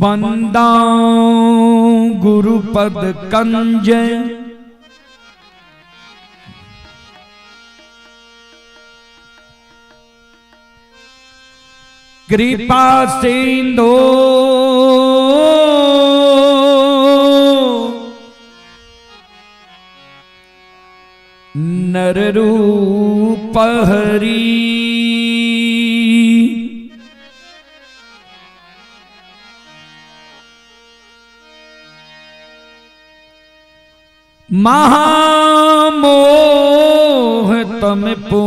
बंदा गुरुपद कंज कृपा सिंधु नर रूप हरि। महामोह तम पूंज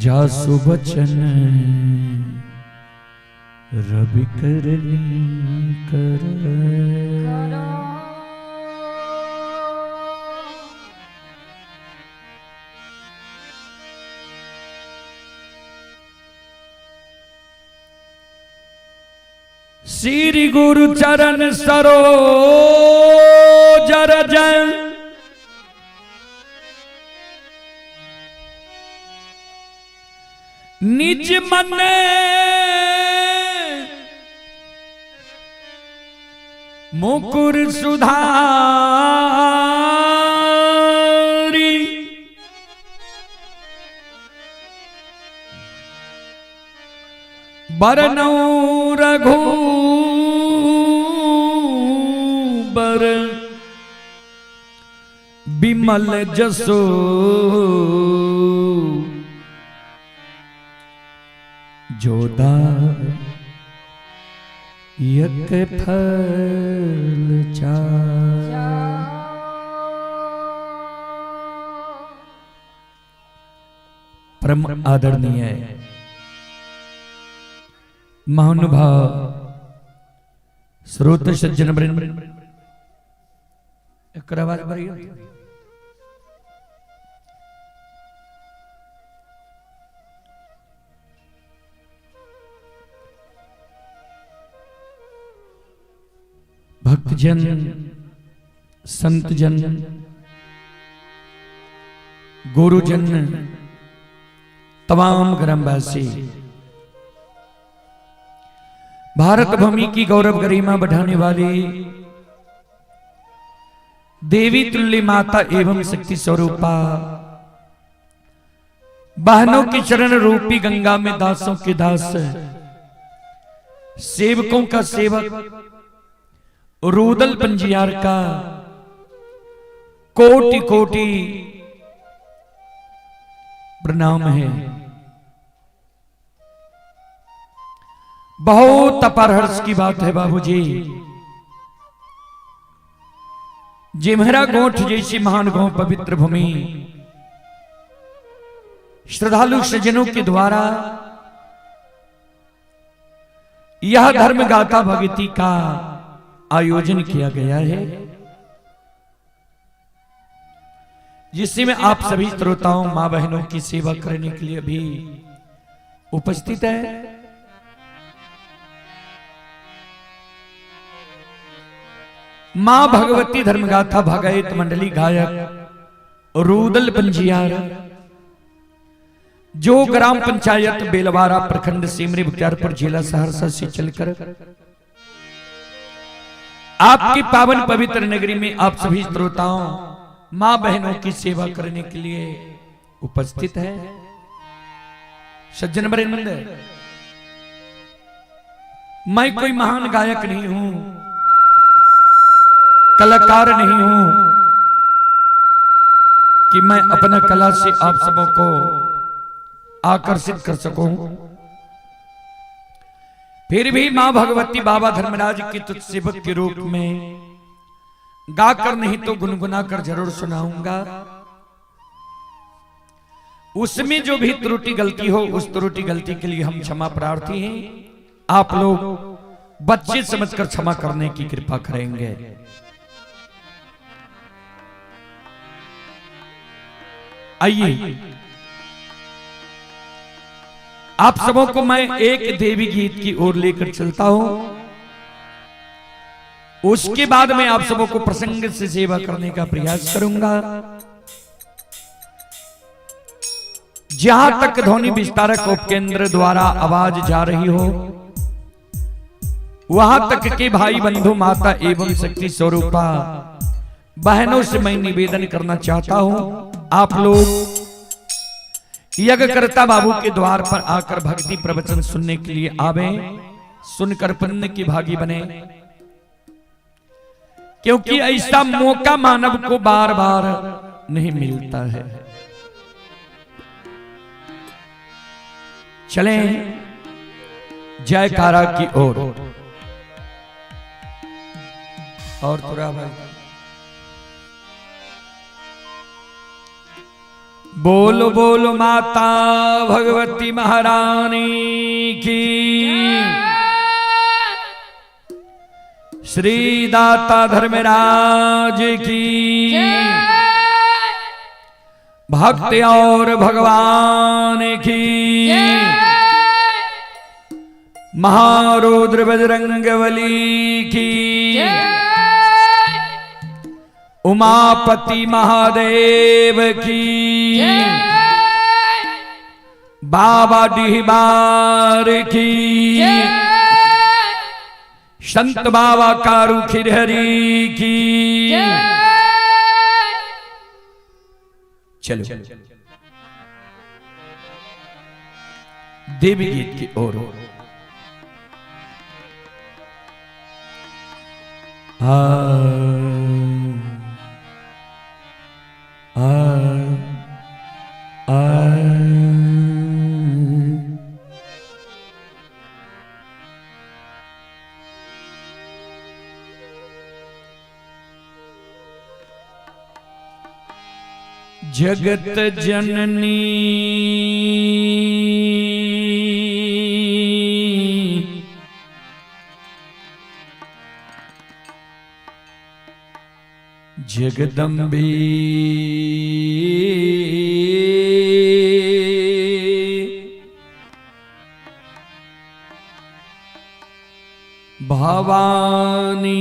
जासु बचन रवि करनी कर। श्री गुरु चरण सरोज रज निज मन मुकुर सुधारी। बरनौ रघुबर बिमल जसो जोदा यक फल चार। परम आदरणीय महानुभाव श्रोत सज्जन वृंद, एकर आवाज बढ़िया। भक्तजन, संतजन, गुरुजन, तमाम ग्रामवासी, भारत भूमि की गौरव गरिमा बढ़ाने वाली देवी तुल्य माता एवं शक्ति स्वरूपा बहनों की चरण रूपी गंगा में दासों के दास, सेवकों का सेवक, रूदल पंजियार का कोटि कोटि प्रणाम है। बहुत अपार हर्ष की बात है बाबूजी, जिमहरा गोठ जैसी महान गौ पवित्र भूमि श्रद्धालु सज्जनों के द्वारा यह धर्म गाथा भगती का आयोजन किया गया है, जिसमें आप सभी श्रोताओं मां बहनों की सेवा करने के लिए भी उपस्थित है। मां भगवती धर्मगाथा भागवत मंडली गायक रूदल पंजियार, जो ग्राम पंचायत बेलवारा प्रखंड सिमरी बख्तियारपुर जिला सहरसा से चलकर आपकी पावन पवित्र नगरी में आप सभी श्रोताओं मां बहनों की सेवा करने के लिए उपस्थित है। सज्जन वृंद, मैं कोई महान गायक नहीं हूं, कलाकार नहीं हूं कि मैं अपना कला से आप सबों को आकर्षित कर सकूं। फिर भी मां भगवती बाबा धर्मराज की तुच्छ सेवक के रूप में गाकर नहीं तो गुनगुना कर जरूर सुनाऊंगा। उसमें जो भी त्रुटि गलती हो, उस त्रुटि गलती के लिए हम क्षमा प्रार्थी हैं। आप लोग बच्चे समझकर क्षमा करने की कृपा करेंगे। आइए आप सबों को मैं एक देवी गीत की ओर लेकर चलता हूं, उसके बाद मैं आप सबों को प्रसंग से सेवा करने का प्रयास करूंगा। जहां तक ध्वनि विस्तारक उपकेंद्र द्वारा आवाज जा रही हो, वहां तक के भाई बंधु, माता एवं शक्ति स्वरूपा बहनों से मैं निवेदन करना चाहता हूं, आप लोग यज्ञकर्ता बाबू के द्वार पर आकर भक्ति प्रवचन सुनने के लिए आवे, सुनकर पुण्य की भागी बने, क्योंकि ऐसा मौका मानव को बार बार नहीं मिलता है। चलें जयकारा की ओर। और थोड़ा भाई बोलो बोलो माता भगवती महारानी की, श्री दाता धर्मराज की, भक्त और भगवान की, महारुद्र बजरंगबली की, उमापति महादेव की, बाबा डिहबार की, संत बाबा कारू खिरहरी की। चलो देवी गीत की ओर। आ आ आ जगत जननी जगदम्बे भवानी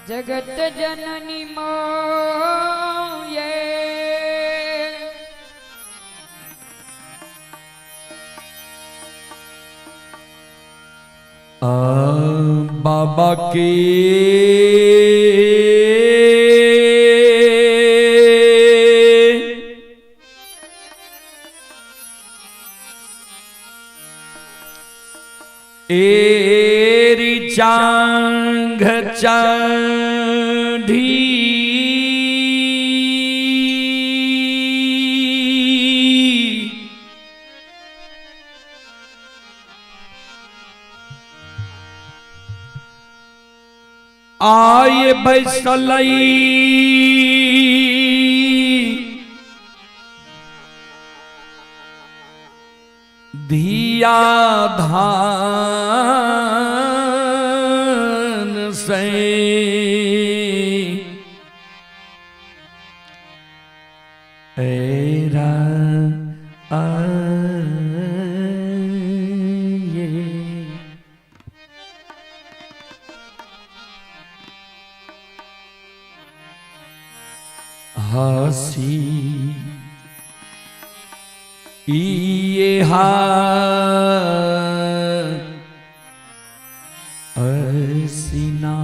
जगत जननी मोये बाबा के एरी चांग चढ़ी आए बैसलई धिया धान से एरा आए हसी ये हसीना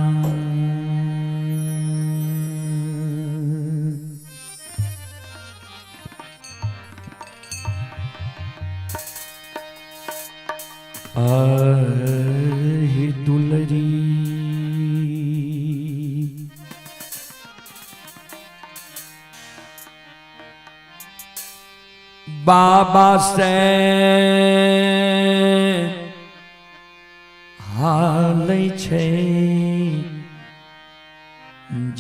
आहे दुलरी बाबा से हाल छे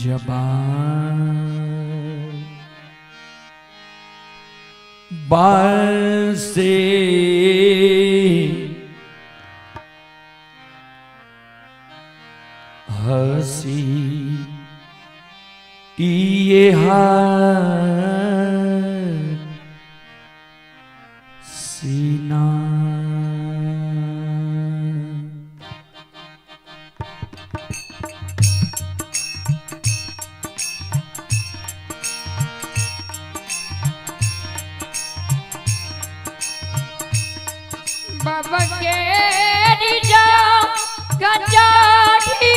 जबान बासे हसी ये बाबा के रिजा गजाठी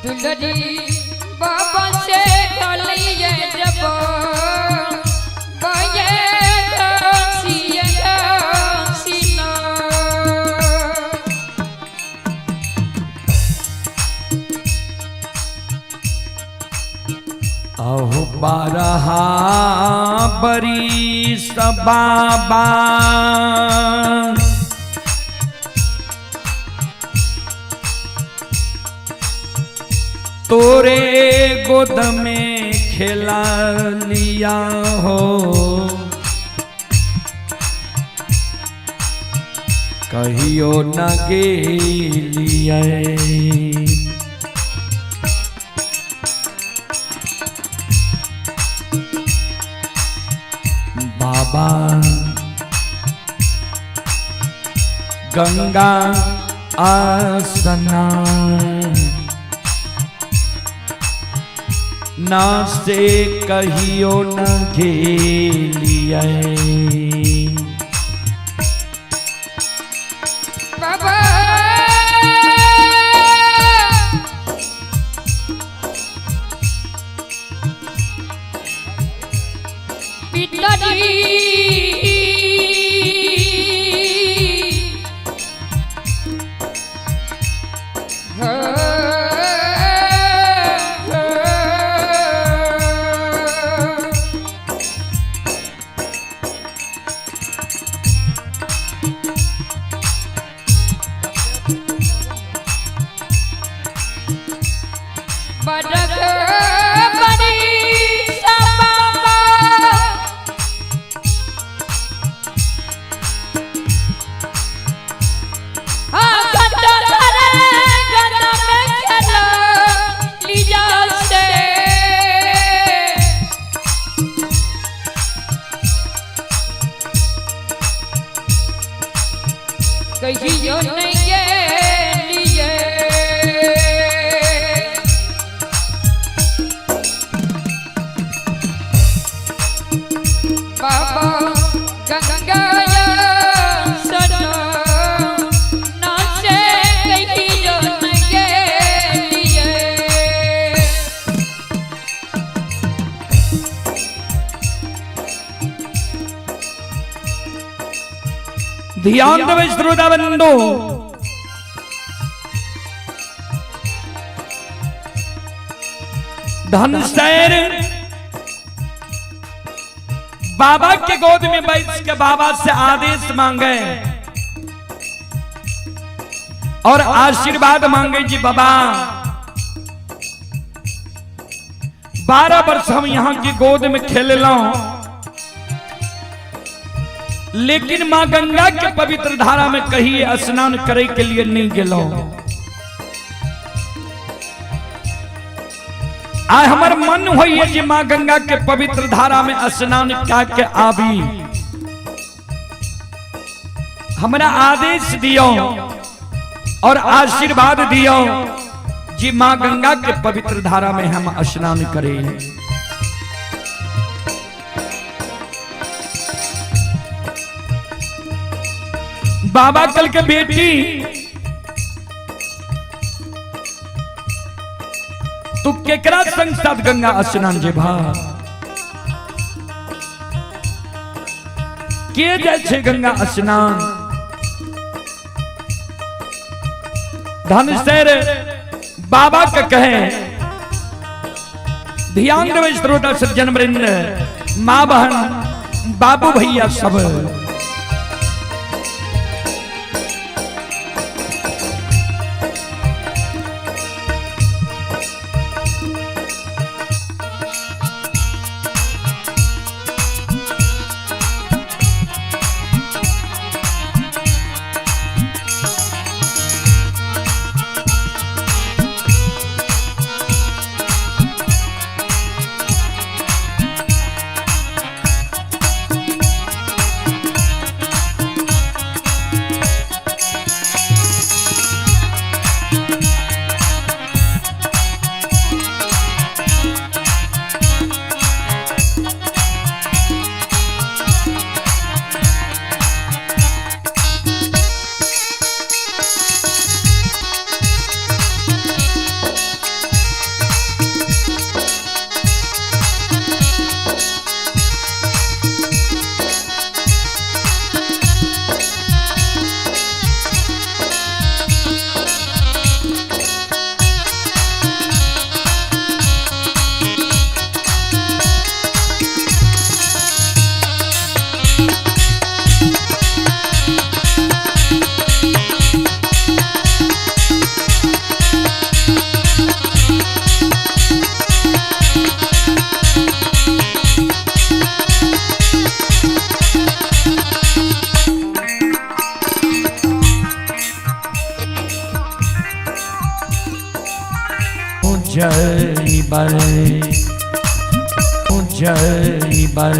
दुलरी बाबा से गलिए जब बये हंसिए हंसिना। अहो बारहा बरी बाबा तोरे गोद में खेला लिया हो, कहियो न गेलिए। बाबा गंगा आसना ना से कहियो न गेलिए। बाबा पिताजी बड़क बड़ी बाबा कहियो नहीं गेलिए। बाबा गंगा सनो नाचे कहियो नहीं गेलिए। ध्यान देवे श्रोता बंधु, धनसैर बाबा के गोद में बैठ के बाबा से आदेश मांगे और आशीर्वाद मांगे जी बाबा 12 वर्ष हम यहां की गोद में खेल लो, लेकिन मां गंगा के पवित्र धारा में कहीं स्नान करे के लिए नहीं गेलो। आय हमर मन होइए जे मां गंगा के पवित्र धारा में स्नान क्या के आबी, हमरा आदेश दियो और आशीर्वाद दियो जी मां गंगा के पवित्र धारा में हम स्नान करें। बाबा कल के बेटी तू केकरा संग साथ गंगा स्नान जेबा, के जाय छे गंगा स्नान? धनसैर बाबा के कहे, ध्यान देवे श्रोता सज्जन वृंद, माँ बहन बाबू भैया सब, जइबै, जइबै।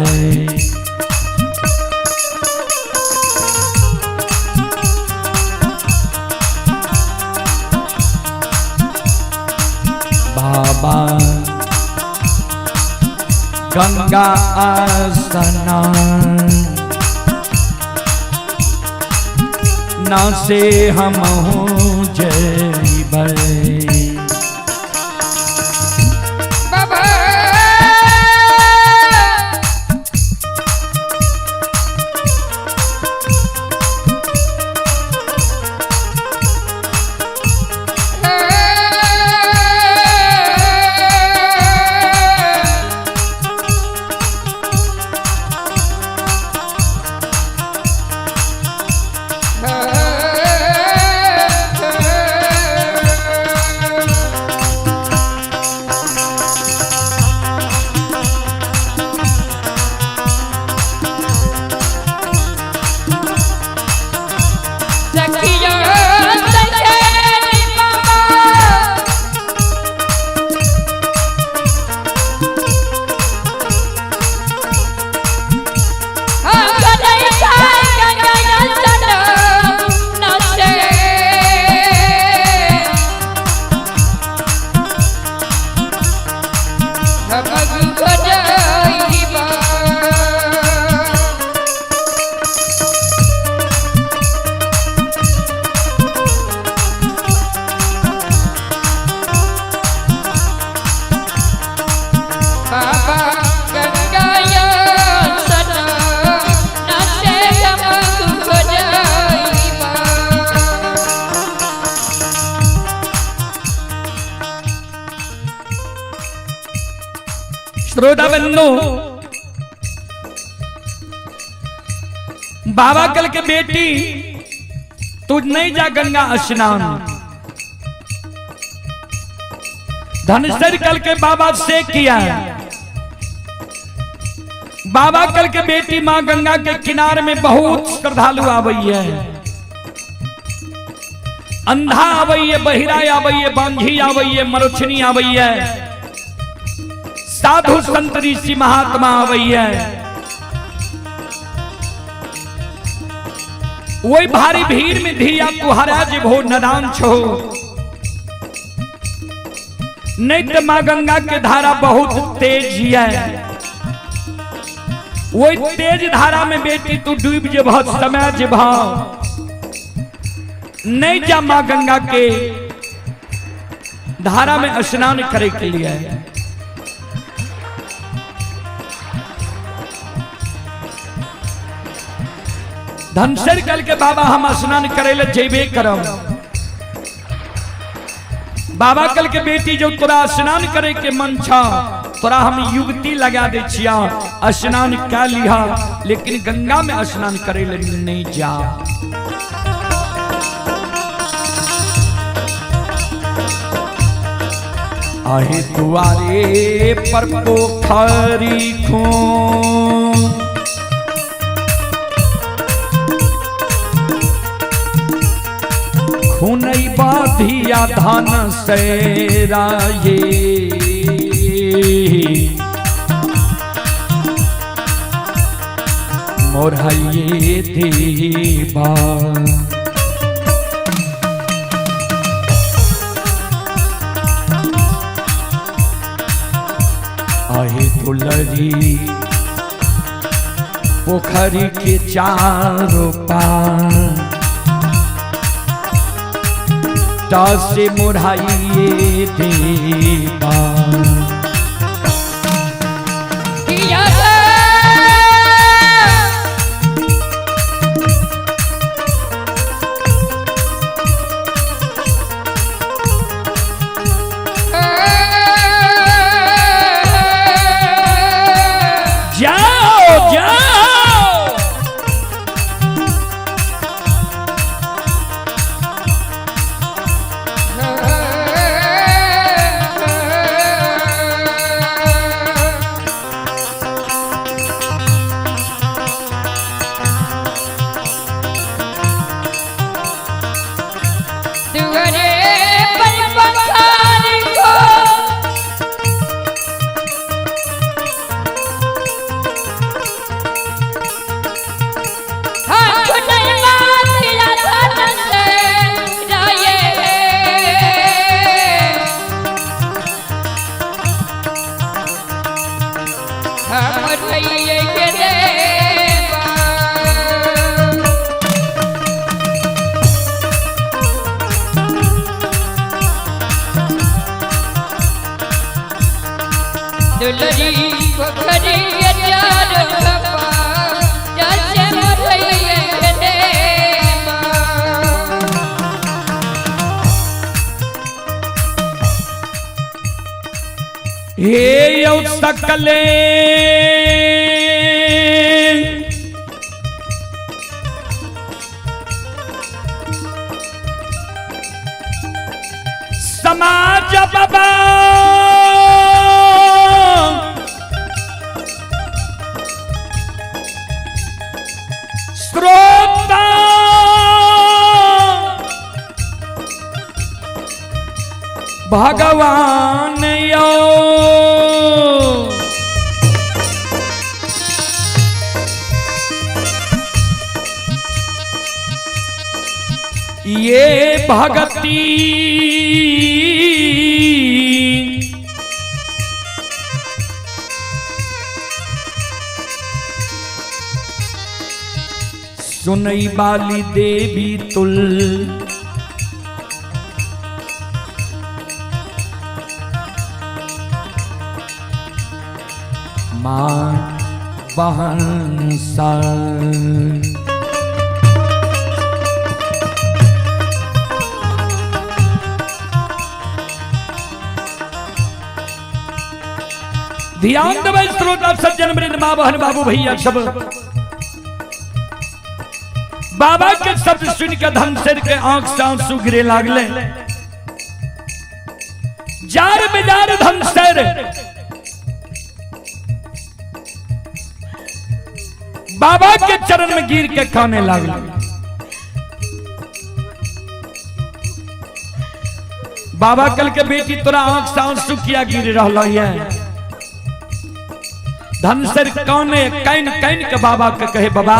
बाबा गंगा स्नान ना से हम हो जइबै। बाबा सखिया सखेली बाबा बाबा गंगाया सना नाचे हम जाइबा। श्रोता बंधु, बाबा कल के बेटी तू नहीं जा गंगा स्नान। धनसर कल के बाबा से किया। बाबा कल के बेटी मां गंगा के किनारे में बहुत श्रद्धालु आवई है, अंधा आवई है, बहिरा आवई है, बांझी आवई है, मरुछनी आवई है, साधु संत ऋषि महात्मा आवई है। वही भारी भीड़ में धिया तुहरा जिभो नदान छो, नहीं तो मां गंगा के धारा बहुत तेज है। वही तेज धारा में बेटी तू डूब जेबह, समय जेबह, नहीं जा मां गंगा के धारा में स्नान करे के लिए। धनसर कल के बाबा हम स्नान करे ले जेबे करब। बाबा कल के बेटी जो तोरा स्नान करे के मन छा, तोरा हम युवती लगा दे छिया, स्नान कर लिहा, लेकिन गंगा में स्नान करे ले नहीं जा। आहे दुआरे पर पोखरी खून, खूनई बाधिया धान सेराये, मोरहये देवा। आहे दुलरी पोखरी के चारों पार, दास मुराइए देवा। किया जाओ जाओ। Oh मठैये के देवा। दुलरी पोखरी चार खपा जैसे मठैये के देवा। हे यौ सकले समाज बाबा श्रोता भगवान यो ये भगती सुनई बाली देवी तुल माँ बहन सा। ध्यान देबै श्रोता सज्जन वृंद माँ बहन बाबू भैया सब। बाबा के शब्द सुन के धनसेर के आंख से आंसू गिरे लागले। जार बेजार धनसेर बाबा के चरण में गिर के खाने लागले। बाबा कल के बेटी तोरा आंख से आंसू किया गिर रहा है। धनसर काने can can के बाबा के कहे बाबा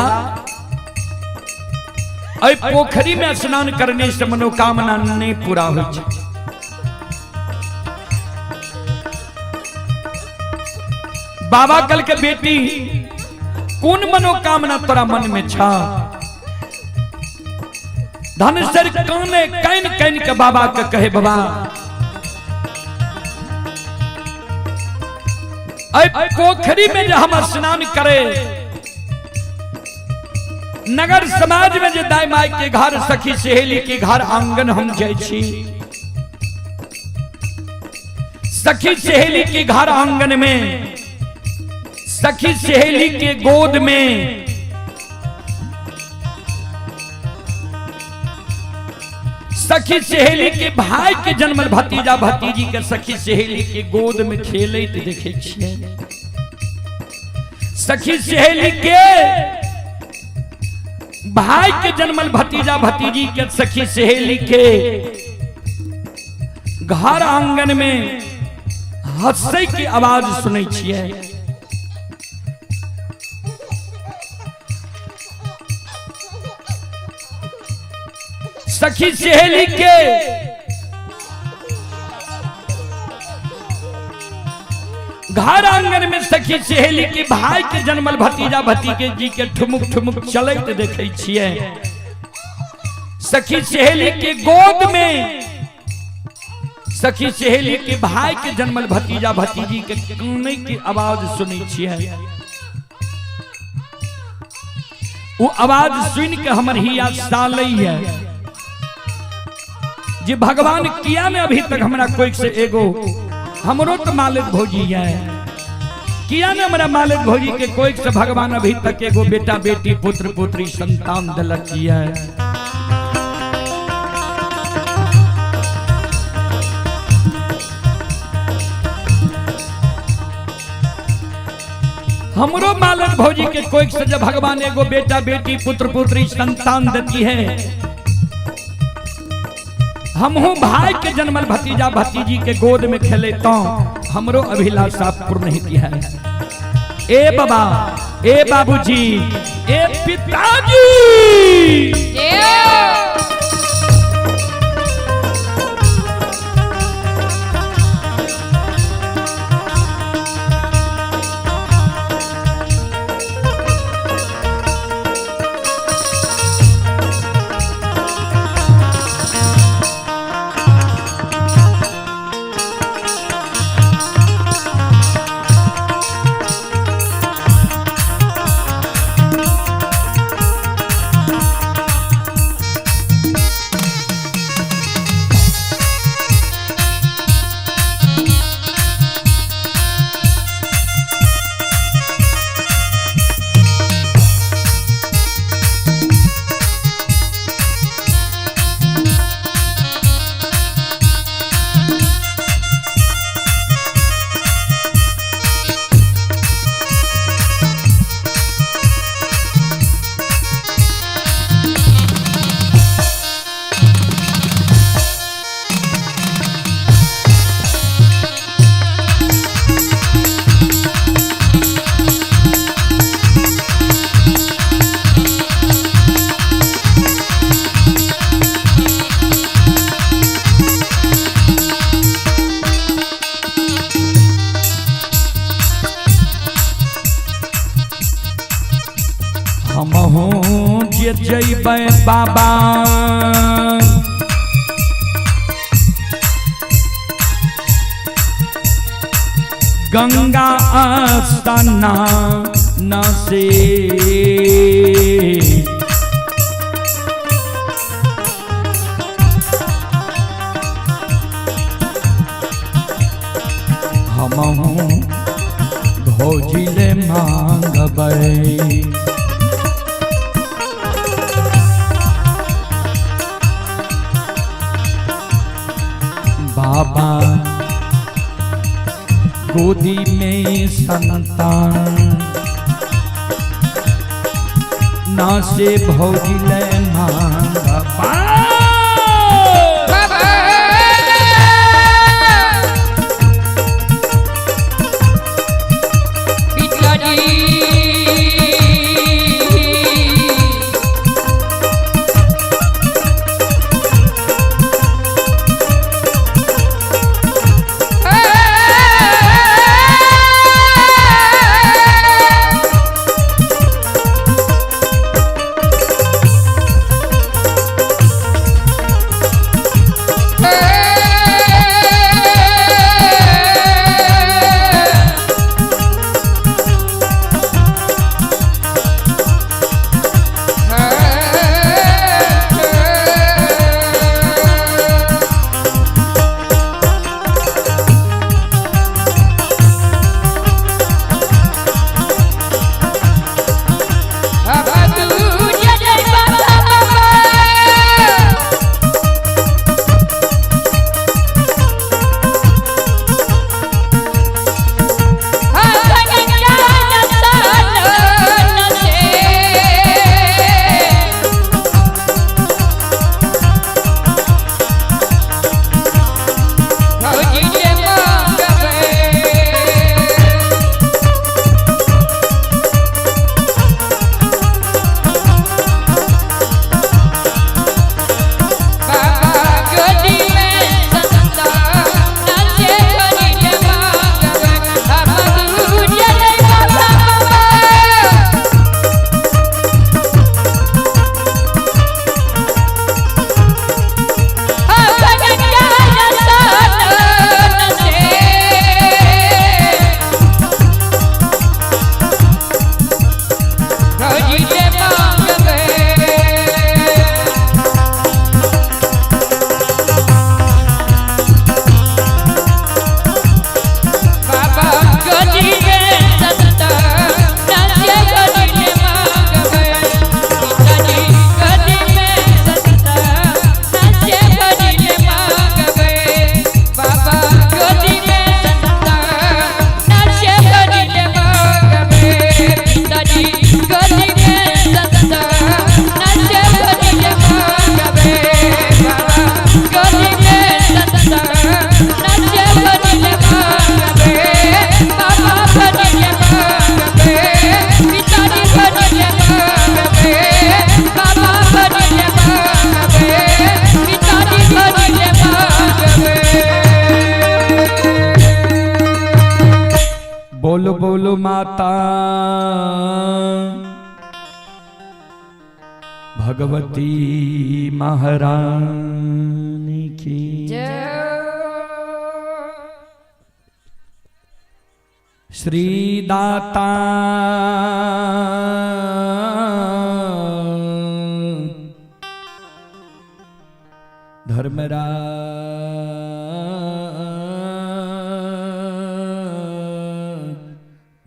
अय पोखरी में स्नान करने से मनोकामना नहीं पूरा हो। बाबा कल के बेटी कौन मनोकामना तोरा मन में छा। धनसर काने can can के बाबा के कहे बाबा अय पोखरी में जो हम स्नान करे नगर समाज में जो दाई माई के घर सखी सहेली के घर आंगन हम जाय छी। सखी सहेली के घर आंगन में सखी सहेली के गोद में सखी सहेली के भाई के जन्मल भतीजा भतीजी के सखी सहेली के गोद में खेलैत देखे छियै। सखी सहेली के भाई के जन्मल भतीजा भतीजी के सखी सहेली के घर आंगन में हंसै के आवाज सुनै छियै। सखी सहेली के घर आंगन में सखी सहेली के भाई के जन्मल भतीजा भतीजे जी के ठुमुक ठुमुक चलैत देखै छियै। सखी सहेली के गोद में सखी सहेली के भाई के जन्मल भतीजा भतीजी के कानै के आवाज सुनै छियै। वो आवाज सुन के हमर हिया सालै है जे भगवान किया ने अभी तक हमरा कोई से एगो हमरो तो मालिक भौजी है किया ने हमरा मालिक भौजी के कोई से भगवान अभी तक एगो बेटा बेटी पुत्र पुत्री संतान दिलक है। हमरो मालिक भौजी के कोई से जब भगवान एगो बेटा बेटी पुत्र पुत्री संतान देती है हमहू भाई के जन्मल भतीजा भतीजी के गोद में खेले तो हमरो अभिलाषा पूर्ण होती है। ए बाबा ए बाबूजी ए पिताजी जे जइबै बाबा गंगा आस्ताना न से। हमहूँ भौजी ले मांगबै। बाबा गोदी में संतान ना से भौजी ले मांगबै। बाबा पिताजी बोलो बोलो माता भगवती महारानी की जय। श्री दाता धर्मराज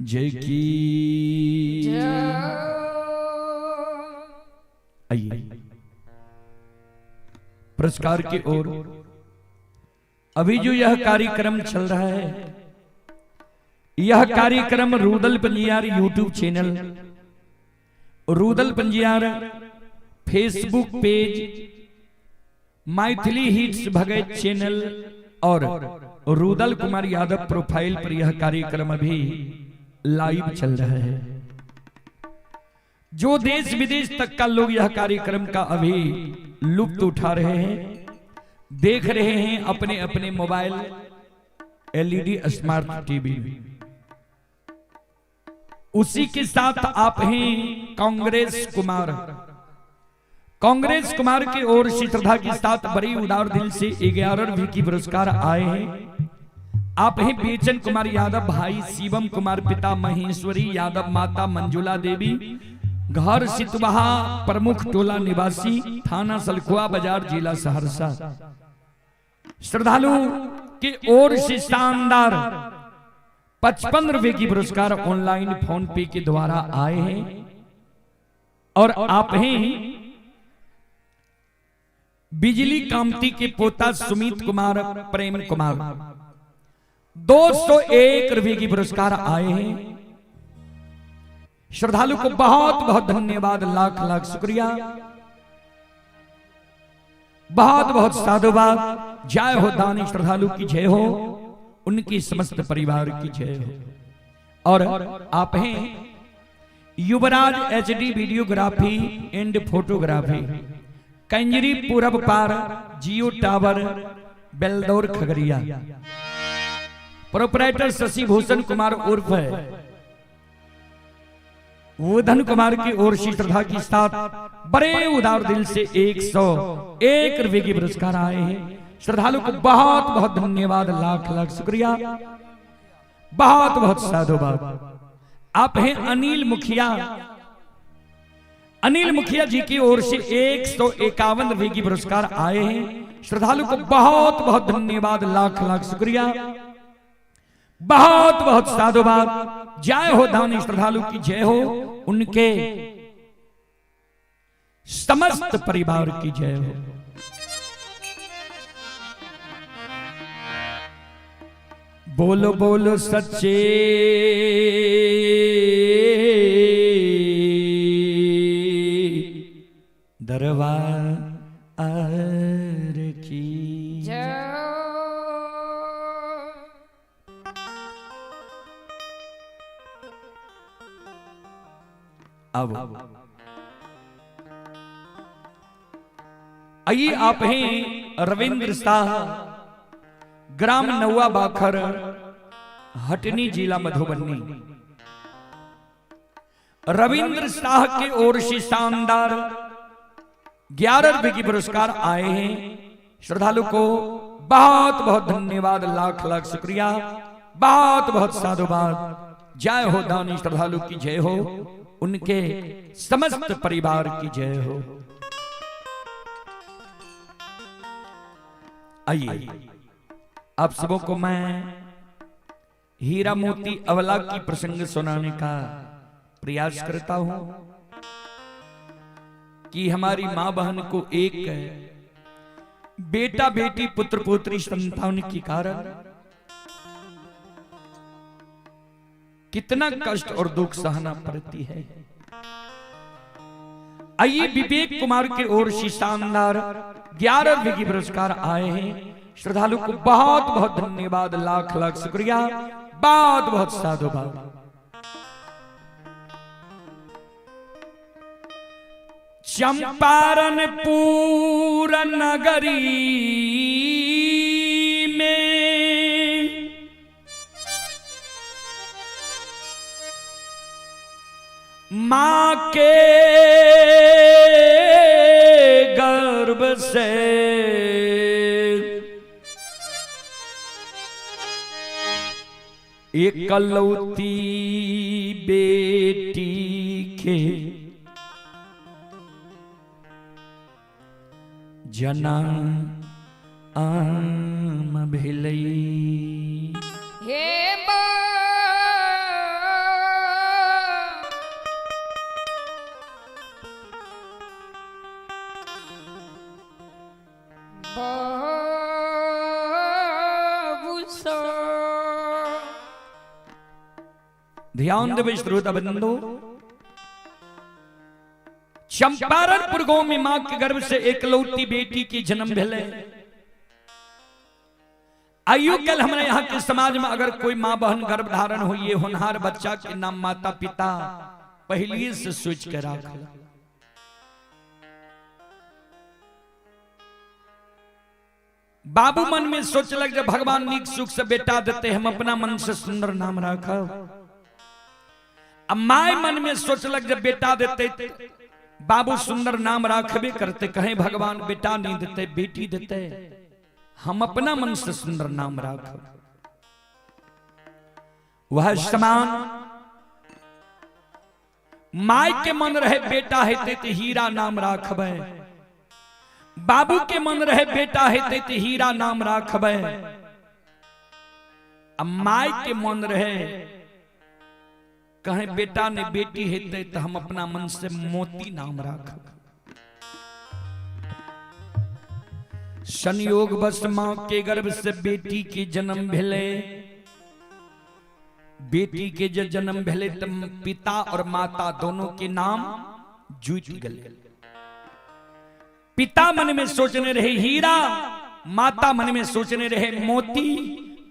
जय की। आइए पुरस्कार की ओर। अभी जो यह कार्यक्रम चल रहा है, यह कार्यक्रम Rudal Panjiyar YouTube channel, Rudal Panjiyar Facebook page, Maithili hits Bhagat channel और रुदल कुमार यादव प्रोफाइल पर यह कार्यक्रम अभी लाइव चल रहा है। जो देश विदेश तक का लोग यह कार्यक्रम का अभी लुत्फ उठा रहे हैं, देख रहे हैं अपने अपने मोबाइल एलईडी स्मार्ट टीवी। उसी के साथ आप हैं कांग्रेस कुमार। कांग्रेस कुमार की ओर से श्रद्धा के साथ बड़ी उदार दिल से 11 रुपये की पुरस्कार आए हैं। आप हैं बेचन कुमार यादव, भाई शिवम कुमार, पिता महेश्वरी यादव, माता मंजुला देवी, घर सितवाहा, प्रमुख टोला निवासी, थाना सलखुआ बाजार, जिला सहरसा। श्रद्धालु की ओर से शानदार 55 रुपए की पुरस्कार ऑनलाइन फोन पे के द्वारा आए हैं। और आप हैं बिजली कामती के पोता सुमित कुमार, प्रेम कुमार, 201 रुपए की पुरस्कार आए हैं। श्रद्धालु को बहुत बहुत धन्यवाद, लाख लाख शुक्रिया, बहुत बहुत साधुवाद। जय हो दानी श्रद्धालु की जय हो, उनकी समस्त परिवार की जय हो। और आप हैं Yuvraj HD videography and photography, Kanjari Purab पार, जियो टावर, बेलदौर, खगड़िया। प्रोपराइटर शशि भूषण कुमार उर्फ है उधन कुमार की ओर से श्रद्धा के साथ बड़े उदार दिल से 101 रुपए के पुरस्कार आए हैं। श्रद्धालु को बहुत बहुत धन्यवाद, लाख लाख शुक्रिया, बहुत बहुत साधुवाद। आप हैं अनिल मुखिया, अनिल मुखिया जी की ओर से 151 रुपए की पुरस्कार आए हैं। श्रद्धालु को बहुत बहुत धन्यवाद, लाख लाख शुक्रिया, बहुत बहुत साधुवाद। जय हो दानी श्रद्धालु की जय हो, उनके समस्त परिवार की जय हो। बोलो बोलो सच्चे दरबार की जय। अब आइए आप हैं रविंद्र शाह, ग्राम नौवा बाखर, हटनी, जिला मधुबनी। रविंद्र शाह के ओर से शानदार 11 रुपए की पुरस्कार आए हैं। श्रद्धालु को बहुत बहुत धन्यवाद, लाख लाख शुक्रिया, बहुत बहुत साधुवाद। जय हो दानी श्रद्धालु की जय हो, उनके समस्त परिवार की जय हो। आइए आप सबों को मैं हीरा मोती अवला की प्रसंग सुनाने का प्रयास करता हूं कि हमारी मां बहन को एक बेटा बेटी पुत्र पुत्री संतान के कारण कितना कष्ट और दुख सहना पड़ती है। आइए विवेक कुमार के ओर से शानदार 11 रुपए की पुरस्कार आए हैं। श्रद्धालु को बहुत बहुत धन्यवाद, लाख लाख शुक्रिया, बहुत बहुत साधुवाद। चंपारणपुर नगरी में माँ के गर्भ से एकलौती बेटी के जना आम भेलई। हे माँ बाबू सो। ध्यान देवे श्रोता बंधु, चंपारणपुर गांव में मां के गर्भ से एकलौती बेटी के जन्म भेले। आइयो कल हमारे यहाँ के समाज में अगर कोई माँ बहन गर्भ धारण हो, ये होनहार बच्चा के नाम माता पिता पहले से सोच के राख। बाबू मन में सोचलक जब भगवान नीक सुख से बेटा देते हम अपना मन से सुंदर नाम राखब। अब my मन में सोचलक जब बेटा देते बाबू सुंदर नाम राखबे करते, कहे भगवान बेटा नहीं देते बेटी देते, हम अपना मन से सुंदर नाम राखब। वह समान my के मन रहे बेटा हेते ते हीरा नाम राखबे, बाबू के मन रहे बेटा हेते ते हीरा नाम राखबे, आ my के मन रहे कहे बेटा ने बेटी हेते तो हम अपना मन से मोती नाम राखब। संयोग बस मां के गर्भ से बेटी के जन्म भेले, बेटी के जब जन्म भेले तो पिता और माता दोनों के नाम जुट गए। पिता मन में सोचने रहे हीरा, माता मन में सोचने रहे मोती,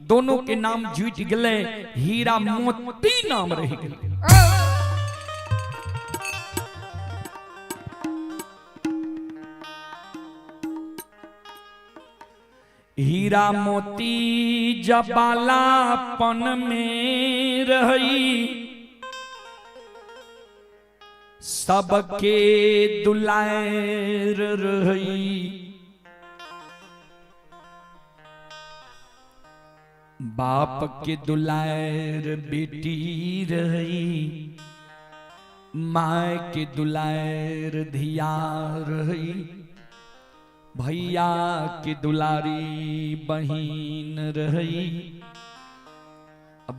दोनों के नाम जुट गए, हीरा मोती नाम रह गए। हीरा मोती जबालापन में रही, सबके दुलार रही, बाप के दुलार बेटी रही, माँ के दुलार धिया रही, भैया के दुलारी बहिन रही,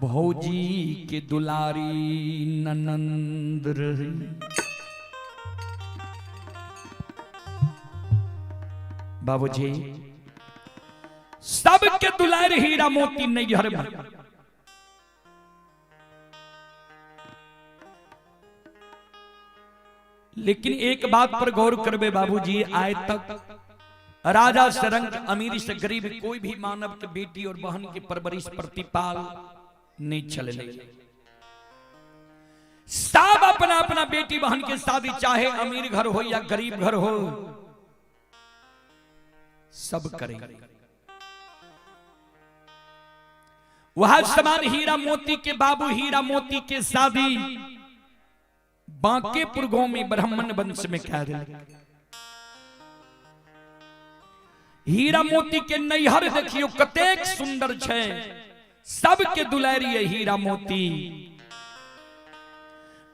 भौजी के दुलारी ननंद रही। बाबूजी सबके दुलार हीरा मोती नैहर में। लेकिन एक बात पर गौर करबे बाबूजी, आए तक राजा से रंग अमीर से गरीब कोई भी मानव के बेटी और बहन के परवरिश प्रतिपाल नहीं चले। सब अपना अपना बेटी बहन के शादी चाहे अमीर घर हो या गरीब घर हो सब करेंगे। वह समान हीरा मोती के बाबू हीरा मोती के शादी बांकेपुर गांव में ब्राह्मण वंश में कह रहे। हीरा मोती के नैहर देखियो कतेक सुंदर छै, सबके दुलारी है हीरा मोती।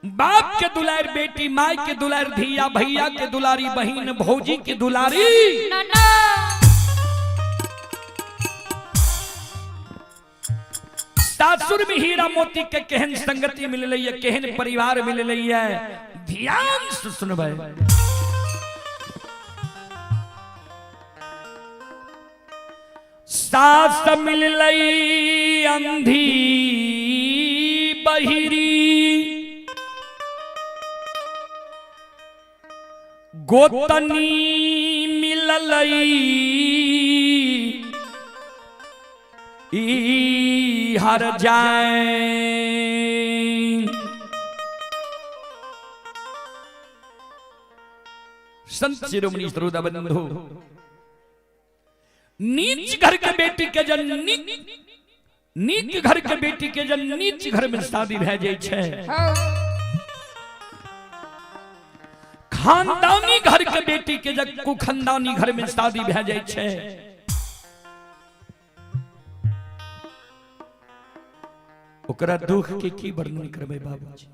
बाप के दुलार बेटी, माई के दुलार धिया, भैया के दुलारी बहिन, भौजी के दुलारी सासुर में हीरा मोती के केहन संगति मिल रही है, केहन परिवार मिल रही है। ध्यान से सुनबै। सास मिल रही अंधी बहिरी, गोतनी मिल ई हर जाए। संत शिरोमणि श्रोता बंधु, नीच घर के बेटी के जन नीच घर के बेटी के जन नीच घर में शादी भए जाय छै, खानदानी घर के बेटी के जन कुखानदानी घर में शादी भए जाय छै, ओकरा दुख के की वर्णन करबै बाबूजी।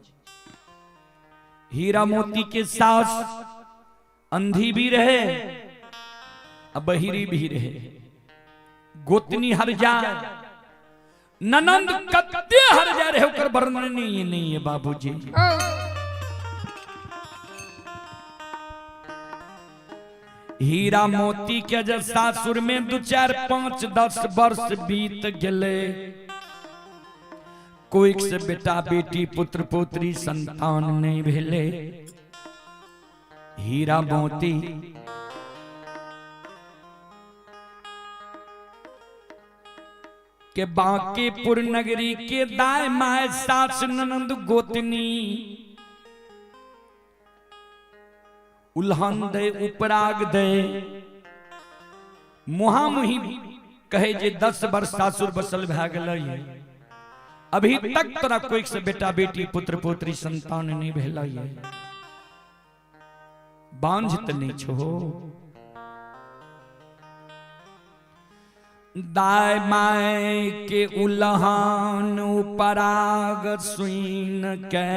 हीरा मोती के सास अंधी भी रहे अब बहिरी भी रहे, गोतनी हर जाए, ननंद कत्ते हर जा रहे, ओकर वर्णन नहीं नहीं है बाबूजी। हीरा मोती के जब सासुर में 2 4 5 10 वर्ष बीत गए, कोई से बेटा बेटी पुत्र पुत्री संतान नहीं भेले। हीरा मोती के बांकीपुर नगरी के दाय my सास ननंद गोतनी उल्हन दे उपराग दे मुहामुही कहे जे 10 वर्ष सासुर बसल भए गेलै, अभी तक तोरा कोई से बेटा बेटी पुत्र पुत्री संतान नहीं भेलै। बांझ त नहीं छो। दाय my के उलहान उपराग सुन के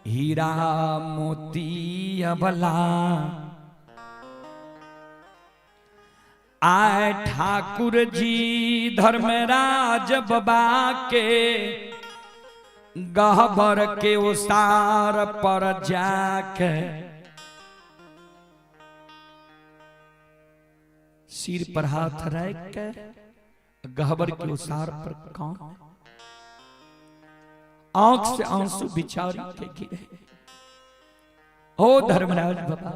हीरा मोती अबला आए ठाकुर जी धर्मराज बाबा के गहबर के उसार पर जाके सिर पर हाथ रख के गहबर के उसार पर कान, आंख से आंसू बिचारी के गिरे। हो धर्मराज बाबा,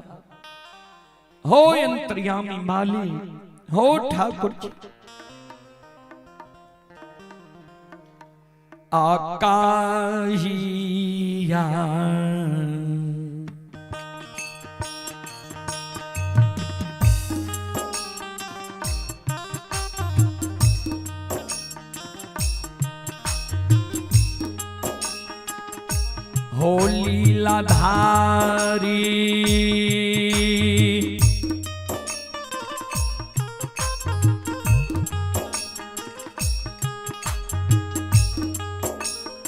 हो अंतर्यामी माली, हो ठाकुर जी, आकाहिया हो लीलाधारी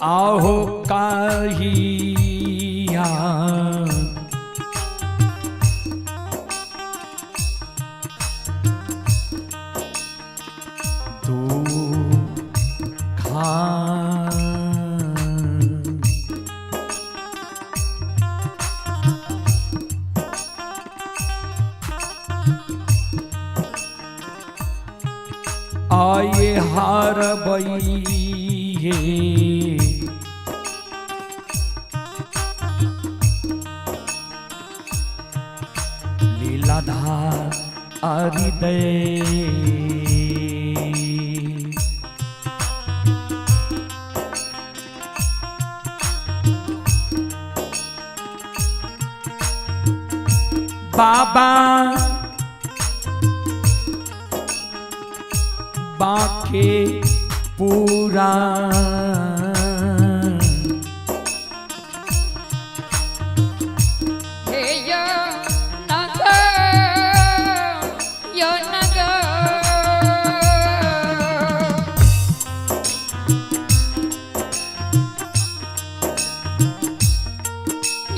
आहो काहिया दो खान आए हार बइये लीलाधार हृदय बाबा बाके पूरा हे यो नग यो नग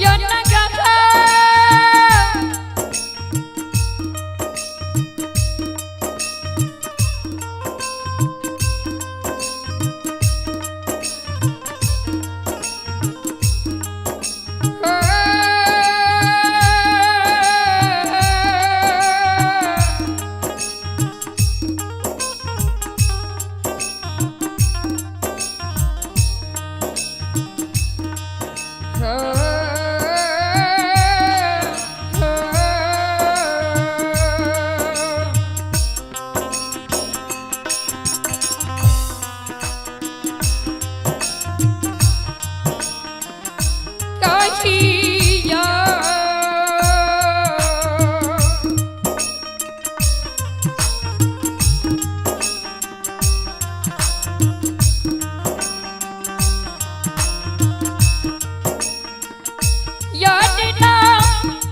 यो नग काशिया यातना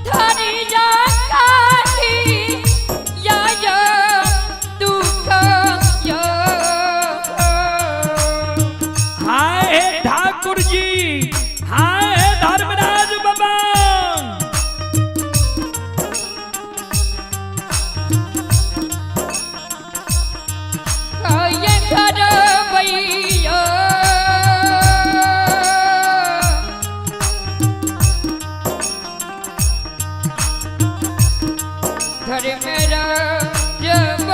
धरी जा काठी या या दुख या। हाय हे ठाकुर जी, हाय हे धर्मराज बाबा, ये घर भैया घर मेरा जब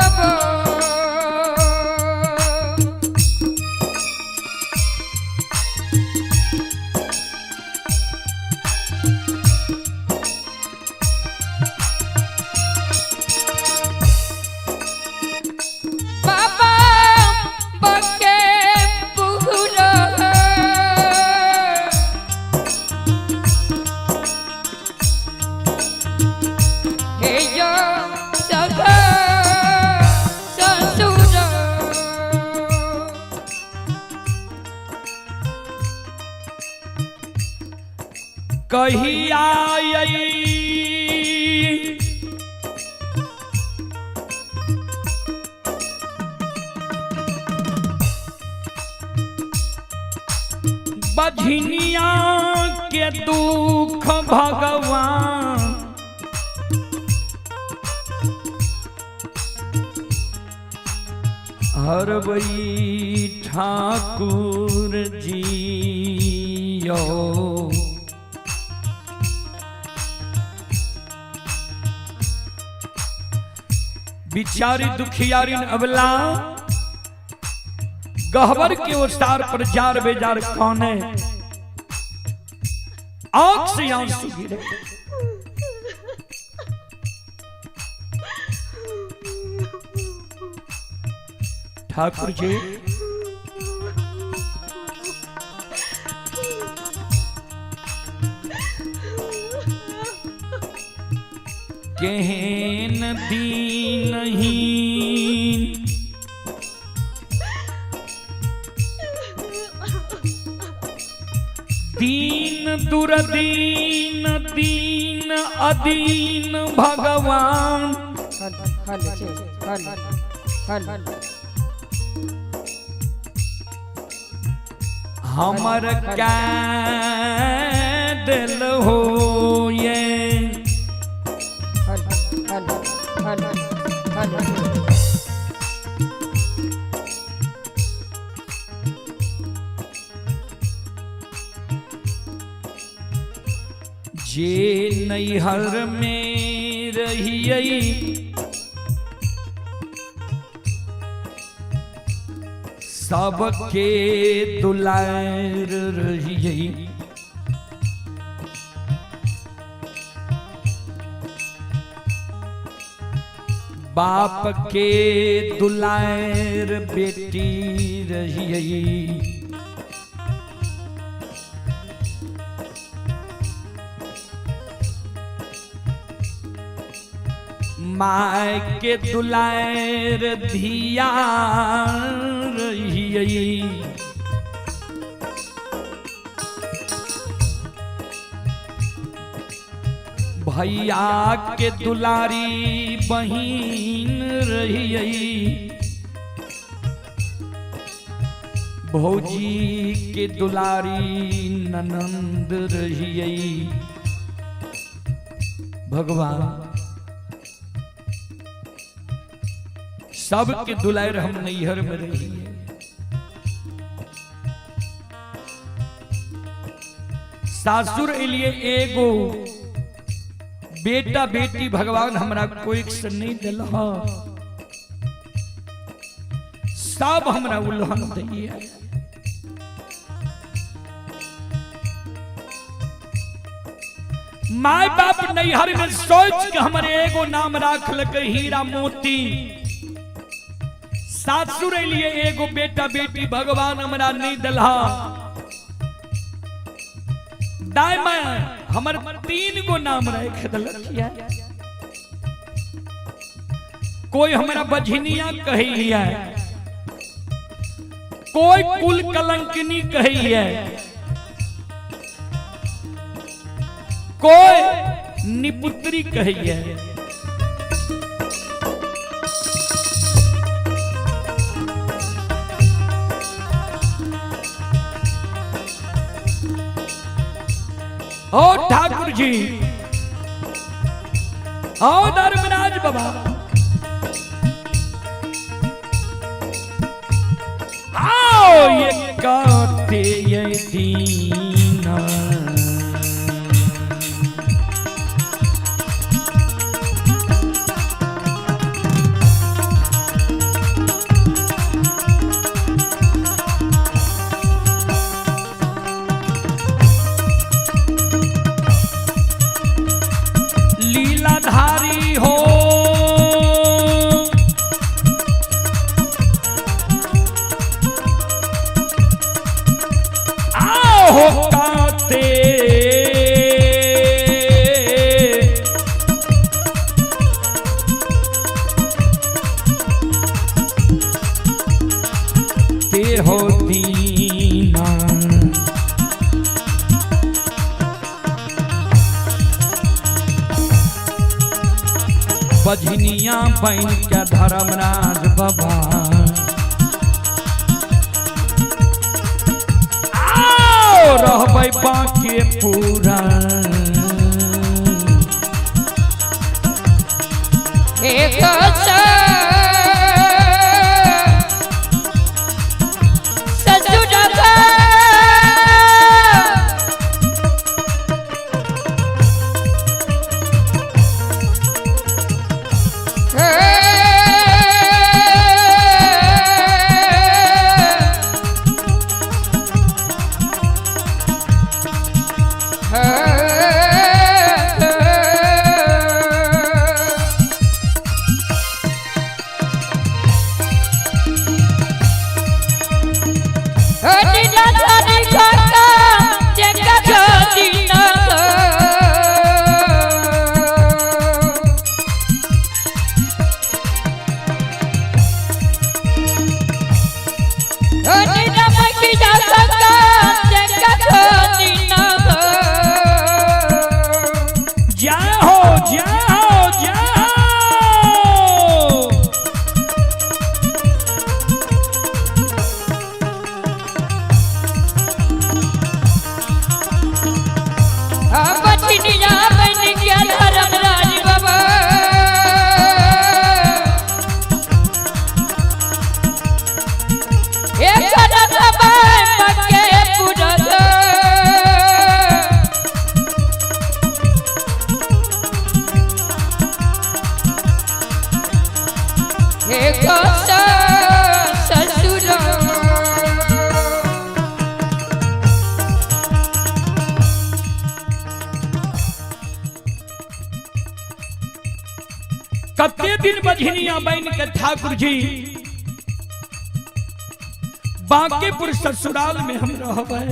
कहिया आई बझनिया के दुख भगवान हरबई ठाकुर जी यो। बिचारी दुखियारिन अबला गहबर के ओसार पर जार बेजार कौन है, आंख से आंसू गिरे। ठाकुर जी केहन दीनहीन दीन दुर्दीन दीन अदीन भगवान हल हल हल हल हमर कै दिल हो ये हल हल हल हल जे नैहर में रहियै सबके दुलार रहियै, बाप के दुलार बेटी रहियै, माय के दुलार धिया रहियै, भैया के दुलारी बहिन रहियै, भौजी के दुलारी ननंद रहियै। भगवान सबके दुलार हम नैहर में रहिए। सासुर एलिए एगो बेटा बेटी भगवान हमरा कोई से नहीं दिल, सब हमरा उल्हन दैया। माय बाप नैहर में सोच के हमरे एगो नाम राख लक हीरा मोती। सासुर लिए एगो बेटा बेटी भगवान हमरा नहीं दिलहा। दाय माय हमर 3 गो नाम राख दिलक। कोई हमरा बझनिया कहैया, कोई कुल कलंकनी कहैया, कोई निपुत्री कहैया। ओ ठाकुर जी, ओ धर्मराज बाबा, आओ ये काते ये दीना। लीलाधारी हो आओ काते ते हो दीना। बझनिया बन के धर्मराज बाबा आओ रहबै बाके पूरा। एक जय हो जय हो जय हो। कते दिन बझनिया बन के ठाकुर जी बांकेपुर ससुराल में हम रहबै।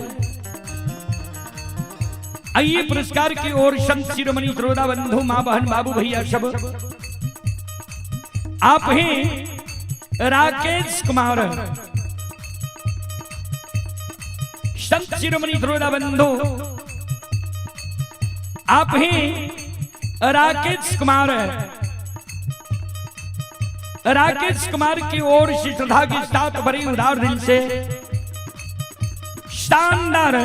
आइए पुरस्कार की ओर संत शिरोमणि श्रोता बंधु माँ बहन बाबू भैया सब आप ही राकेश कुमार संत शिरोमणि श्रोता बंधु आप ही राकेश कुमार राकेश कुमार की ओर से श्रद्धा के साथ बड़ी उदार दिल से शानदार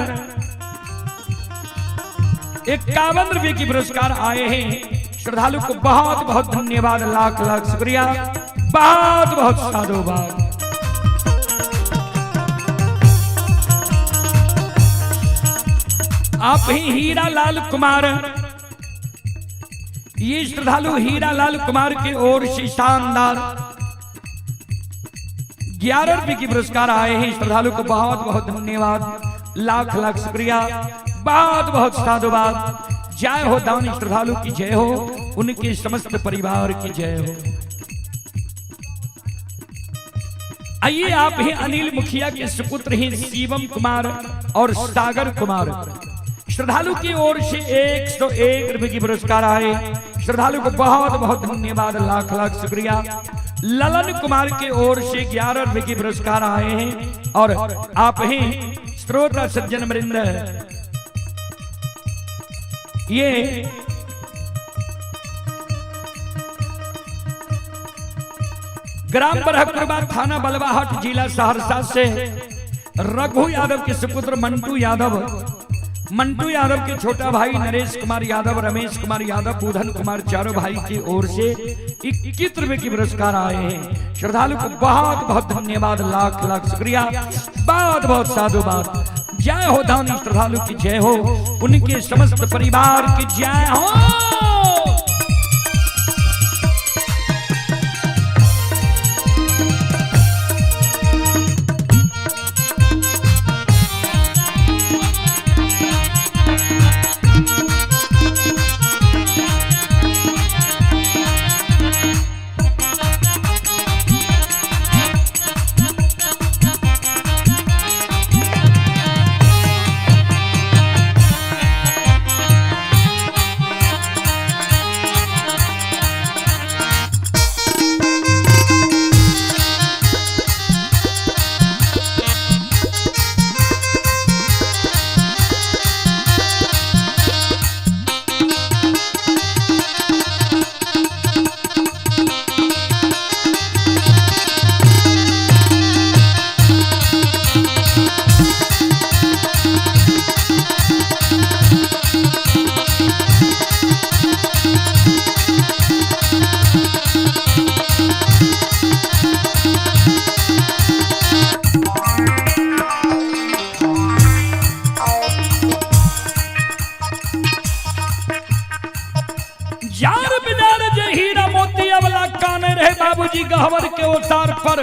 51 रुपए की पुरस्कार आए हैं। श्रद्धालु को बहुत बहुत धन्यवाद, लाख लाख शुक्रिया, बहुत बहुत साधुवाद। आप ही हीरा लाल कुमार, ये श्रद्धालु हीरा लाल कुमार की ओर से शानदार 11 रुपए की पुरस्कार आए हैं। श्रद्धालु को बहुत बहुत धन्यवाद, लाख लाख शुक्रिया, बहुत बहुत साधुवाद। जय हो दानी श्रद्धालु की जय हो, उनके समस्त परिवार की जय हो। आइए आप ही अनिल मुखिया के सुपुत्र हैं शिवम कुमार और सागर कुमार। श्रद्धालु की ओर से 101 रुपए की पुरस्कार आए। श्रद्धालु को बहुत बहुत धन्यवाद, लाख लाख शुक्रिया। ललन कुमार की ओर से 11 रुपए की पुरस्कार आए हैं। और आप ही श्रोता सज्जन वृंद, ये ग्राम बरहकुरबा थाना बलवाहाट जिला सहरसा से रघु यादव के सुपुत्र मंटू यादव, मंटू यादव के छोटा भाई नरेश कुमार यादव, रमेश कुमार यादव, पूधन कुमार, चारों भाई की ओर से 21 रुपए की पुरस्कार आए हैं। श्रद्धालु को बहुत बहुत धन्यवाद, लाख लाख शुक्रिया, बहुत बहुत साधुवाद। जय हो दानी श्रद्धालु की जय हो, उनके समस्त परिवार की जय हो। काने रहे बाबूजी गहवर के ओसार पर।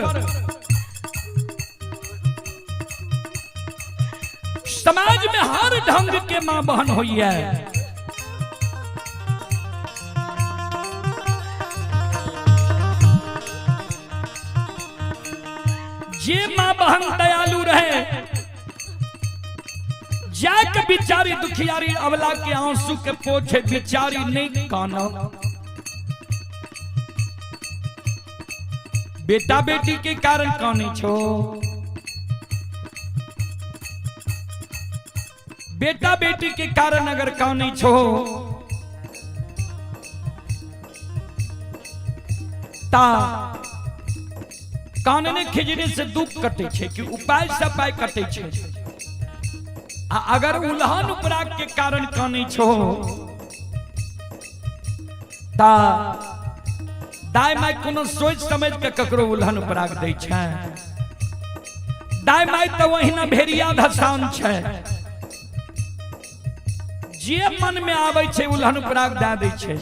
समाज में हर ढंग के माँ बहन हुई है। जे माँ बहन दयालु रहे, जाके बिचारी दुखियारी अबला के आंसू के पोछे, बिचारी नहीं काना। बेटा बेटी के कारण काने छो, बेटा बेटी के कारण अगर काने छो ता कानने खिजने से दुख कटे छे कि उपाय सपाय कटे छे। आ अगर उल्हन उपराग के कारण काने छो ता दाय माय कोनो सोच समझ के ककरो उल्हन उपराग दै छै। दाय माय तो वहिना भेड़िया धसान छै, जे मन में आबै छै उल्हन उपराग दए दै छै।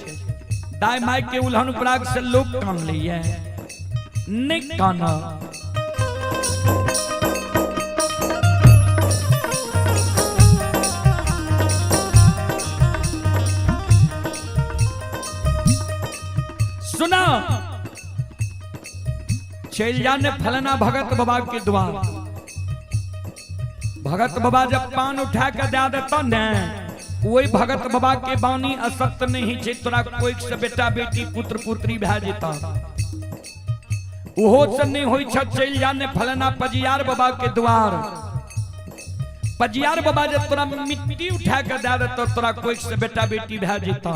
दाय माय के उल्हन उपराग से लोग कान लैए, नहीं काना। सुना, चल जाने फलाना भगत बाबा के द्वार। भगत बाबा जब पान उठा के दे देता ने, वही भगत बाबा के बानी असत्य नहीं छे, तोरा कोई से बेटा बेटी पुत्र पुत्री भए जेता। ओहो से नहीं होई छ, चल जाने फलाना पजियार बाबा के द्वार। पजियार बाबा जब तोरा मिट्टी उठा के दे देता, तोरा कोई से बेटा बेटी भए जेता।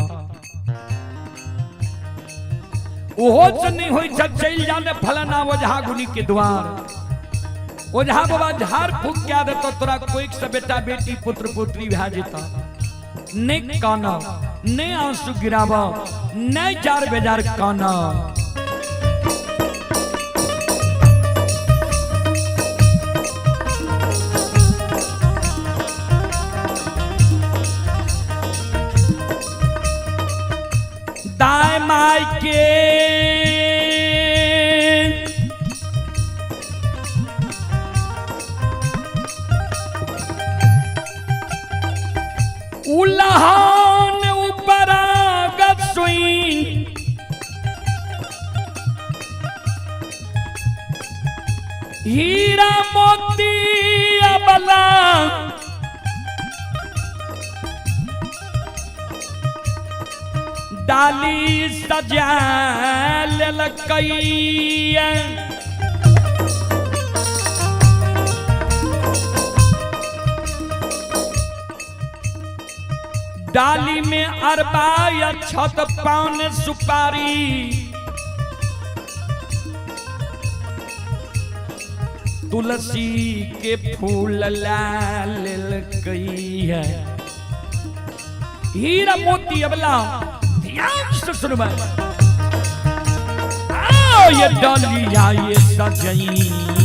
ओहो से नहीं होई छ, चल जाने फलाना ओझा गुनी के द्वार। ओझा बाबा झाड़ फूक के देता, तोरा कोई से बेटा बेटी पुत्र पुत्री भए जेता। नहीं काना, नहीं आंसू गिरावा, नहीं जार बेजार काना। दाय my के उलहन उपरागत सुई, हीरा मोती अबला डाली सजा लेलकैया। डाली में अरबा या छत पान सुपारी, तुलसी के फूल ला लेलकैया। हीरा मोती अबला, ध्यान से सुनबा, आओ ये डालिया ये सजई।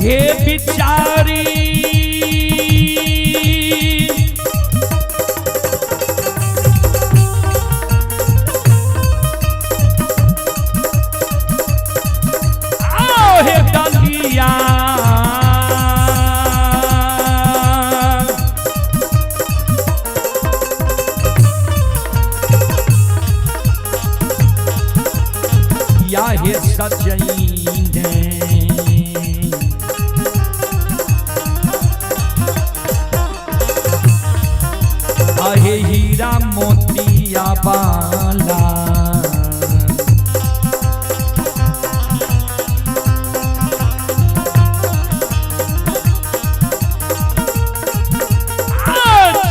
हे बिचारी आओ हे डालिया, या हे सजई। आहे हीरा मोतिया बाला,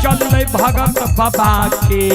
चल भगत बाबा के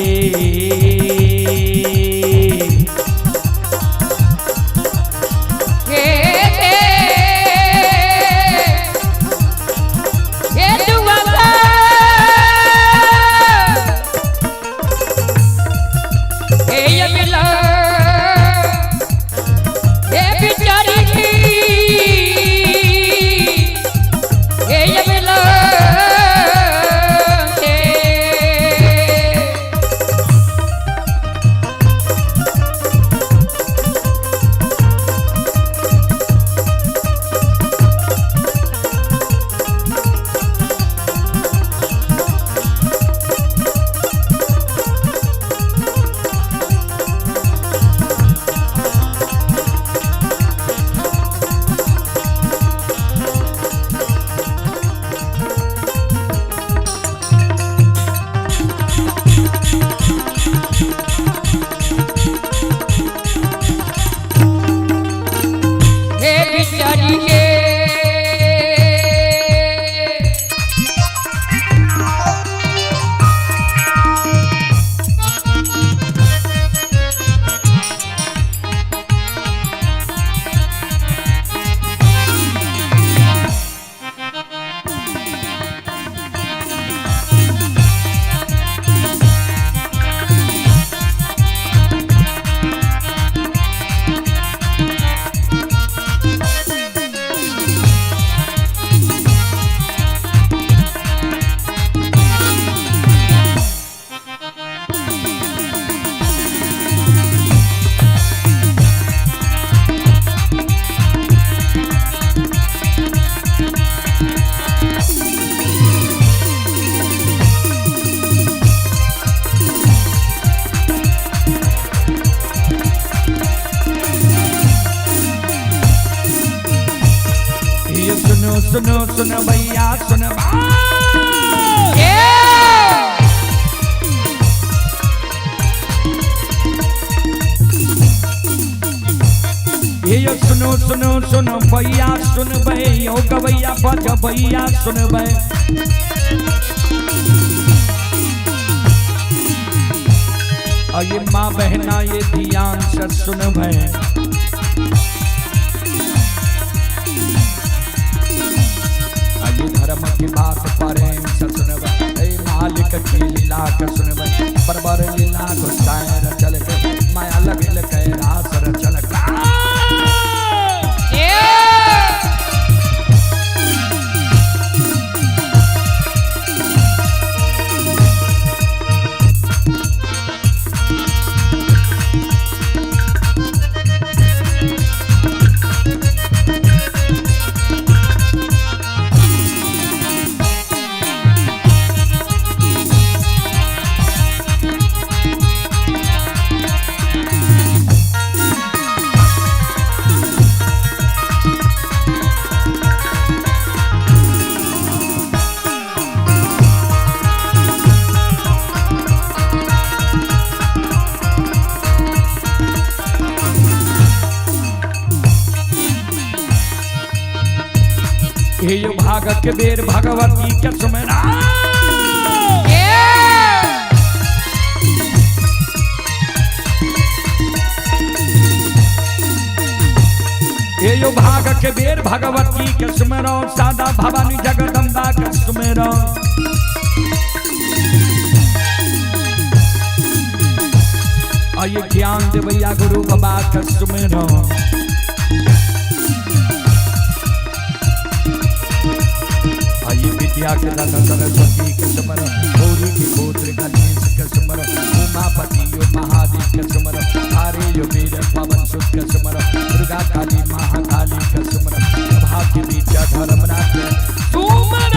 सुनो सुनो सुनो भैया सुनो। ये सुनो सुनो सुनो भैया सुनबै, यो गवैया बजबैया सुनबै। और ये माँ बहना ये ध्यान से सुनबै। ये धर्म की बात प्रेम से सुनबै, मालिक की लीला के सुनबै। बरबर लीला गुस्साए रचल के, माया लगल के रास रचल के। हे भाग के बेर भगवती के सुमेरा। हे यो भाग के बेर भगवती के सुमेरो, सादा भवानी जगदम्बा के सुमेरो। ये ज्ञान देवैया गुरु बाबा के सुमेरो। विद्या के दाता सरस्वती के सुमर, गौरी के गोत्र गणेश के सुमर, उमापति यो महादेव के सुमर, हरे यो वीर पवन सुत के सुमर, दुर्गा काली महाकाली के सुमर, भाग्य विद्या धर्मराज के सुमर।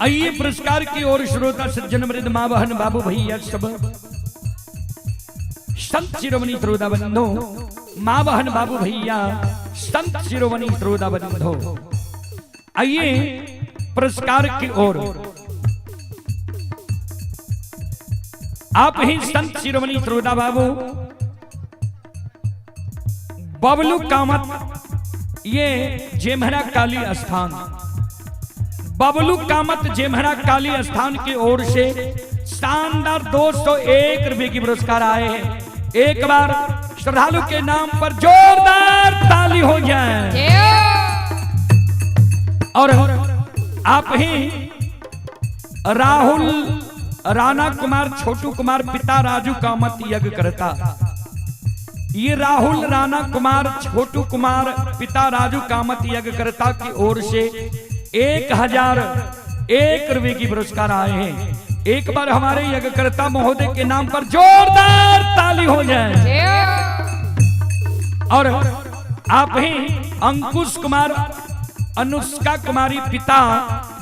आइए पुरस्कार की ओर श्रोता सज्जन मृद माँ बहन बाबू भैया सब संत शिरोमणि श्रोता बंधो, माँ बहन बाबू भैया संत शिरोमणि श्रोता बंधो, आइए पुरस्कार की ओर। आप ही संत शिरोमणि श्रोता बाबू बबलू कामत, ये जेमहरा काली स्थान, बबलू कामत जेमहरा काली स्थान की ओर से शानदार 201 रुपए की पुरस्कार आए हैं। एक बार श्रद्धालु के नाम पर जोरदार ताली हो जाए। और आप ही राहुल राणा कुमार छोटू कुमार पिता राजू कामत यज्ञ करता, ये राहुल राणा कुमार छोटू कुमार पिता राजू कामत यज्ञ करता की ओर से 1001 रुपए की पुरस्कार आए हैं। एक बार हमारे यज्ञकर्ता महोदय के नाम पर जोरदार ताली हो जाए। और आप ही अंकुश कुमार अनुष्का कुमारी पिता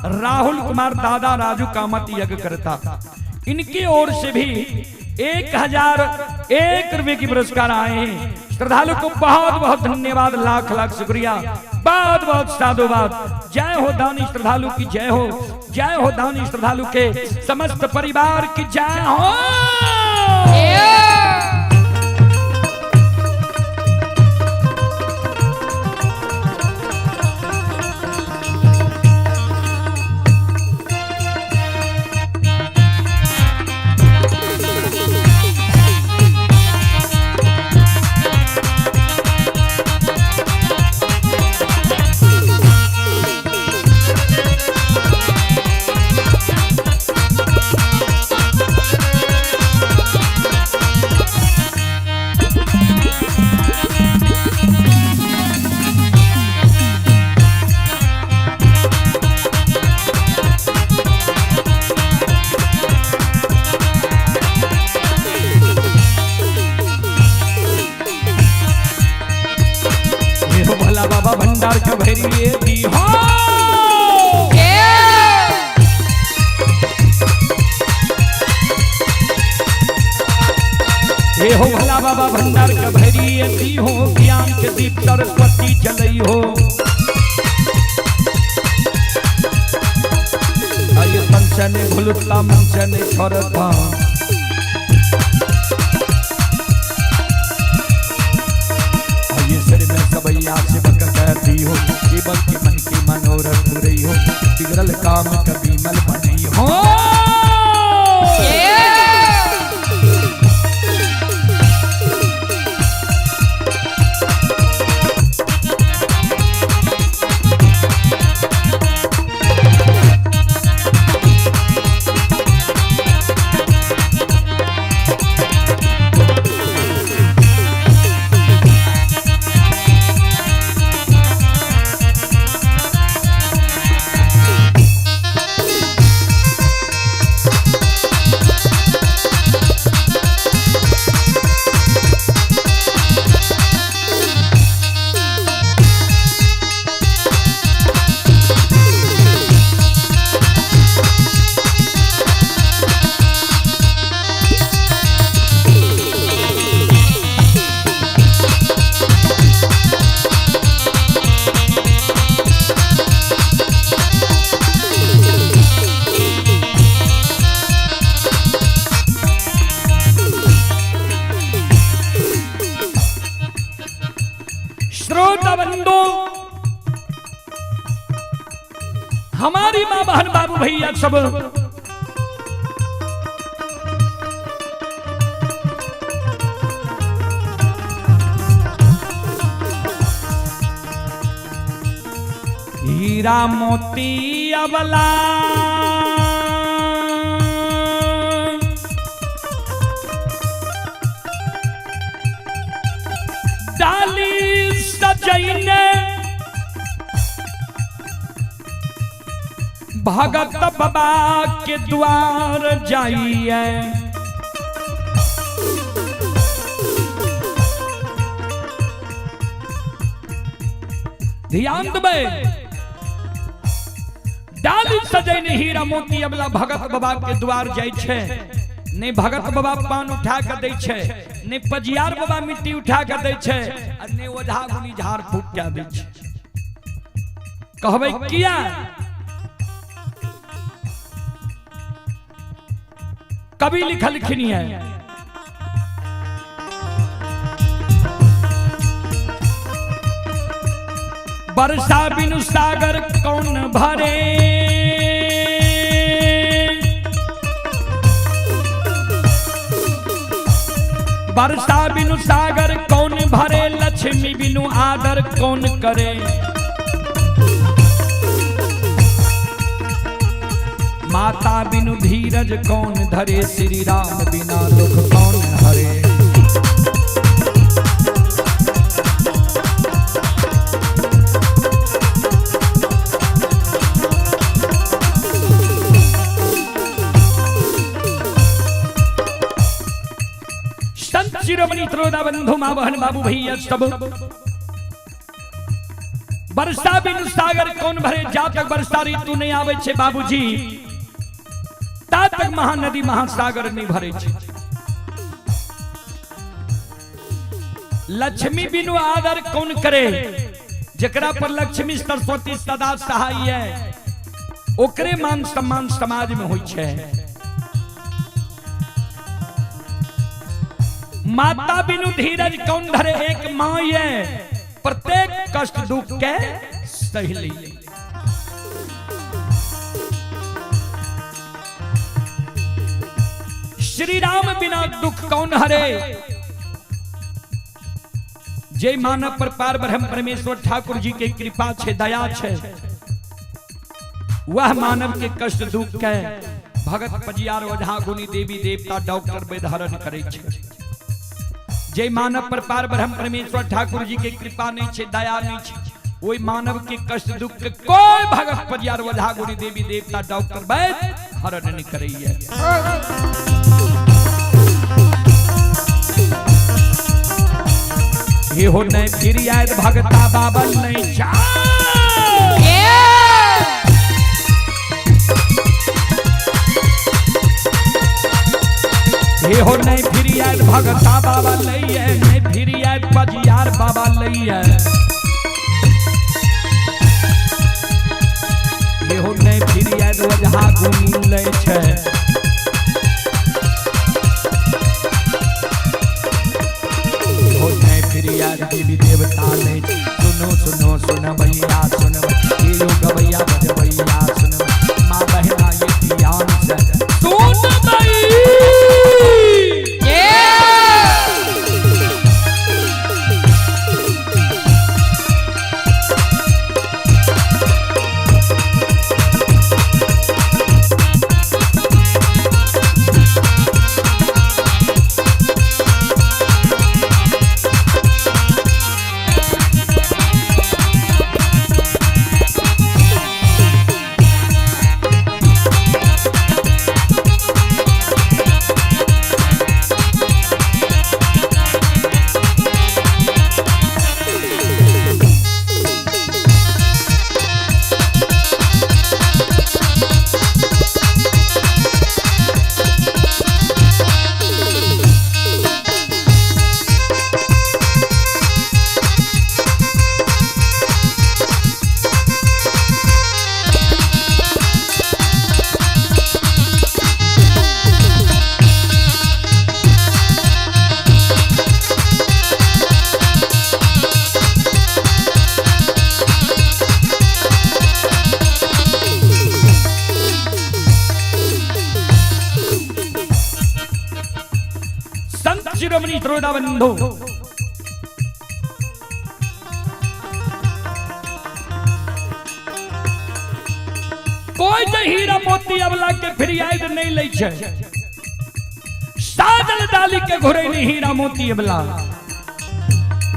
राहुल कुमार दादा राजू कामत यज्ञ करता, इनकी ओर से भी 1001 रुपए की पुरस्कार आए हैं। श्रद्धालु को बहुत बहुत धन्यवाद, लाख लाख शुक्रिया, बहुत बहुत साधुवाद। जय हो दानी श्रद्धालु की जय हो, जय हो दानी श्रद्धालु के समस्त परिवार की जय हो। भोला बाबा भंडार के भैरिए दी हो। हे हो भोला बाबा भंडार के भैरिए दी हो, ज्ञान के दीप सरस्वती जलई हो। आये पंचने भुलता मंचने छोड़ता, सबैया सेवक कहती हो, जीवन के मन की मनोरथ रही हो, बिगड़ल काम कभी मल बनी हो। श्रोता बंधु, हमारी माँ बहन बाबू भैया सब हीरा मोती अबला डाली सजैने भगत बाबा के द्वार जाइए। ध्यान देबै, डाली सजैने हीरा मोती अबला भगत बाबा के द्वार जाइ छै। नहीं भगत बाबा पान उठा के दै छै, नहीं पजियार बाबा मिट्टी उठा के दै छै, आ नहीं ओझा गुनी झाड़ फूक के दै छै। कहबै किया? कवि लिखलखिन है, वर्षा बिनु सागर कौन भरे, वर्षा बिनु सागर कौन भरे, लक्ष्मी बिनु आदर कौन करे। माता बिनु धीरज कौन धरे, श्री राम बिना दुख कौन हरे। संत शिरोमणि त्रोदा बंधु माँ बहन बाबू भैया सब, वर्षा बिनु सागर कौन भरे, जा तक वर्षा ऋतु नहीं आवे छे बाबूजी ता तक महानदी महासागर नहीं भरे छे। लक्ष्मी बिनु आदर कौन करे? जकरा पर लक्ष्मी सरस्वती सदा सहाय है, ओकरे मान सम्मान समाज में होई छै। माता बिनु धीरज कौन धरे? एक माँ है, प्रत्येक कष्ट दुख के सहेली। श्री राम बिना दुख कौन हरे? जय मानव पर पार ब्रह्म परमेश्वर ठाकुर जी के कृपा छे, दया छे, वह मानव के कष्ट दुख के भगत पजियार ओझा गुनी देवी देवता डॉक्टर वेदहरण करे छे। जय मानव पर पार ब्रह्म परमेश्वर ठाकुर जी के कृपा नहीं छे, दया नहीं छे, वही मानव के कष्ट दुख के कोई भगत पजियार ओझा गुनी देवी देवता डॉक्टर वैद हरण नहीं करे। ये हो नहीं फिर आयत भगता बाबल नहीं जा। ये हो नहीं फिर आयत भगता बाबा नहीं है, नहीं फिर आयत पजियार बाबा नहीं है। ये हो नहीं फिर आयत ओझा गुनी लै छे। देवी देवता ने सुनो सुनो सुन भैया सुन, ये यो गवैया बजवैया सुन, माँ बहना ये ध्यान से सुन भाई। शिरोमणि श्रोता बंधु, कोई जे हीरा मोती अबला के फिरियाद नहीं लै छै, साजल डाली के घुरैली हीरा मोती अबला।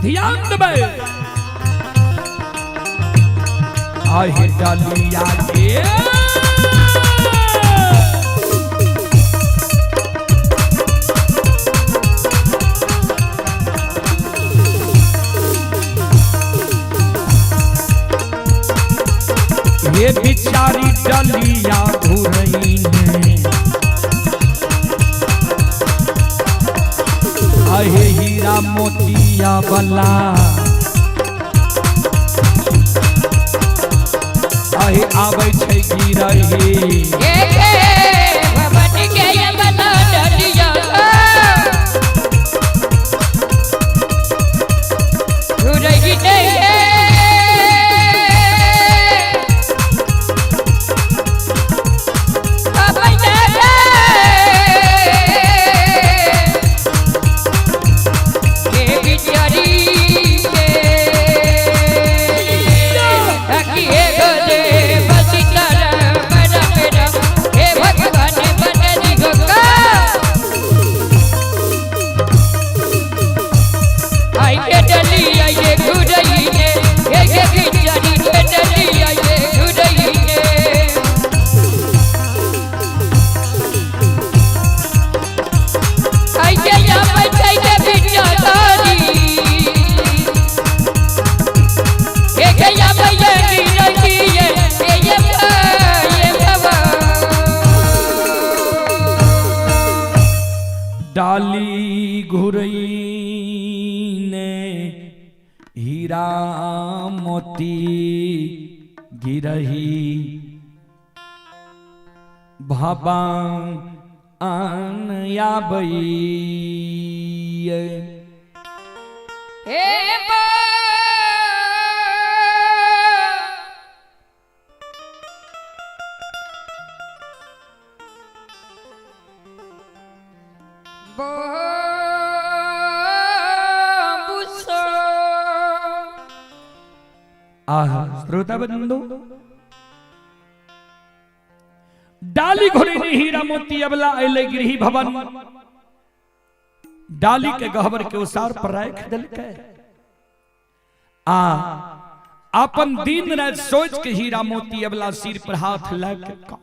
ध्यान देबै, आहे डालिया के ये बिचारी डलिया घुरई ने, आहे हीरा मोतिया बला, आहे आबै छै गिरही। डाली घुरई ने। हीरा मोती गिरही भवन आबैये। हे बा बाबूसो। आहा श्रोता बंधु, डाली घोड़ी हीरा मोती अबला अले गृह भवन, डाली के गहबर के उसार पर राख दिलकै। आ अपन दिन रात सोच के हीरा मोती अबला सिर पर हाथ लग के कान।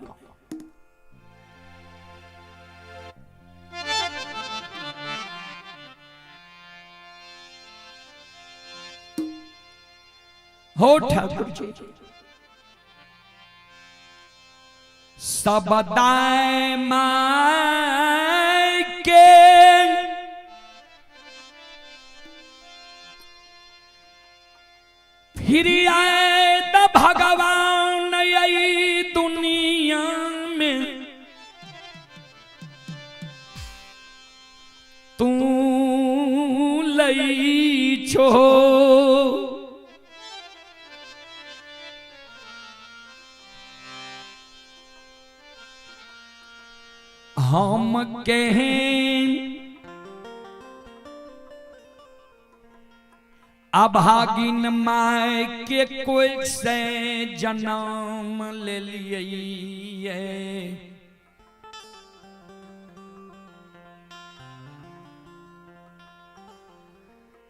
हो ठाकुर जी, सब दाएं माय के फिर आए त भगवान आई दुनिया में, तू लई छो। हम कहें अभागिन my के कोई से जन्म ले लिए।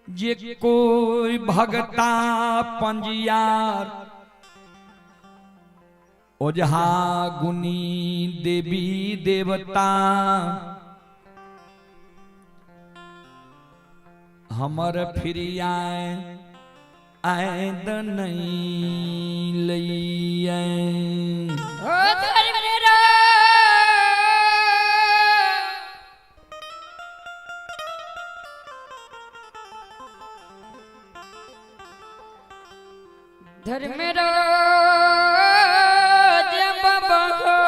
जे कोई भगता पंजियार ओझा गुनी देवी देवता हमर फिर आए आए नहीं लइए। ओ धर्मरा धर्मराज बाबा हो।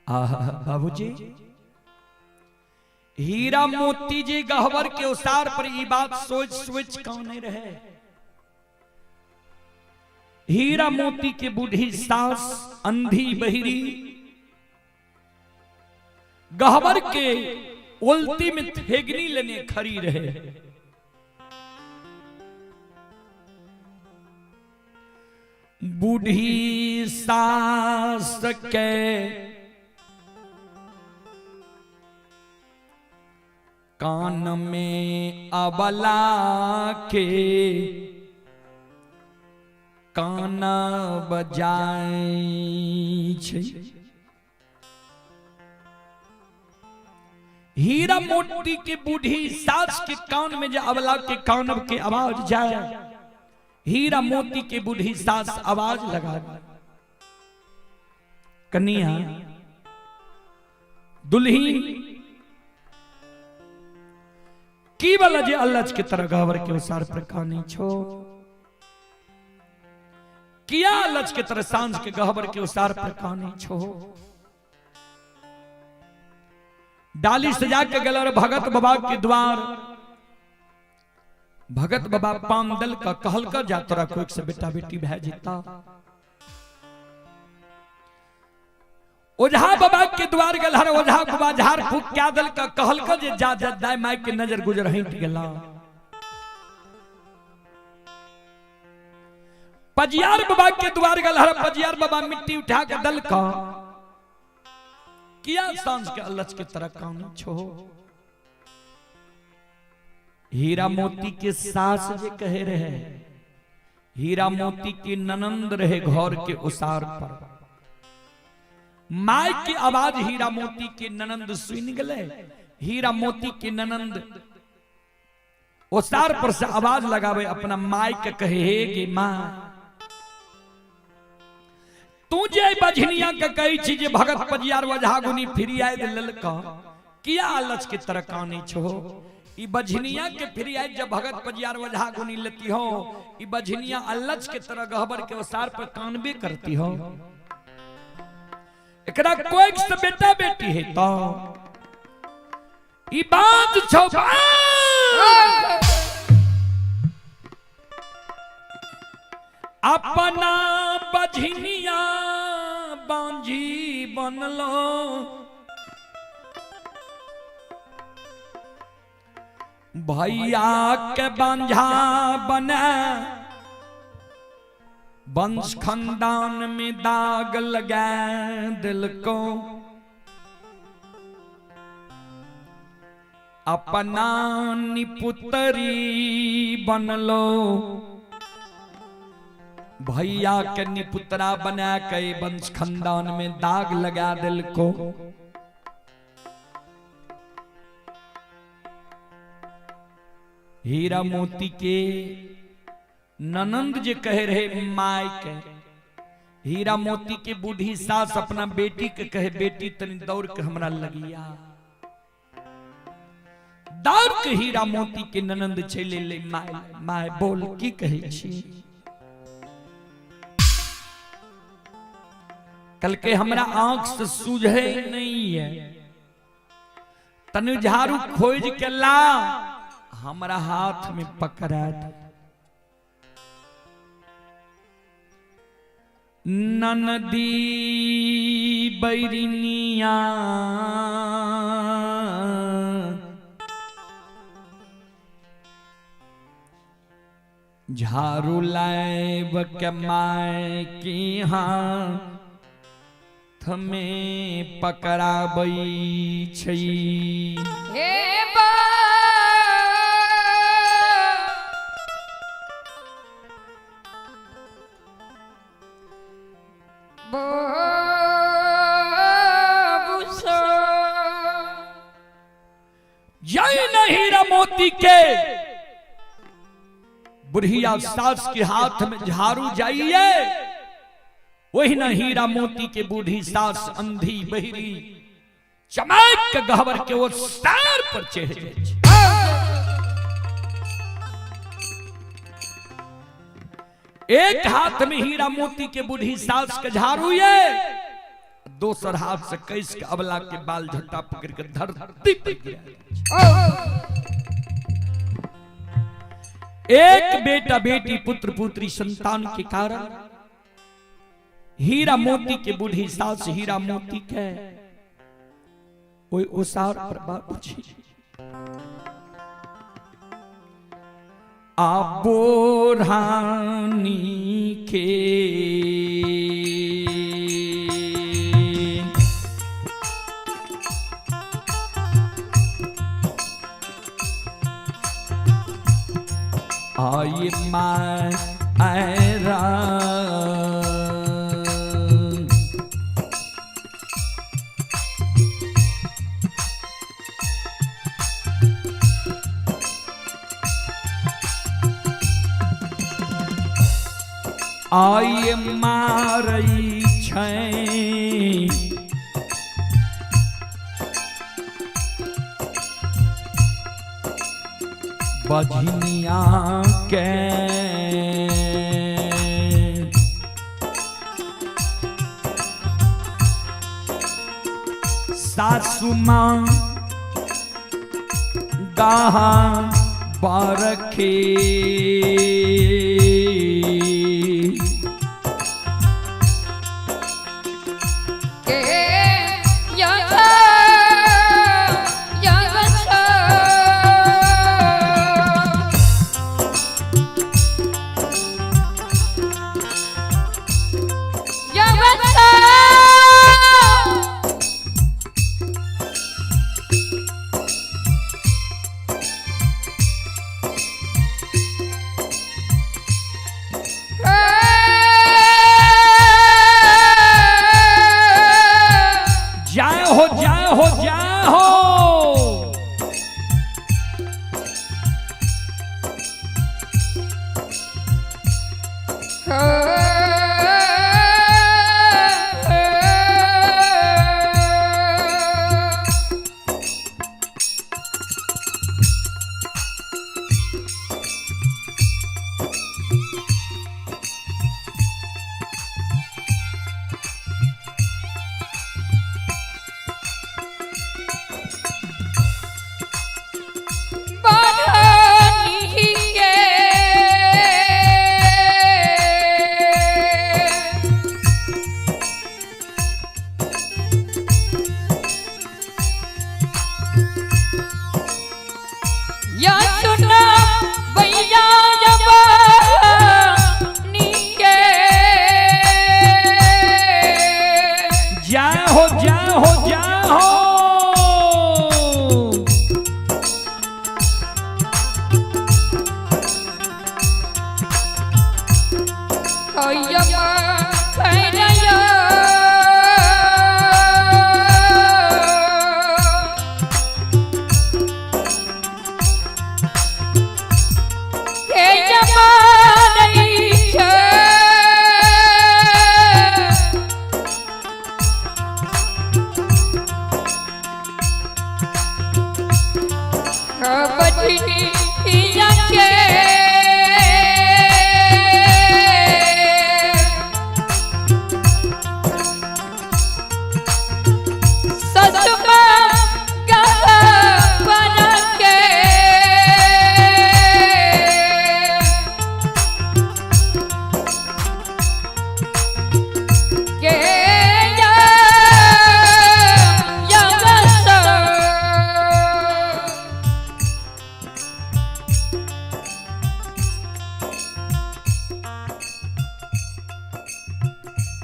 आहा बाबूजी, हीरा मोती जी गहवर के उसार पर ई बात सोच सोच कौन नहीं रहे। हीरा मोती के बूढ़ी सास अंधी बहिरी गहवर के ओलती में थेगनी लेने खड़ी रहे। बूढ़ी सास के कान में अबला के कान बजाय छै। हीरा मोती के बूढ़ी सास के कान में जो अबला के कान के आवाज जाए, हीरा मोती के बूढ़ी सास आवाज लगा, कन्या दुल्हीन की वाला जे अल्लाह के तरह गहवर के उसार पर कानी छो, किया अल्लाह के तरह सांझ के गहवर के उसार पर कानी छो। डाली सजा के गल और भगत बाबा के द्वार, भगत बाबा पामदल का कहल कर जा तोरा कोई से बेटा बेटी भै जीता। ओझा बाबा के द्वार गल हर ओझा बाबा झाड़ फूक क्या दल का कहल कर जे जा जा दाई माई के नजर गुजर हट गेला। पजियार बाबा के द्वार गल हर पजियार बाबा मिट्टी उठा के दल का किया सांझ के अल्लाह के तरह कान छो। हीरा मोती के सास जे कहे रहे, हीरा मोती की ननंद रहे घर के उसार पर। My की आवाज हीरा मोती के ननंद सुन गले। हीरा मोती के ननंद उसार पर से आवाज लगावे अपना my के कहे, हे गे मां, तू जे बझनिया के कही छी जे भगत पजियार वझा गुनी फिर आए ललका, किया अलच के तरह कानी छो। ई बझनिया के फिर आई जब भगत पजियार वजहा गुनी लेती हो, ई बझनिया अल्लच के तरह गहबर के ओसार पर कानबे करती हो। एकरा कोई से बेटा बेटी है तो ई बात छौ बात। अपना बझनिया बांझी बनलो, भैया के बांझा बना वंश खानदान में दाग लगा दिल को। अपना निपुतरी बनलो, भैया के निपुतरा बना के वंश खानदान में दाग लगा दिल को। हीरा मोती के ननंद जे कहे रहे my के, हीरा मोती के बूढ़ी सास अपना बेटी के कहे बेटी तनी दौड़ के हमरा लगिया। दौड़ के हीरा मोती के ननंद चले ले my, my बोल की कहे छी? कल के हमरा आंख से सूझे नहीं है, तनु झाड़ू खोज के ला हमरा हाथ में पकड़ा दे। ननदी बैरिनिया झाड़ू लाइब के my की हाथ में पकड़ाबै छै। हे बा हीरा मोती के बुढ़िया सास के हाथ में झाड़ू जाइए, वही न हीरा मोती के बूढ़ी सास अंधी बहरी चमक के गहबर के वो सर पर चढ़ जाए। एक हाथ में हीरा मोती के बूढ़ी सास के झाड़ू ये, दोसर हाथ से कैस के अबला के बाल झट्टा पकड़ के धरती पर गिरा। एक बेटा बेटी पुत्र पुत्री संतान के कारण हीरा मोती के बूढ़ी सास हीरा मोती के ओई ओसार पर बाबूजी आबो रानी के आई मां आयरा आई मारई छै बझनिया के सासु मां गाहा बरखे या सुना भैया जब नीके। जय हो जय हो जय हो।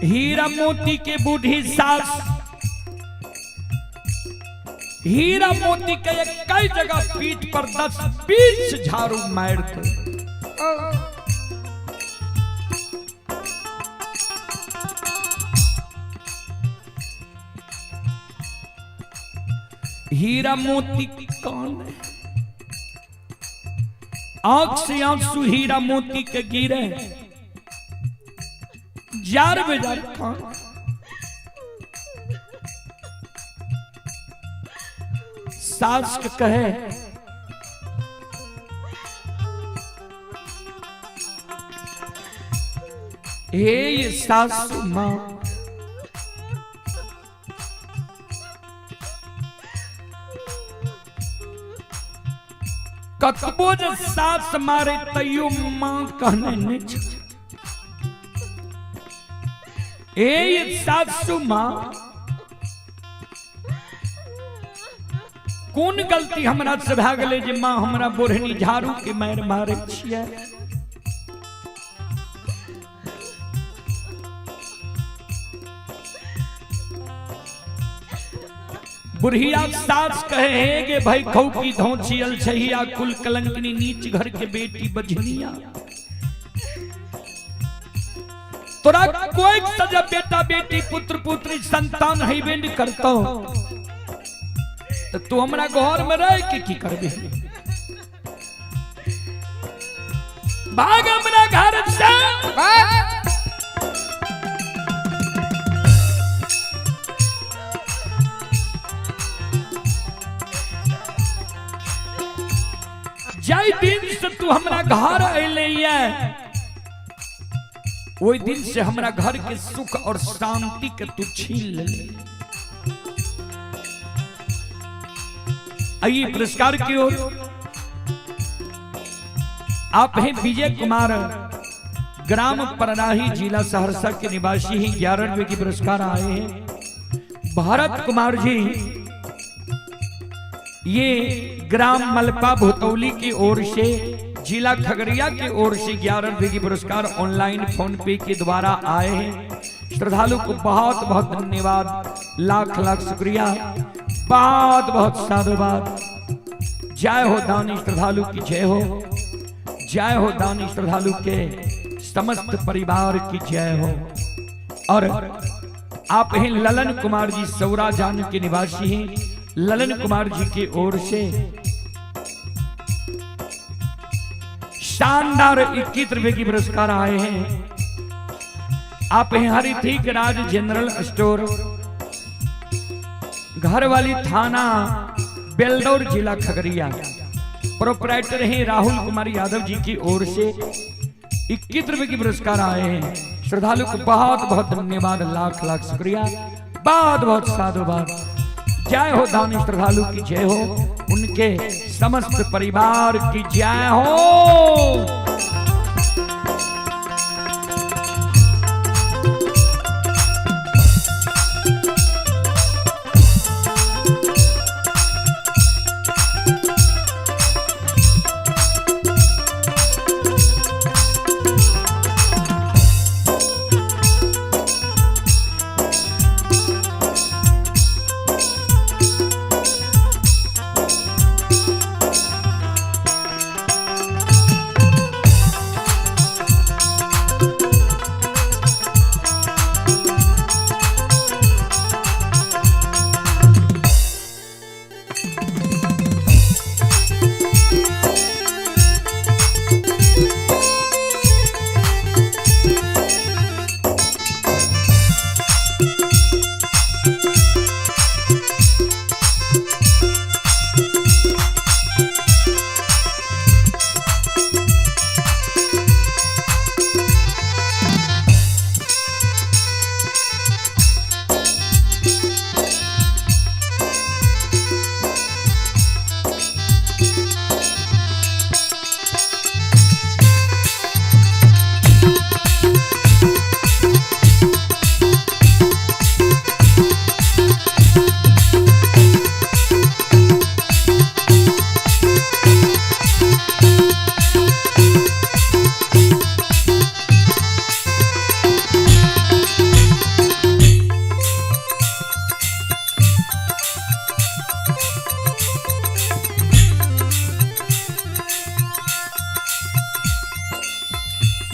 हीरा मोती के बूढ़ी सास, हीरा मोती के एक कई जगह पीठ पर 10-20 झाड़ू मारते। हीरा मोती कौन है? आंख से आंसू हीरा मोती के गिरे, जार बेजार कौन? सास के कहे हे ये सासू मां, कतबो जे सास मारे तैयो मां कहने नहीं छै। ए ये सासू मां, कोन गलती हमरा से भए गेलै जे मां हमरा बोढ़नी झाड़ू के मारि मारे छियै? बुढ़िया सास कहे हे गे भाई खौ की धौचियल छहिया कुल कलंकनी नीच घर के बेटी बझनिया, तोरा कोई सजा बेटा बेटी पुत्र पुत्री संतान हेबे नहीं करतो, तो तू हमरा घर में रह के की करबे? भाग हमरा घर से। जाय दिन से तू हमरा घर अइले ओहि दिन से हमरा घर के सुख और शांति के तू छीन ले। आइए पुरस्कार की ओर। आप हैं विजय कुमार, ग्राम परराही, जिला सहरसा के निवासी हैं। 11 रुपए की पुरस्कार आए हैं। भारत कुमार जी, ये ग्राम मलपा भुतौली की ओर से, जिला खगड़िया की ओर से 11 रुपए की पुरस्कार ऑनलाइन फोन पे के द्वारा आए हैं। श्रद्धालु को बहुत बहुत धन्यवाद, लाख लाख शुक्रिया, बहुत बहुत साधुवाद। जय हो दानी श्रद्धालु की जय हो, जय हो दानी श्रद्धालु के समस्त परिवार की जय हो। और आप हैं ललन कुमार जी, सौरा जान के निवासी हैं। ललन कुमार जी की ओर से शानदार 21 रुपए की पुरस्कार आए हैं। आप हैं हरिथिक राज जनरल स्टोर, घर वाली थाना बेलदौर, जिला खगड़िया। प्रोपराइटर हैं राहुल कुमार यादव जी की ओर से 21 रुपए की पुरस्कार आए हैं। श्रद्धालु को बहुत बहुत धन्यवाद, लाख लाख शुक्रिया, बहुत बहुत साधुवाद। जय हो दानी श्रद्धालु की जय हो, उनके समस्त परिवार की जय हो।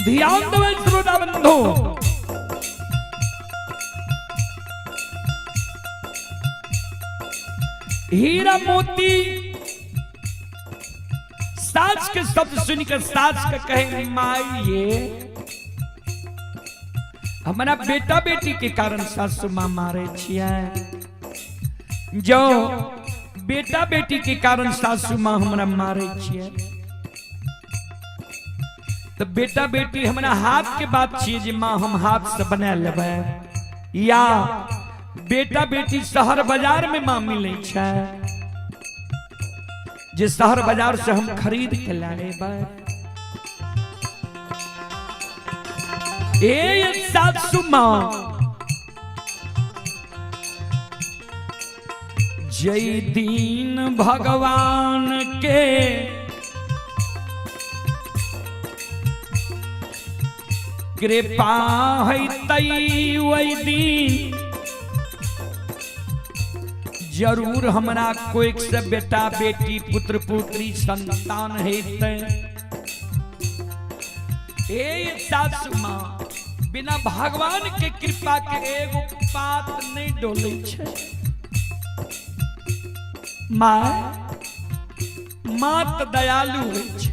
ध्यान देबै श्रोता बंधु। हीरा मोती सास के शब्द सुनकर सास के कहे, माई ये हमारा बेटा बेटी के कारण सासु माँ मारे छियै। जो बेटा बेटी के कारण सासु माँ हमरा मारे छियै तो बेटा बेटी हमरा हाथ के बात छियै जे माँ हम हाथ से बना लेबै, या बेटा बेटी शहर बाजार में माँ मिलै छै जे शहर बाजार से हम खरीद के लाएबै। ए सासु माँ जय दीन भगवान के कृपा है तई वही दिन जरूर हमरा कोई से बेटा बेटी पुत्र पुत्री संतान हेतै। ए सासु माँ बिना भगवान के कृपा के एगो पात नहीं डोले छै। माँ माँ त दयालु होइ छै,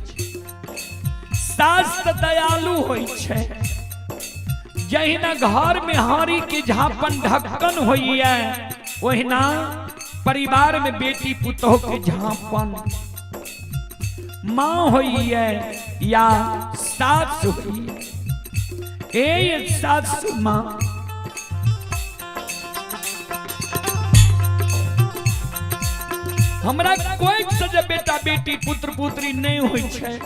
सास त दयालु होइ छै। जहिना घर में हारी के झापन ढक्कन होइए ओहिना परिवार में बेटी पुतोह के झापन माँ होइए या सास होइए। ए सासु माँ हमरा कोई से जे बेटा बेटी पुत्र पुत्री नहीं होई छै,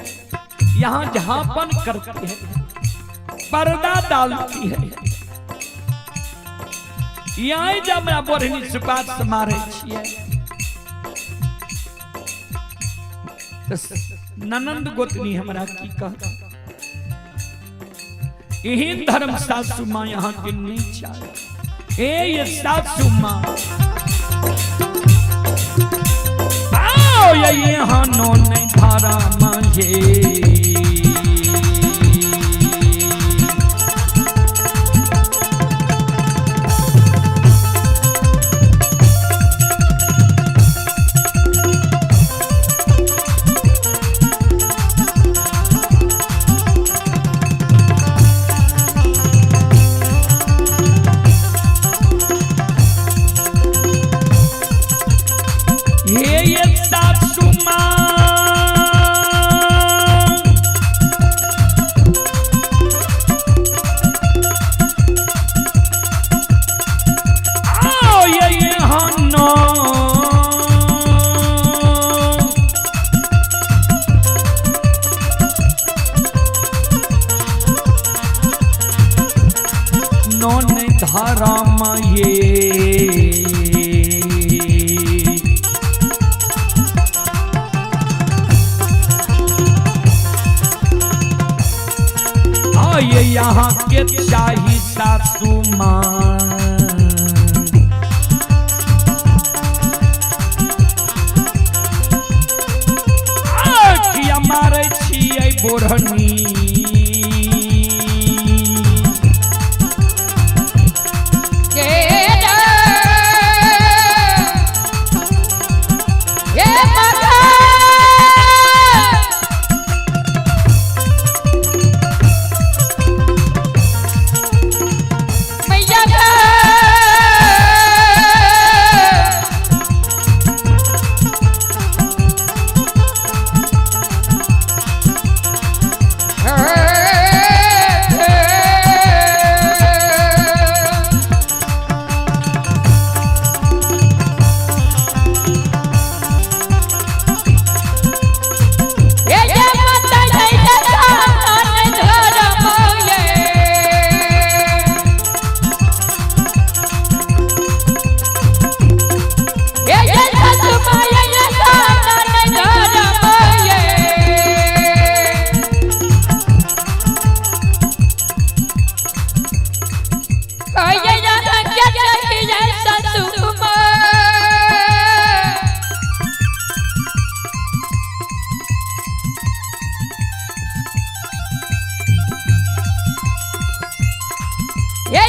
यहाँ झापन करती है, पर्दा डालती है। यहाँ जे हमरा बोढ़नी सुपात से मारे छियै त ननंद गोतनी हमरा की कहत, एहन धर्म सासु माँ यहाँ के नहीं चाहे। ए ये सासु माँ आओ ये यहाँ नो नहीं धारा मांझे। हे ये सासु माँ आओ ये यहाँ नो नो नहीं धारा माये। आये यहाँ के चाही सासु माँ किया मारै छियै बोढ़नी। मैया।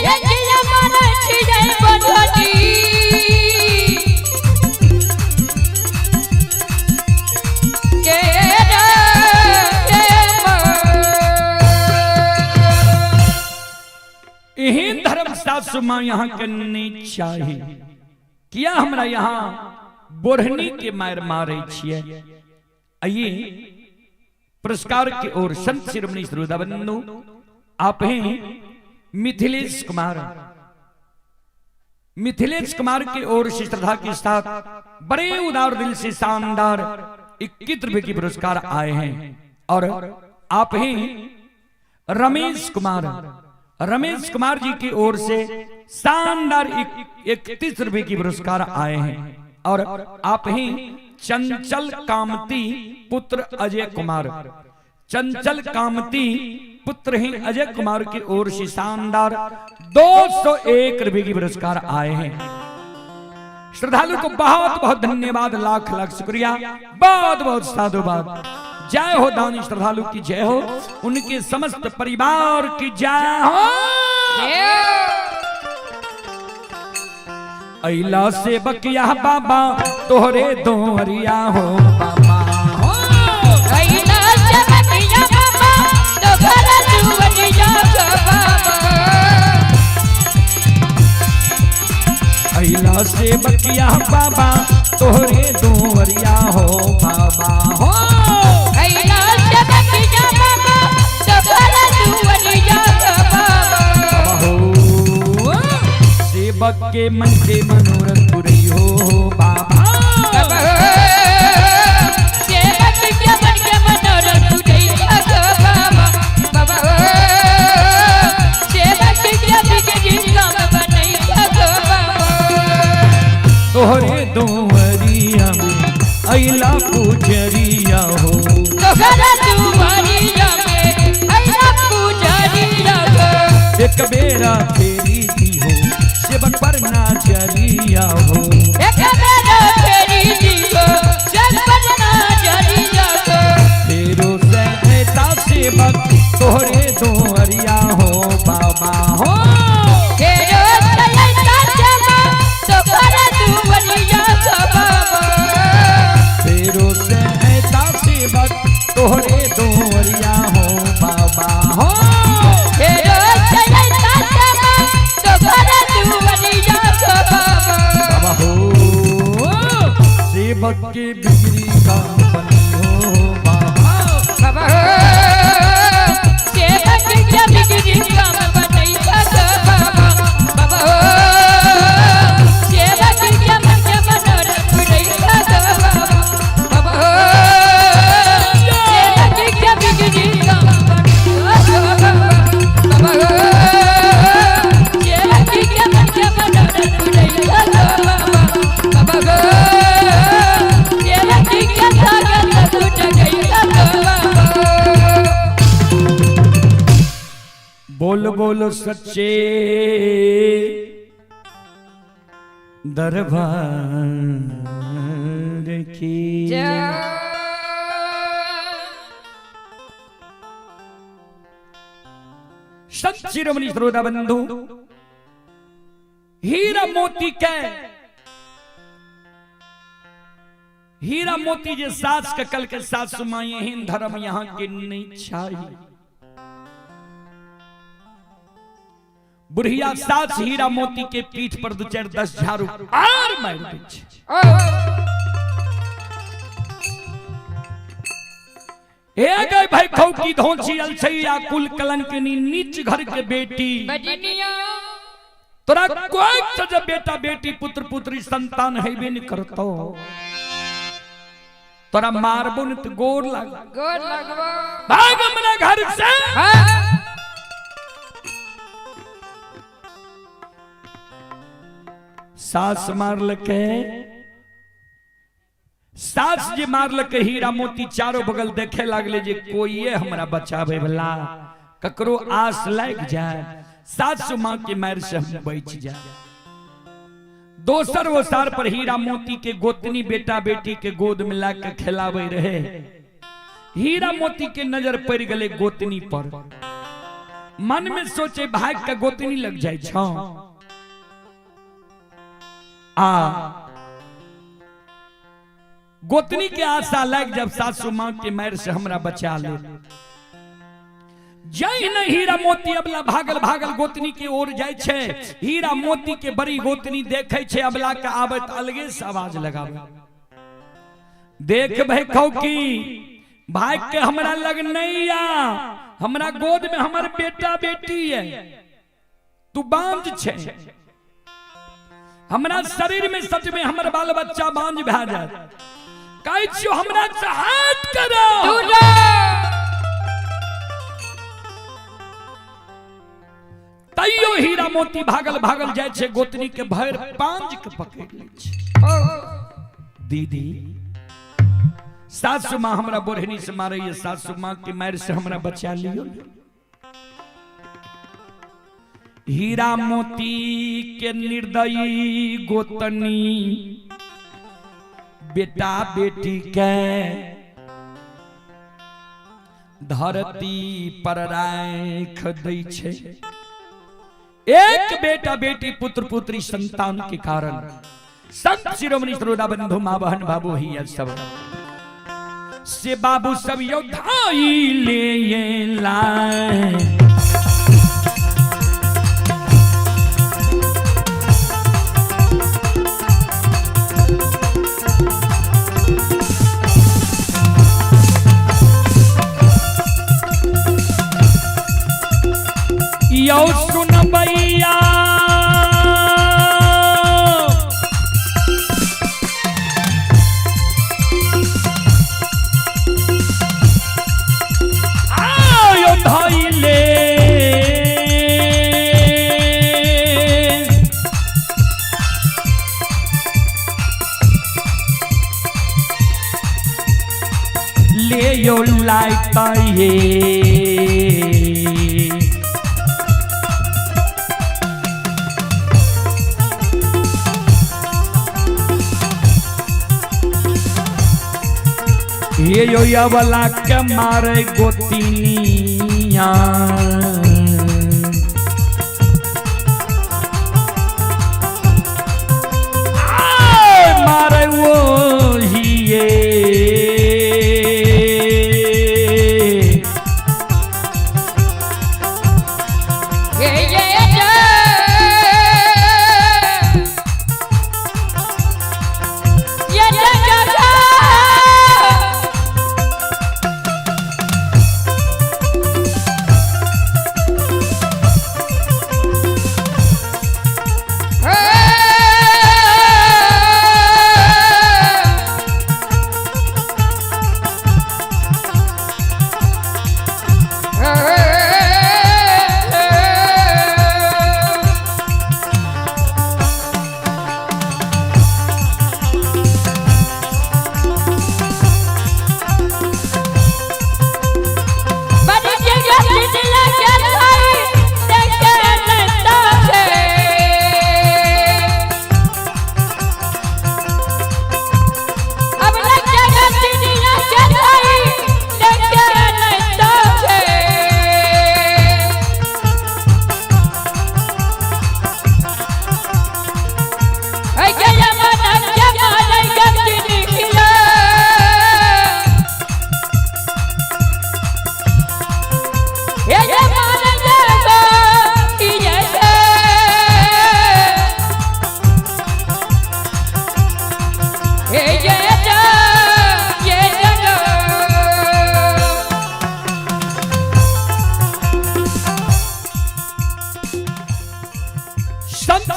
किया मारै छियै बढ़नी के रे एहन धर्म सासु माँ यहाँ के नहीं चाही। किया हमरा यहाँ बोढ़नी के मार मारे छियै। आइए पुरस्कार के ओर संत शिरोमणि श्रोता बंधु आप हैं मिथिलेश कुमार। मिथिलेश कुमार की ओर से श्रद्धा के साथ बड़े उदार दिल से शानदार 21 रुपए की पुरस्कार आए हैं। और आप हैं रमेश कुमार। रमेश कुमार जी की ओर से शानदार 31 रुपए की पुरस्कार आए हैं। और आप हैं चंचल कामती पुत्र अजय कुमार। चंचल कामती पुत्र हैं अजय कुमार की ओर से शानदार 201 रुपए की पुरस्कार आए हैं। श्रद्धालु को बहुत बहुत धन्यवाद, लाख लाख शुक्रिया, बहुत बहुत साधुवाद। जय हो दानी श्रद्धालु की जय हो, उनके समस्त परिवार की जय हो। अइला से बकिया बाबा तोहरे दोहरिया हो बाबा हो। अइला से बकिया बाबा तोहरे दुवरिया हो बाबा। अइला से बकिया बाबा तोहरे दोहरिया हो बाबा हो। अइला से बकिया बाबा तोहरे दुवरिया हो बाबा। बाबा हो सेवक के मन के मनोरथ पुरई हो बाबा। बाबा सेवक के मन के मनोरथ पुरई हो बाबा। बाबा सेवक के बिगड़ी काम बनई हो बाबा। तोहरे दोहरिया में अइला पुजरिया हो। तोहरे दुवरिया में अइला पुजरिया हो। एक बेरा फेरी दी हो सेवक पर नाचरिया हो। एक बेरा फेरी दी हो सेवक पर नाचरिया हो। फेरो से ऐता सेवक तोहरे दोहरिया हो बाबा हो। फेरो से ऐता सेवक तोहरे दुवरिया हो बाबा। फेरो से ऐता सेवक तोहरे दोहरिया हो बाबा हो। फेरो से ऐता सेवक तोहरे दुवरिया हो बाबा। बाबा हो सेवक के बिगड़ी काम बनी हो बाबा। बाबा सेवक के बिगड़ी काम बनई हो बाबा। बाबा सेवक के मन के मनोरथ पुरई हो बाबा। बाबा सेवक के बिगड़ी काम बनई हो बाबा। बाबा सेवक के मन के मनोरथ पुरई हो बाबा। बाबा सेवक के धागा टूट गई हो बाबा। बोल बोल सच्चे दरबार की जय। संत शिरोमणि श्रोता बंधु हीरा मोती के हीरा मोती जे सास के कल के सासु माई हिंद धर्म यहाँ के नहीं चाहिए। बुढ़िया सास हीरा मोती के पीठ पर 2 4 10 झाड़ू आर मार दै छै। हे गए भाई खौकी धोची अलछैया कुल कलंकनी नीच घर के बेटी बजनिया तोरा कोई से जब बेटा बेटी पुत्र पुत्री संतान हेबे न करतो तोरा मारबो न त गोर लाग गोर लगवा भाग हमरा घर से। हाँ। सास मारलके सास जे मारलके हीरा मोती चारों बगल देखे लागले जे कोई हमरा बचावे वाला ककरो आस लाग जाए सासु माँ के मार से हम बच जाए। दोसर ओसार पर हीरा मोती के गोतनी बेटा बेटी के गोद में ला के खिलावे रहे। हीरा मोती के नजर पड़ गले गोतनी पर। मन में सोचे भाग के गोतनी लग जाए छौ। आ गोतनी के आशा लग जब सासू माँ के मार से हमरा बचा ले। जय न हीरा मोती अबला भागल भागल गोतनी के ओर जाय छे। हीरा मोती के बड़ी गोतनी देखे छे अबला के आबत अलगे से आवाज लगावे, देख भाई खौकी भाग के हमरा लग नहीं आ, हमरा गोद में हमर बेटा बेटी है, तू बांझ छे, हमरा शरीर में सच में हमर बाल बच्चा बांझ भा जाए, कहै छियो हमरा से हाथ करो। तैयो हीरा मोती भागल भागल जाय छे, गोतनी के भर पांज के पकड़ ले छे। दीदी सासू माँ हमरा बोरहनी से मारे, सासू माँ के मार से हमरा बचा लियो। हीरा मोती के निर्दयी गोतनी बेटा बेटी के धरती पर राख दै छे। एक बेटा बेटी पुत्र पुत्री संतान के कारण संत शिरोमणि श्रोता बंधु माँ बहन बाबू ही सब से बाबू सब योद्धाई ले लाए। यो सुन भैया आयो धइले ले यो लाइताये ये यो यवला के मारे गोतिनिया मारे वो ही ये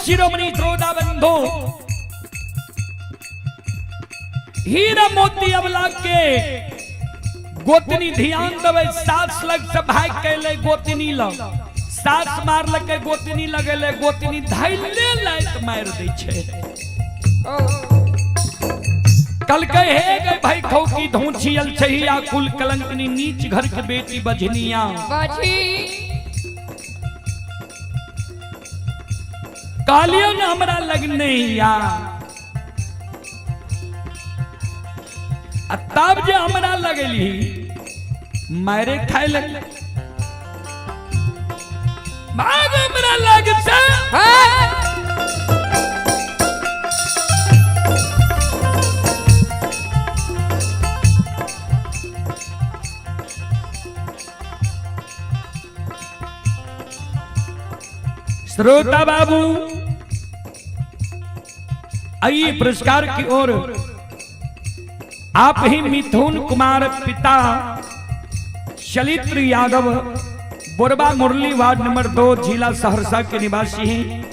शिरोमणि त्रोदा बंधु हीरा मोती अबला के गोतनी ध्यान देवे, सास लग से भाग के ले गोतनी लग, सास मार लगे गोतनी लगेले, गोतनी धैले लायक मार दै छे। कल के हे गए भाई खौकी धोछियल छहिया कुल कलंकनी नीच घर के बेटी बझनिया। कहलियो न हमरा लग नहीं आ, तब जे हमरा लगली मारे खाए लग। भाग हमरा लग से। श्रोता बाबू, आइए पुरस्कार की ओर। आप ही मिथुन कुमार पिता शलित्र यादव, बोरबा मुरली वार्ड नंबर 2, जिला सहरसा के निवासी हैं।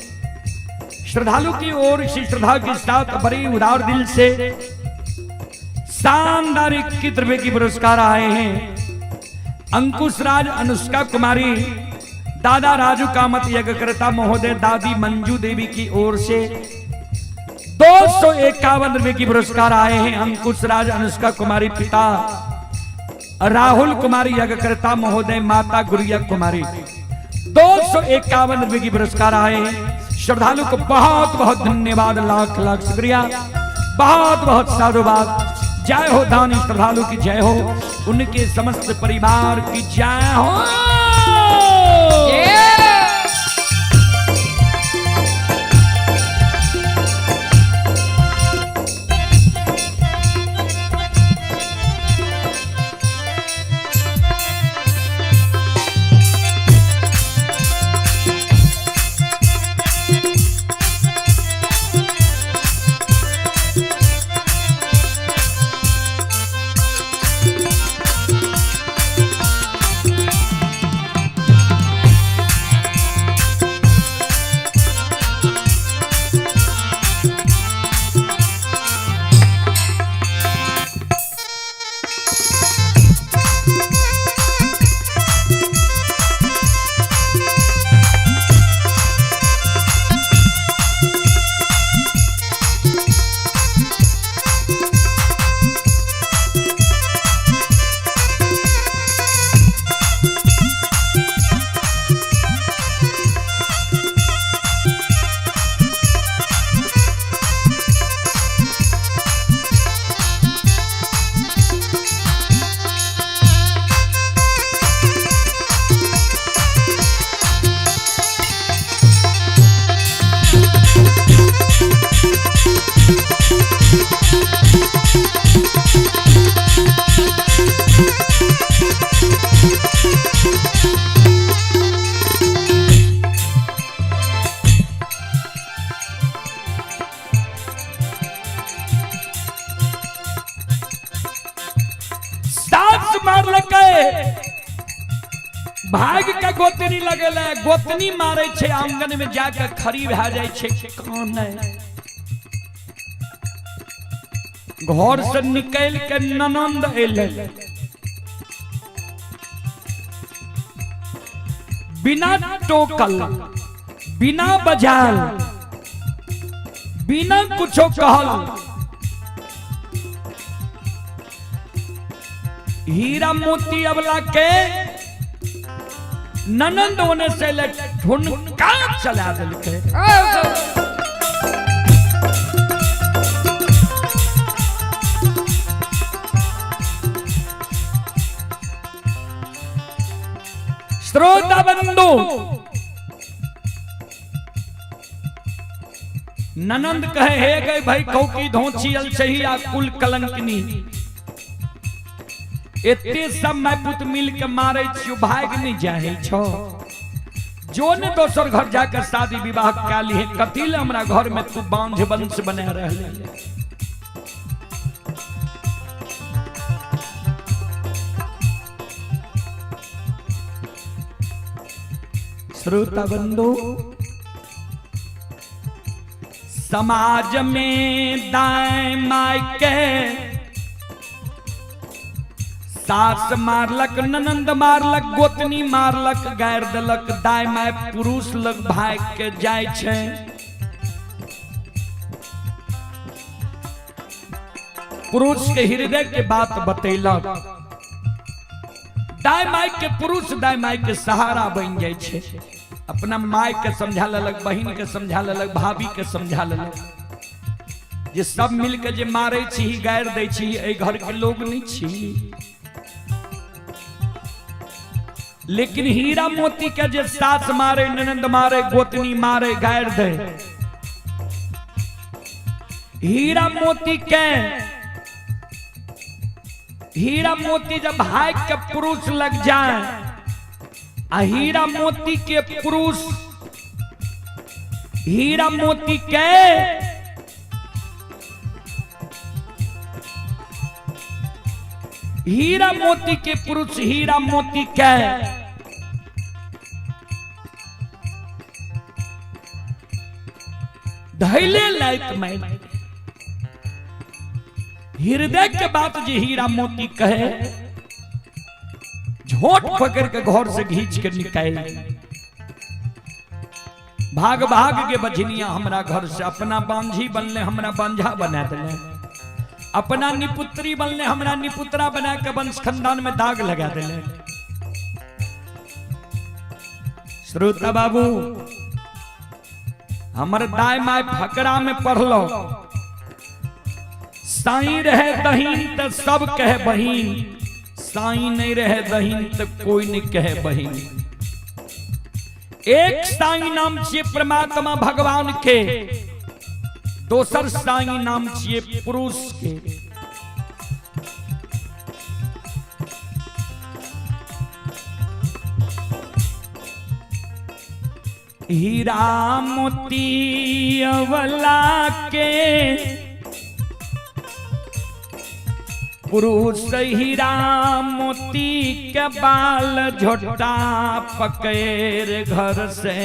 श्रद्धालु की ओर से श्रद्धा के साथ बड़ी उदार दिल से शानदार 21 रुपए की पुरस्कार आए हैं। अंकुश राज, अनुष्का कुमारी, दादा राजू कामत यज्ञकर्ता महोदय, दादी मंजू देवी की ओर से 251 रुपए की पुरस्कार आए हैं। अंकुश राज, अनुष्का कुमारी, पिता राहुल कुमारी यज्ञकर्ता महोदय, माता गुड़िया कुमारी, 251 रुपए की पुरस्कार आए हैं। श्रद्धालु को बहुत बहुत धन्यवाद, लाख लाख शुक्रिया, बहुत बहुत साधुवाद। जय हो दानी श्रद्धालु की जय हो, उनके समस्त परिवार की जय हो। सास मारलकै, भाग के गोतनी लगेले, गोतनी मारे छे, आंगन में जाके खड़ी भए जाय छे, काने। घर से निकल के ननंद एले, बिना टोकल, बिना बजाल, बिना कुछो कहल, हीरा मोती अबला के ननंद होने से ले ठुनका चला दिलके। श्रोता बंधु, ननंद कहे हे गए भाई कौकी धोची अल सही आ कुल कलंकनी, एते सब मैं पुत मिल के मारे छियो, भाग नहीं जाए छो, जो ने दोसर घर जाकर शादी विवाह का लिए, कथी ले हमरा घर में तू बांझ वंश बने रहले। श्रोता बंधु, समाज में दाएं माय के सास मारलक, ननंद मारलक, गोतनी मारलक, गारि देलक, दाय my पुरुष लग भाग के जाय छै। पुरुष के हृदय के बात बतैलक। दाय my के पुरुष दाय my के सहारा बन जाय छै। अपना my के समझा लेलक, बहिन के समझा लेलक, भाभी के समझा लेलक, जे सब मिल के जे मारे छी, गारि दै छी, एहि घर के लोग नहीं छी। लेकिन हीरा मोती के जे सास मारे, ननंद मारे, गोतनी मारे, गायर दे, हीरा मोती के हीरा मोती जब भाई के पुरुष लग जाए आ हीरा मोती के पुरुष हीरा मोती के हीरा मोती के पुरुष हीरा मोती के धैले लायक मैं हृदय के बात जी हीरा मोती कहे, झोंट पकड़ के घर से घींच के निकाल, भाग भाग के बझनिया हमरा घर से, अपना बांझी बनले हमरा बांझा बना दिले, अपना निपुत्री बनले हमरा निपुत्रा बना के वंश खानदान में दाग लगा दिले। श्रोता बाबू, हमर दाई my फकरा में पढ़लो, साईं रहे दहीन त सब कहे बहीन, साईं नहीं रहे दहीन त कोई नहीं कहे बहीन। एक साईं नाम छिए परमात्मा भगवान के, दोसर साईं नाम छिए पुरुष के। हीरा मोती अवला के पुरुष हीरा मोती के बाल झोटा पकड़ घर से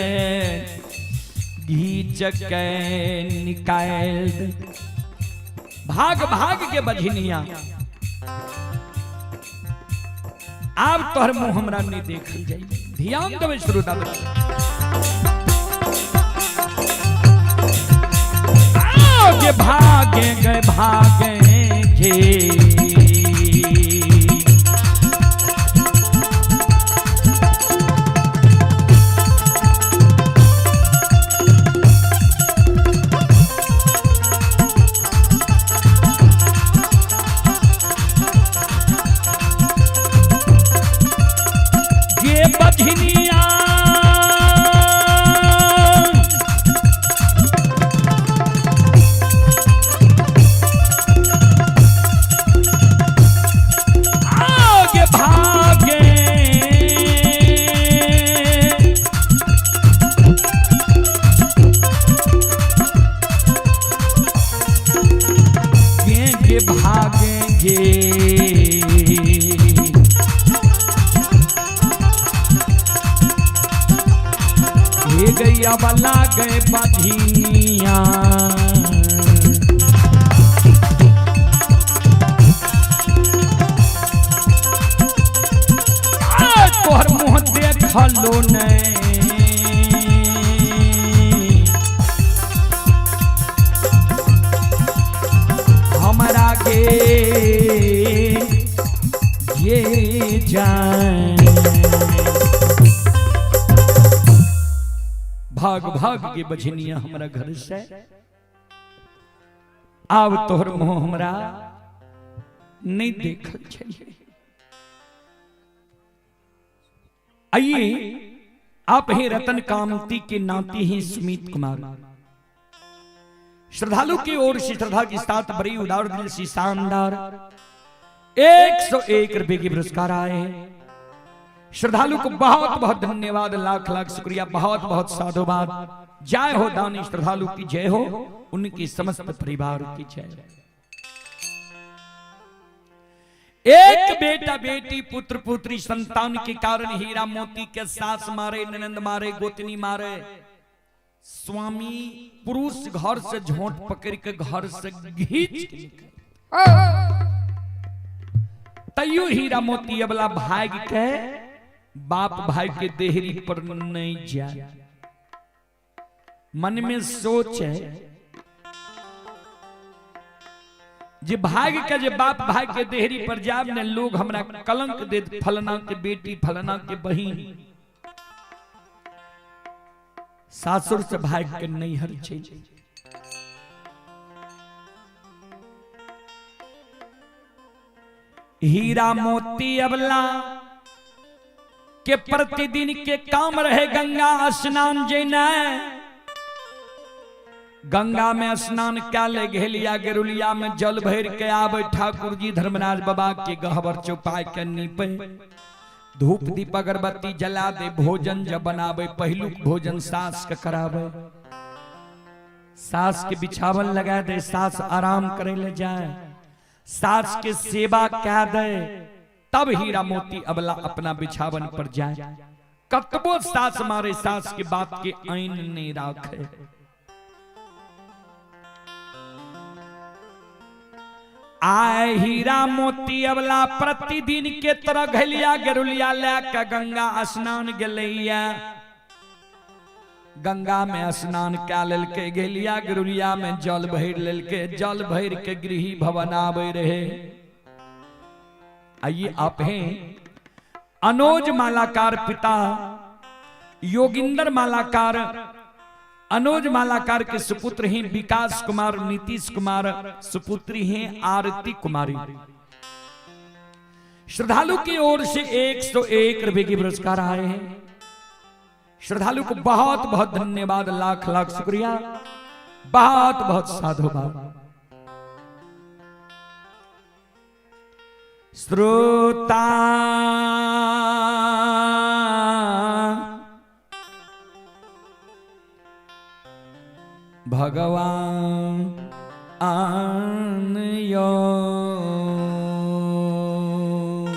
घींच के निकाल, भाग भाग के बझनिया आब तोहर मुंह हमरा नहीं देखल जाई। ध्यान देबै श्रोता, आगे भागे गए भागे गे बझनिया आगे भागे गे भागे गे गैया वाला गए बझनिया। तोहर मुँह देखलो नहीं, हमरा के ये जान। भाग भाग के बझनिया हमरा घर से, आब तोहर मुँह हमरा नहीं देखल चाहिए। आइए, आप हैं रतन कामती के नाती हैं सुमित कुमार। श्रद्धालु की ओर से श्रद्धा के साथ बड़ी उदार दिल से शानदार 101 रुपए के पुरस्कार आए। श्रद्धालु को बहुत बहुत धन्यवाद, लाख लाख शुक्रिया, बहुत बहुत साधुवाद। जय हो दानी श्रद्धालु की जय हो, उनकी समस्त परिवार की जय। एक बेटा बेटी पुत्र पुत्री संतान के कारण हीरा मोती के सास मारे, ननंद मारे, गोतनी मारे, स्वामी पुरुष घर से झोंट पकड़ के घर से घींच के तैयो हीरा मोती अबला भाग के बाप भाई के देहरी पर नहीं जाए। मन में सोच है जे भाग के जे बाप भाई के देहरी पर जाब ने लोग हमरा कलंक दे, फलना के बेटी फलना के बहिन। सासुर से भाग के नैहर चल। हीरा मोती अबला के प्रतिदिन के काम रहे गंगा स्नान जेना। गंगा में स्नान कए ले घेलिया गेरुलिया में जल भर के आवे ठाकुर जी धर्मराज बाबा के गहबर चौपाई के नीपे, धूप दीप अगरबत्ती जला दे, भोजन जब बनावे पहलुक भोजन सास के करावे, सास के बिछावन लगा दे, सास आराम करे ले जाए, सास के सेवा कह दे, तब हीरा मोती अबला अपना बिछावन पर जाए। कतबो सास मारे सास के बात के ऐन नहीं राखे। आए हीरा मोती अबला प्रतिदिन के तरह घलिया गेरुलिया ले के गंगा स्नान गेलैया। गंगा में स्नान कए लेलकै, गेलिया गेरुलिया में जल भरि लेलकै, जल भरि के गृही भवन आबै रहे। आइए आप हैं अनोज मालाकार पिता योगिंदर मालाकार, अनोज मालाकार के सुपुत्र हैं विकास कुमार, नीतीश कुमार, सुपुत्री हैं आरती कुमारी। श्रद्धालु की ओर से 101 रुपए के पुरस्कार आए हैं। श्रद्धालु को बहुत बहुत धन्यवाद, लाख लाख शुक्रिया, बहुत बहुत साधुवाद। श्रोता भगवान आन यो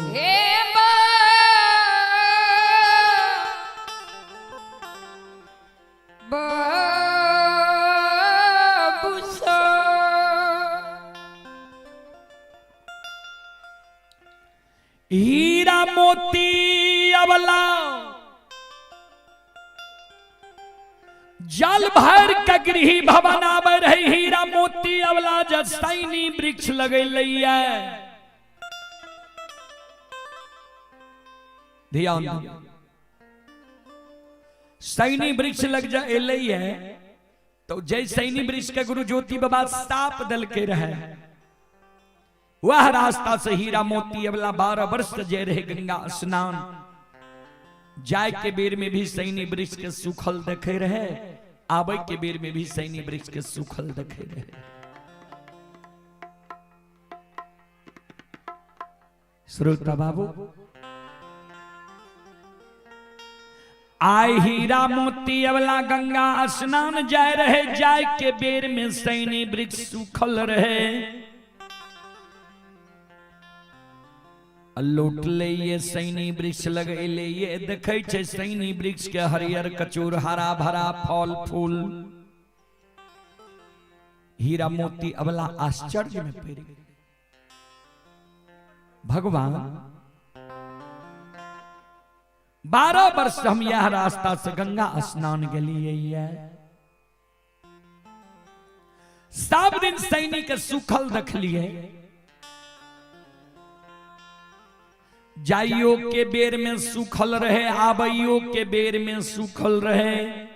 हे बाबू सा हीरा मोती अबला जल भर के गृही भवन आवे रहे। हीरा मोती अबला जसैनी वृक्ष लगैलैया। ध्यान दियौ, सैनी वृक्ष लग जाए तो जय सैनी वृक्ष के गुरु ज्योति बाबा साप दल के रहे, वह रास्ता से हीरा मोती अबला 12 वर्ष जे रहे गंगा स्नान जाय के बेर में भी सैनी वृक्ष के सूखल देखे रहे, आवे के बेर में भी सैनी वृक्ष के सूखल देखे रहे। श्रोता बाबू, आय हीरा मोती अबला गंगा स्नान जाय रहे, जाय के बेर में सैनी वृक्ष सूखल रहे। लौट ले ये सैनी वृक्ष लगैले ये, देखै छै सैनी वृक्ष के हरियर कचूर हरा भरा फल फूल। हीरा मोती अबला आश्चर्य में पड़ गए। भगवान 12 वर्ष हम यह रास्ता से गंगा स्नान गेलिए, सब दिन सैनी के सूखल देखलिए, जाइयो के बेर में सूखल रहे, आबैयो के बेर में सूखल रहे।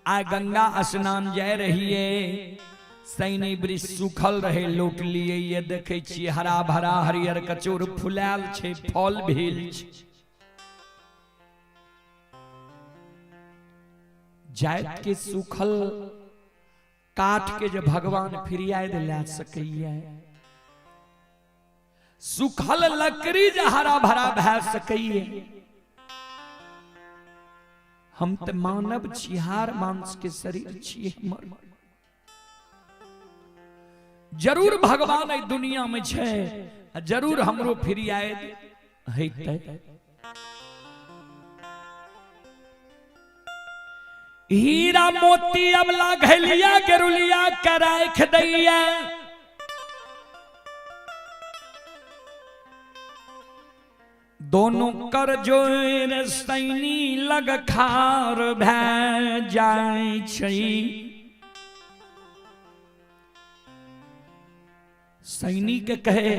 आ गंगा स्नान जाय रहिए, सैनी वृक्ष सूखल रहे, लौट लिए ये देखे छियै हरा भरा हरियर कचोर फुलायल छै, फल भेल छै। जायत के सूखल काठ के जे भगवान फिरियाद ला सकैया, सूखल लकड़ी जे हरा भरा भए सकैया। हम तो मानव छी, हार मांस के शरीर छी हमर, जरूर भगवान एहि दुनिया में छै, जरूर हमरो फिरियाद हेतै। हीरा मोती अबला घलिया गेरुलिया के राख दैया, दोनों कर जोर सैनी लग खार भै जाय छै। सैनी के कहे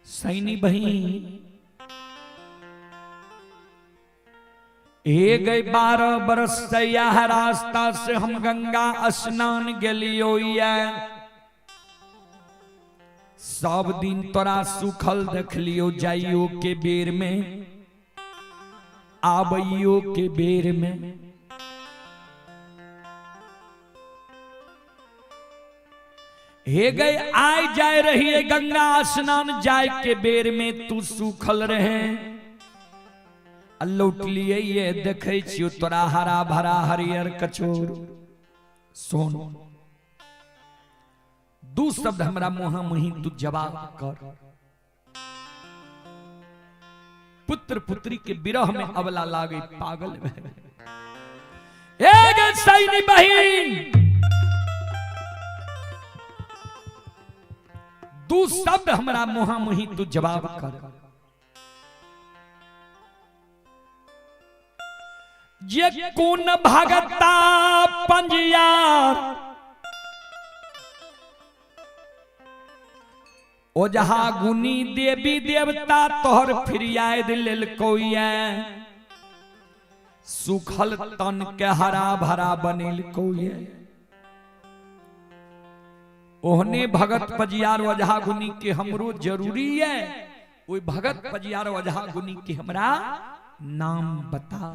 सैनी बहिन, ए गई 12 बरस से यह रास्ता से हम गंगा स्नान गेलियो, सब दिन तोरा सूखल देखलियो जाइयो के बेर में, आबैयो के बेर में हे गए आय जाए रही है गंगा स्नान जाए के बेर में तू सूखल रहे आ लौटलिए ये देखे छियो तोरा हरा भरा हरियर कचोर। सोन दू शब्द हमरा मुहा मुही तू जवाब कर। पुत्र पुत्री के विरह में अबला लागे पागल में। ए सैनी बहिन, दू शब्द हमरा मुहा मुही तू जवाब कर। जे कोन भगता पंजियार ओझा गुनी देवी देवता तोहर फिरियाद लेल कोइया, सुखल तन के हरा भरा बनेल कोइया। ओहने भगत पजियार ओझा गुनी के हमरो जरूरी है। ओई भगत पजियार ओझा गुनी के हमरा नाम बता।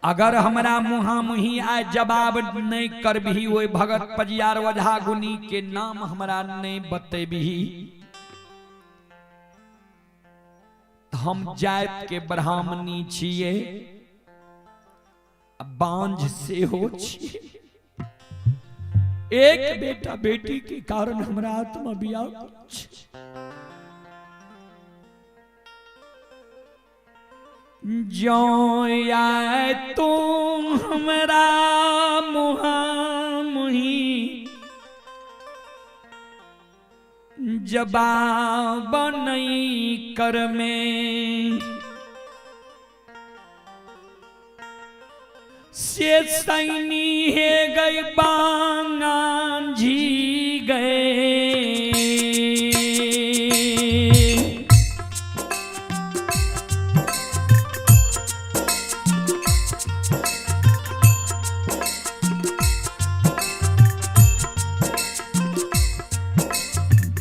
अगर हमरा मुहा मुही आए जवाब नहीं करबही, ओई भगत पजियार ओझा गुनी के नाम हमरा नहीं बतेबही, हम जात के ब्राह्मणी छिए, बांझ से हो छिए। एक बेटा बेटी के कारण हमरा आत्मा व्याकुल छै। जो आए तू हमरा मुहा मुही जवाब नहीं कर में, से सैनी है गई बांगा जी गए।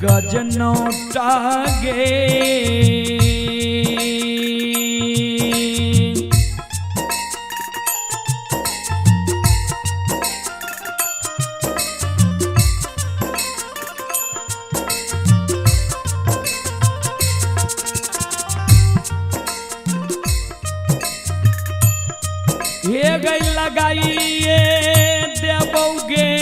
गजनौटा गे हे गई लगाइए देबोगे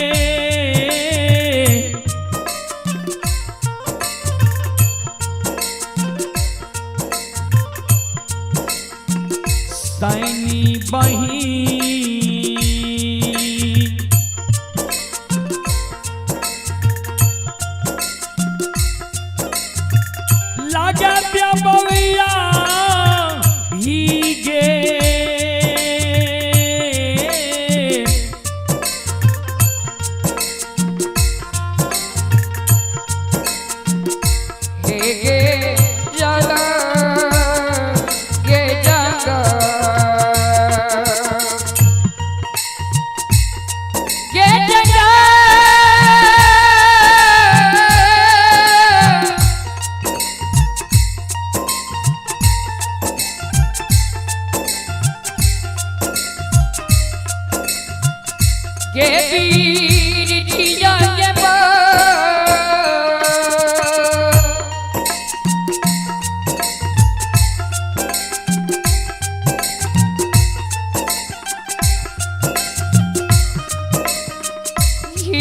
सैनी बही लगा देबोया ही गे। के वीर जिया के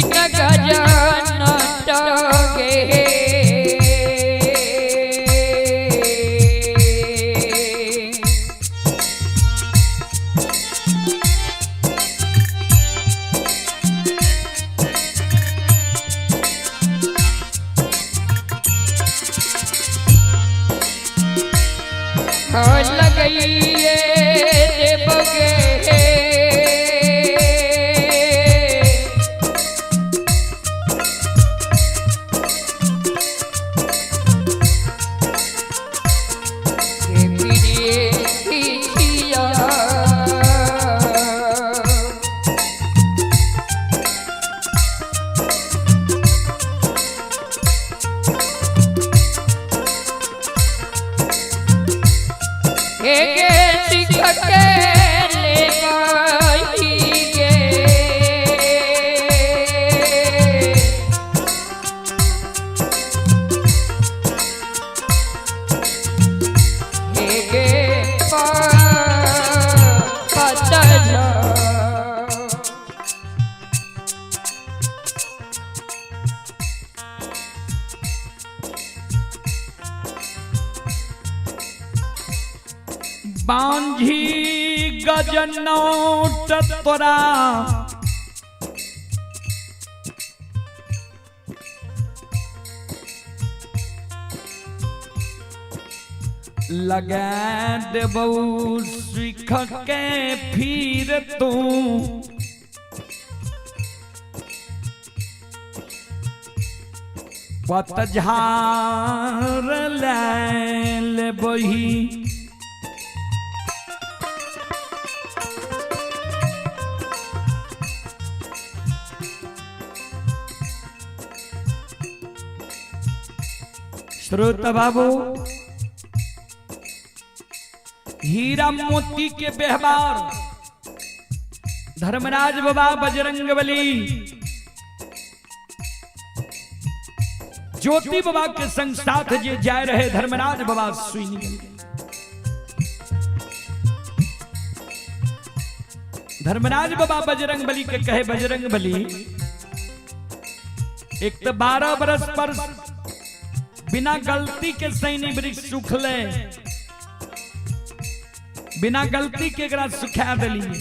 गजन लगइए देवगे के प्रिय पिया। हे गे सिख के ले गई गे। हे गे पतझड़। बांझी गजनौट तोरा लगा देबौ सिख के फिर तू पतझार ले लेबही। श्रोता बाबू, हीरा मोती के व्यवहार धर्मराज बाबा बजरंग बली ज्योति बाबा के संग साथ जे जाए रहे धर्मराज बाबा सुन गेल। धर्मराज बाबा बजरंग बली के कहे, बजरंग बली एक तो 12 बरस पर बिना गलती के सैनी वृक्ष सुखले, बिना गलती के एकरा सुखा देलिए,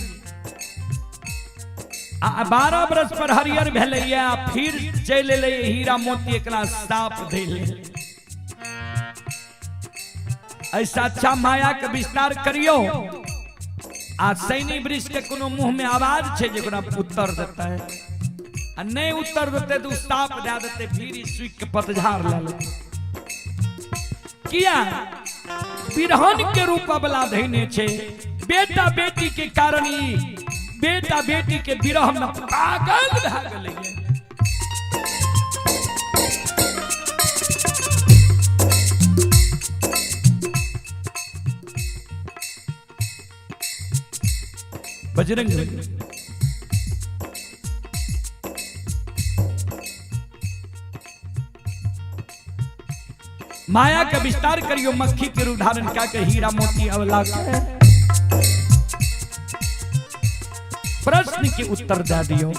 आ 12 बरस पर हरियर भेलैया, आ फिर चलि एलै हीरा मोती एकरा साप देले। ऐसा अच्छा माया के विस्तार करियो आ सैनी वृक्ष के कोनो मुंह में आवाज छै जे ओकरा उत्तर देतै, आ नहीं उत्तर देतै तऽ ओ साप दए देतै, फिर ई सुखि के पतझाड़ लए लेतै। किया बिरहन के रूप वाला धैने छै, बेटा बेटी के कारण ई बेटा बेटी के विरह में पागल भए गेलै। बजरंग बली माया के विस्तार करियो, मक्खी के रूप धारण क्या के हीरा मोती अवला के प्रश्न के उत्तर दे दियो।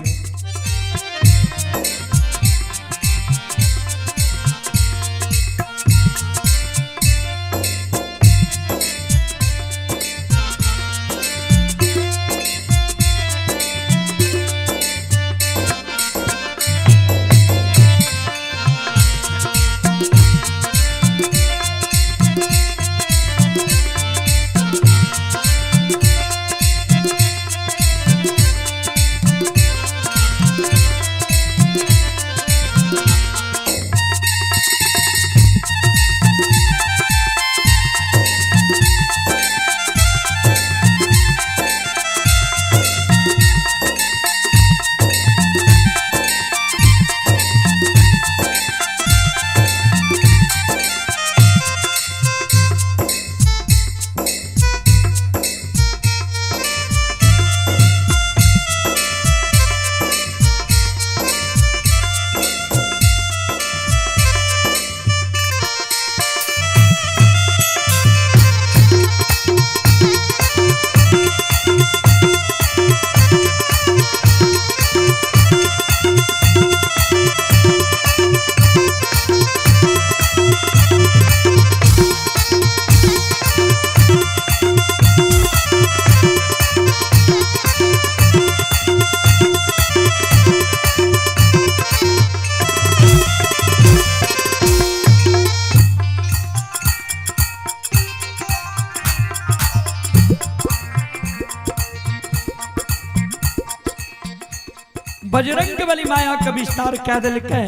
बजरंग बली माया के विस्तार कह दिलकै,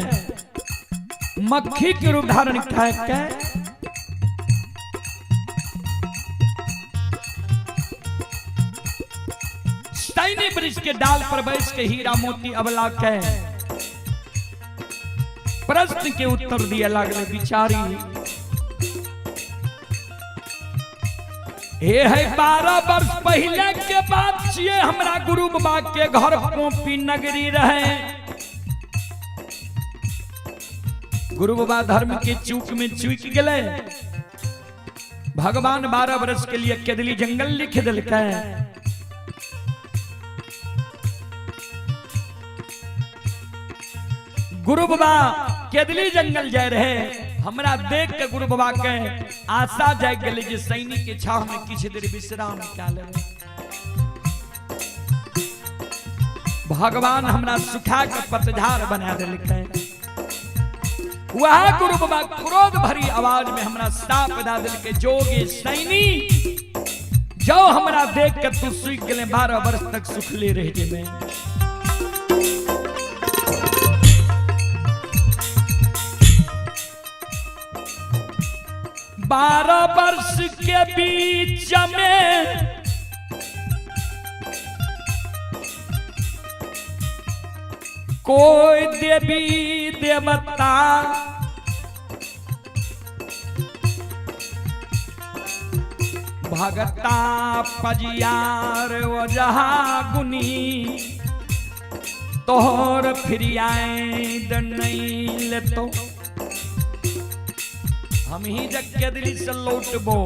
मक्खी के रूप धारण कह के सैनी वृक्ष के डाल पर बैठ के हीरा मोती अबला के प्रश्न के उत्तर दिए लागले बिचारी। हे है 12 वर्ष पहले के बात छिए, हमरा गुरु बाबा के घर पोपी नगरी रहे। गुरु बाबा धर्म के चूक में चूक गए। भगवान 12 वर्ष के लिए केदली जंगल लिख दिलकै। गुरु बाबा केदली जंगल जाए रहे, हमरा देख के गुरु बाबा के आशा जाग गेलै जे सैनिक के छाव में किछु देर विश्राम कए लेबै। भगवान हमरा सुखा के पतझाड़ बना देलकै। वह गुरु बाबा क्रोध भरी आवाज में हमरा साप दा देलकै, जोगी सैनी जो हमरा देख के तू सूख गेले, 12 वर्ष तक सुखले रह जेबे। 12 वर्ष के बीच में कोई देवी देवता भगता पजियार ओझा गुनी तोहर फिरियाद नहीं लेतो। हम ही जग के दिल से लौटबो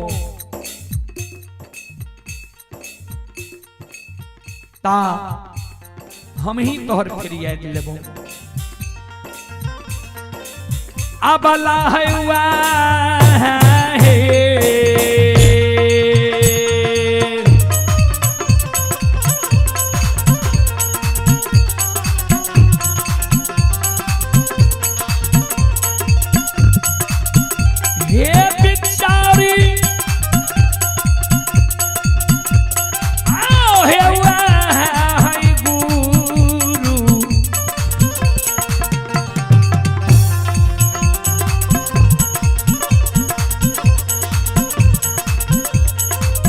ता हम ही तोहर फिरियाद लेबो। अबला है हुआ है हे बिचारी आओ हे वाह गुरु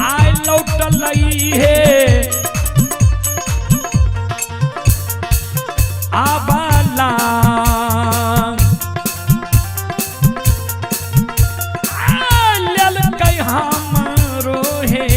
आय लौटल हे आबाला लेलकै हमरो हे।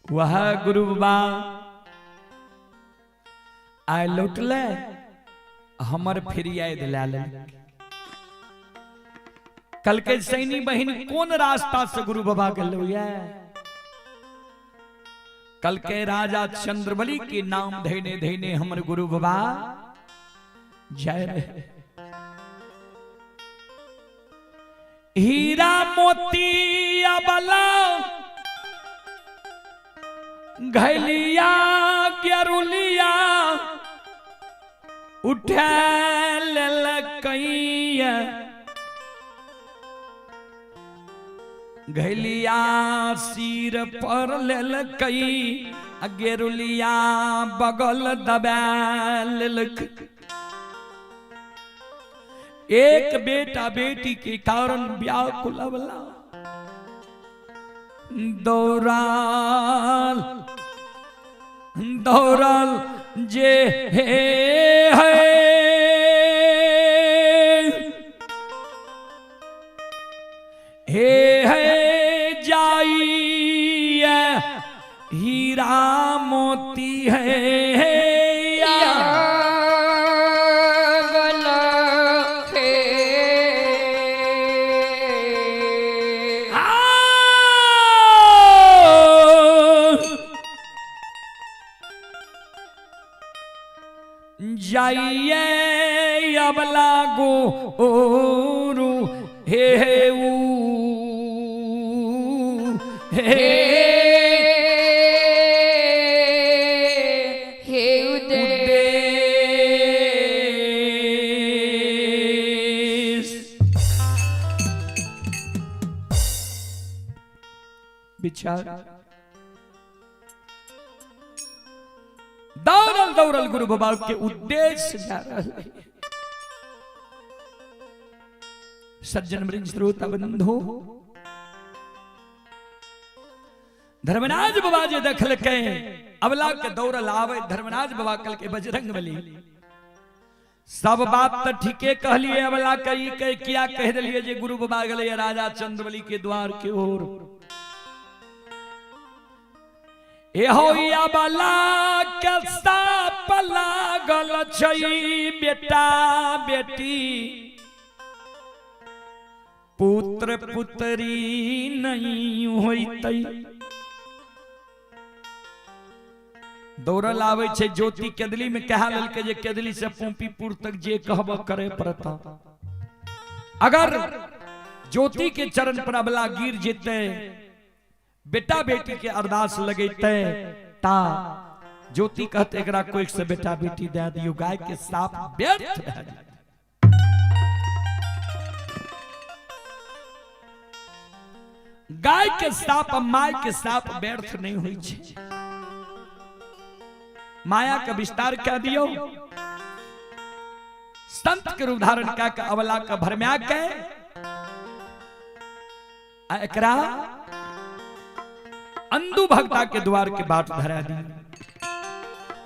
वह गुरु बाबा आय लौटले हमर फिरियाद ला ले। कल के सैनी बहिन कौन रास्ता से गुरु बाबा गेलो ये? कल के राजा चंद्रबली के नाम धैने धैने हमर गुरु बाबा जय रहे। हीरा मोती अबला घैलिया गेरुलिया उठा लेलकैया घैलिया सिर पर लेलकै आ गेरुलिया बगल दबा लेलक। एक बेटा बेटी के कारण व्याकुल अबला दौड़ल दौड़ल जे हे है हे है जाइए हीरा मोती है या जाइए अबला गोरु हे हे ऊ हे हे उदय उद्देश। विचार दौड़ल दौड़ल गुरु बाबा के उद्देश्य जा रहा है। सज्जन वृंद श्रोता बंधु, धर्मराज बाबा जे देखलकै अबला के दौड़ल आवे, धर्मराज बाबा कल के बजरंग बली सब बात तो ठीके कहलिए, अबला के ई कह किया कह दिलिए जे गुरु बाबा गेलै राजा चंद्रबली के द्वार के ओर। एहो अबला के साप लागल छै बेटा बेटी पुत्र पुत्री नहीं होइतै। दौड़ल आबै छै ज्योति केदली में कहा लेलकै जे केदली से पोम्पीपुर तक जे कहब करे पड़त। अगर ज्योति के चरण पर अबला गिर जेतै, बेटा बेटी के अरदास लगेतै, ता ज्योति कहते एकरा कोई से बेटा बेटी दे दियो, गाय के साप व्यर्थ भए जायत। गाय के साप आ my के साप व्यर्थ नहीं होइ छै। माया का विस्तार कह दियो, संत के रूप धारण कह के अबला के भरम्या के आ एकरा अंधु भक्ता के द्वार के बाट धरा दी।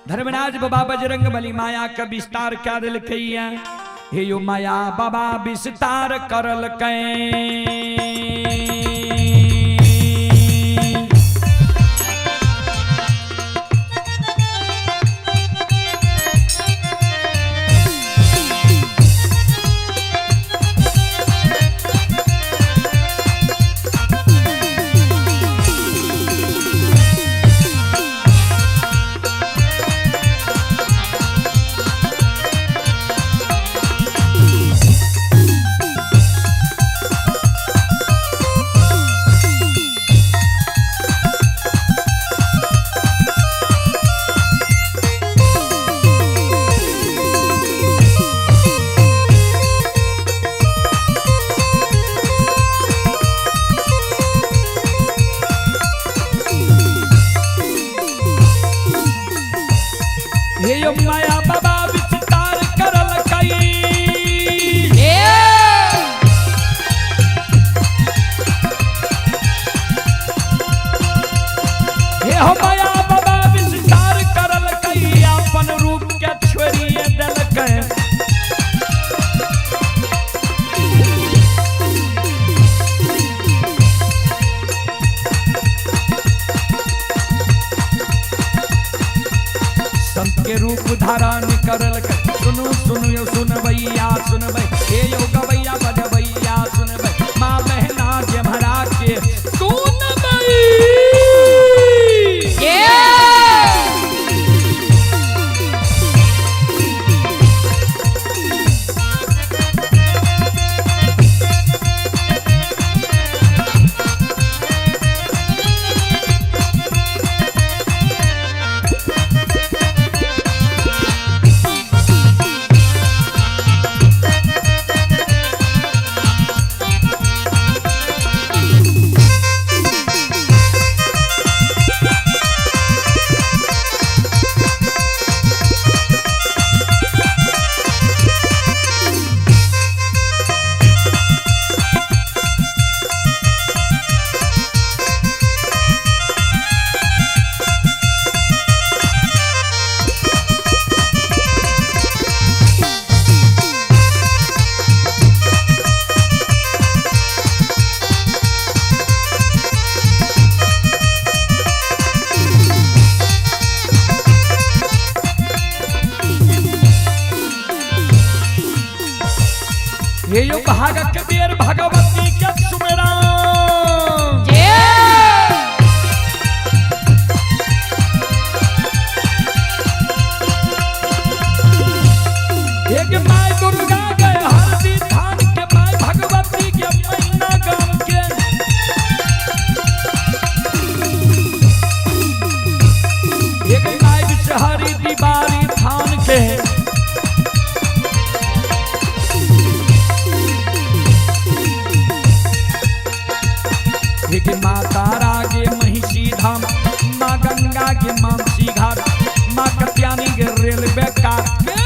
धर्मराज बाबा बजरंग बली माया का विस्तार कह दिलकैया, हे यो माया बाबा विस्तार करलकै। हे यो माया बाबा विस्तार करलकै। हे हो माया बाबा विस्तार करलकै, अपन रूप के छोड़िए देलकै। संत के रूप धारण करलकै। सुनु सुनु यो सुनबैया सुनबै, हे यो गबैया बजबैया सुनबै, माँ बहना जे भरा के सुनबै। हे यो भागक बेर भगवती के सुमेरा। एक my Durga गए हरदी धान के, my Bhagwati के मैना गाम के। एक my Bishahari दीवारी थान के। एक माँ तारा के महिषी धाम, माँ गंगा के मानसी घाट, माँ कत्यानी के रेलवे काट के।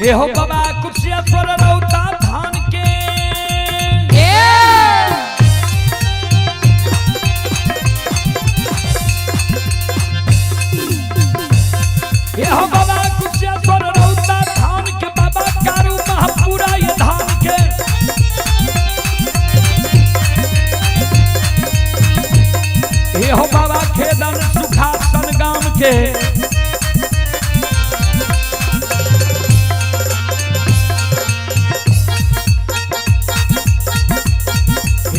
एहो बाबा कुशेश्वर रौता धान के। एहो बाबा कुशेश्वर रौता धान के, बाबा कारू महापुरा ये धान के। एहो बाबा खेदन सुखासन गाम के।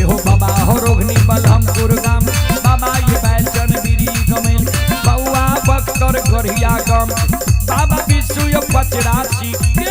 एहो बाबा हो रोगनी बलहमपुर गाम, बाबा ये बैचन बीरी गमेल, बउआ बख्तर गढ़िया गाम, बाबा विश्व यो पचरासी के।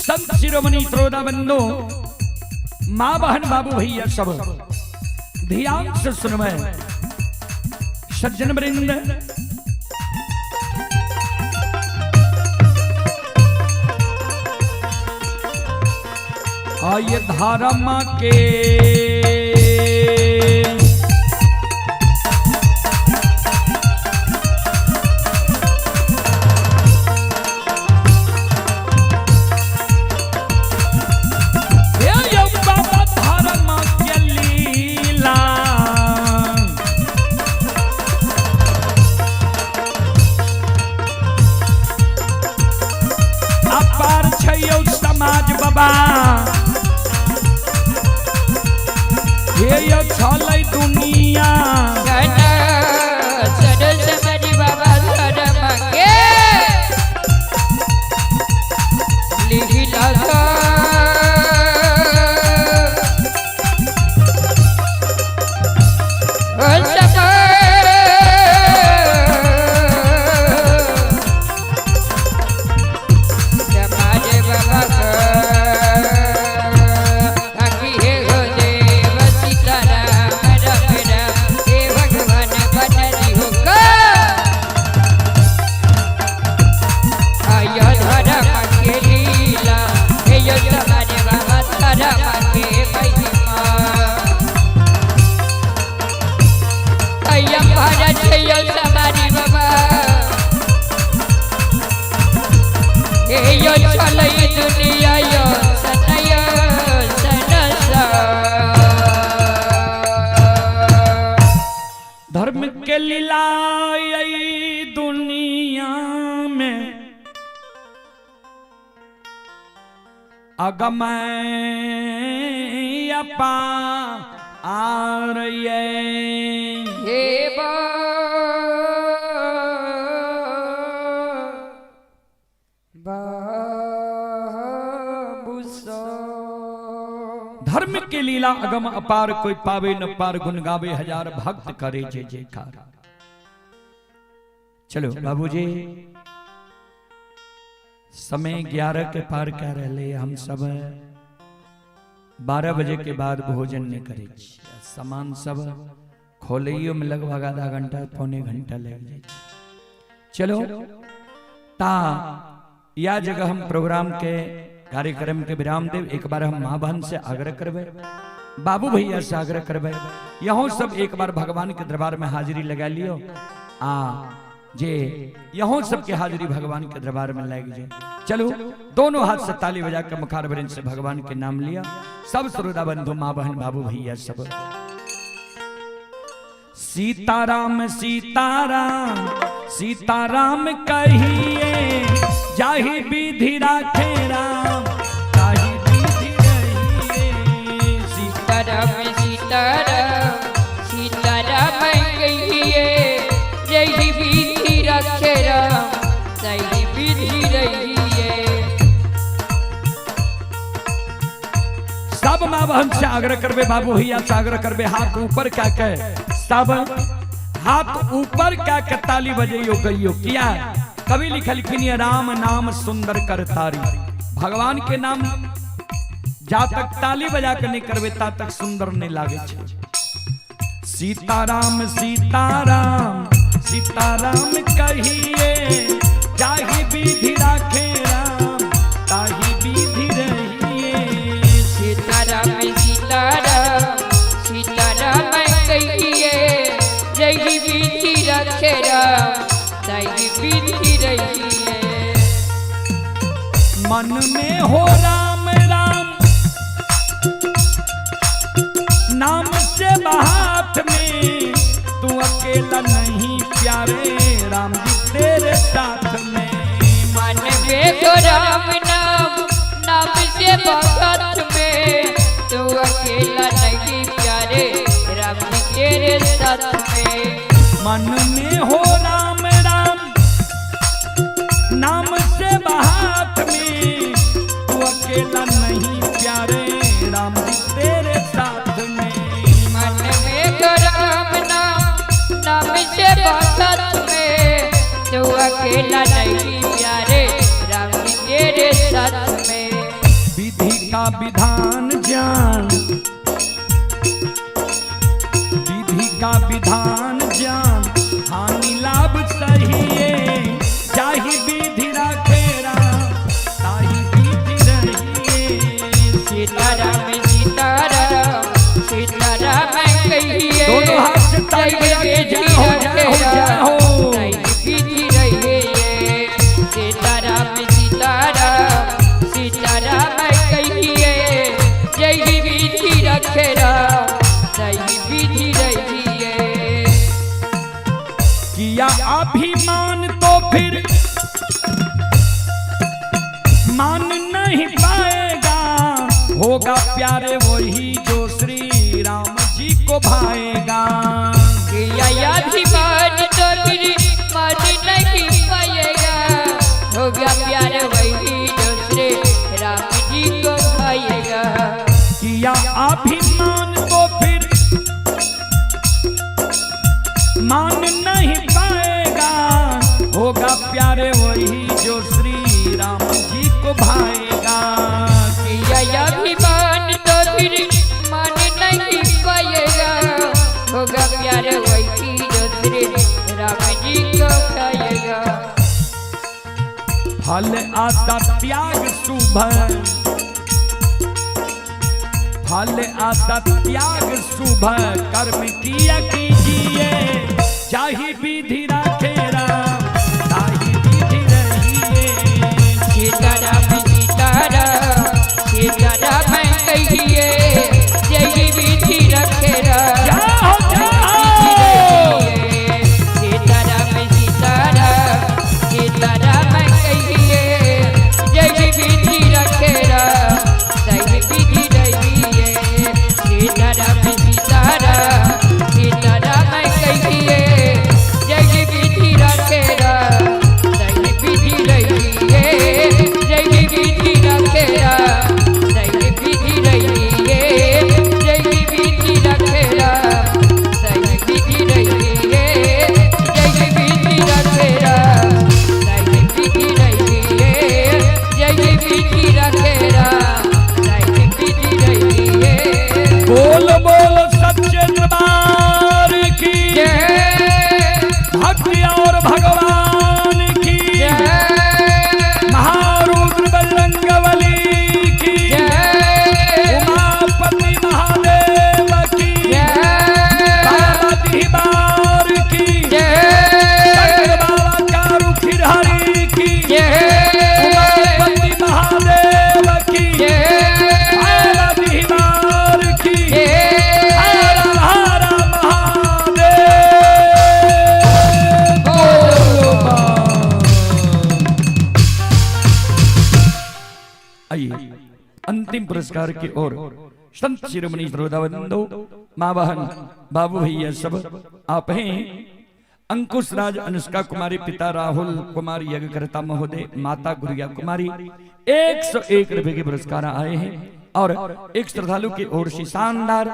संत शिरोमणि श्रोता बंधु, माँ बहन बाबू भैया सब ध्यान से सुनवे। सज्जन वृंद, आये धर्म के हे यौ बाबा धर्म के लीला, अपार छै यौ समाज बाबा, हे यौ छलै दुनिया। देव सीताराम राम राम हे भगवान। के लीला यही दुनिया में अगम अपार ये। हे बाबू सो धर्म के लीला अगम अपार, कोई पावे न पार, गुण गावे हजार, भक्त करे जय जयकार। चलो बाबूजी, समय 11 के पार क्या रहले, हम सब 12 बजे के बाद भोजन नहीं करे, सामान सब खोलियो में लगभग आधा घंटा पौने घंटा लग जाए। चलो ता या जगह हम प्रोग्राम के कार्यक्रम के विराम देव। एक बार हम माँ बहन से आग्रह करबे, बाबू भैया से आग्रह करबे, यहों सब एक बार भगवान के दरबार में हाजिरी लगा लियो। आ जे यहों सबके हाजिरी भगवान के दरबार में लग जाए। चलो दोनों हाथ से ताली बजाकर मुखार वृंद से भगवान के नाम लिया। सब श्रोता बंधु, माँ बहन, बाबू भैया सब सीताराम सीताराम सीताराम कहिए, जाहि विधि राखे राम ताहि विधि रहिए। सीताराम सीताराम सीताराम कहिए, जय विधि रखे राम ताहि विधि रहिए। सब माँ बहन से आग्रह करबे, बाबू भैया से आग्रह करबे, हाथ ऊपर क्या कहे, सब हाथ ऊपर क्या के ताली बजइयो कहियो। किया कवि लिखलखिन राम नाम सुंदर करतारी। भगवान के नाम जा तक ताली बजा के नहीं करबे ता तक सुंदर नहीं लागे छे। सीताराम सीताराम सीताराम कहिए, जाहि विधि राखे राम ताहि विधि रहिए। सीताराम सीताराम सीताराम कहिए, जय विधि रखे राम ताहि विधि रहिए। मन में हो राम राम नाम से हाथ में, तू अकेला नहीं प्यारे राम जी तेरे साथ में। मन में हो राम नाम नाम से हाथ में, तू अकेला नहीं प्यारे राम जी तेरे साथ में। मन में हो राम राम नाम से हाथ में, तू अकेला नहीं प्यारे राम जी तेरे साथ में। मन में हो राम नाम नाम से हाथ में, तू अकेला नहीं प्यारे राम जी तेरे साथ में। विधि का विधान जान, विधि का विधान जान, हानि लाभ सहिए, जाहि विधि राखे राम ताहि विधि रहिए। सीताराम सीताराम सीताराम कहिए, दोनों हाथ से ताली बजा के जय हो जय हो जय हो। विधि रहिए। सीताराम सीताराम सीताराम कहिए, जय विधि रखे राम ताहि विधि रहिए। किया अभिमान तो फिर मान नहीं पाएगा, होगा प्यारे वही जो श्री राम जी को भाएगा। किया अभिमान तो फिर मान नहीं पाएगा, होगा प्यार वही जो श्री राम जी को भाएगा। किया अभिमान तो फिर मान नहीं पाएगा, होगा प्यारे वही जो श्री राम जी को भाएगा। किया अभिमान तो फिर मान नहीं पाएगा, होगा प्यार वही जो श्री राम जी को भाएगा। फल आशा त्याग शुभ, फल आशा त्याग शुभ कर्म किया कीजिए, जाहि विधि राखे राम ताहि विधि रहिए। सीताराम सीताराम सीताराम कहिए, जय विधि रखे राम जय हो जय हो। अंतिम पुरस्कार की ओर संत शिरोमणि श्रोता बंधु, माँ बहन बाबू भैया सब आप हैं। अंकुश राज, अनुष्का कुमारी, पिता राहुल कुमार यज्ञकर्ता महोदय, माता गुरिया कुमारी, 101 रुपए के पुरस्कार आए हैं। और एक श्रद्धालु की ओर से शानदार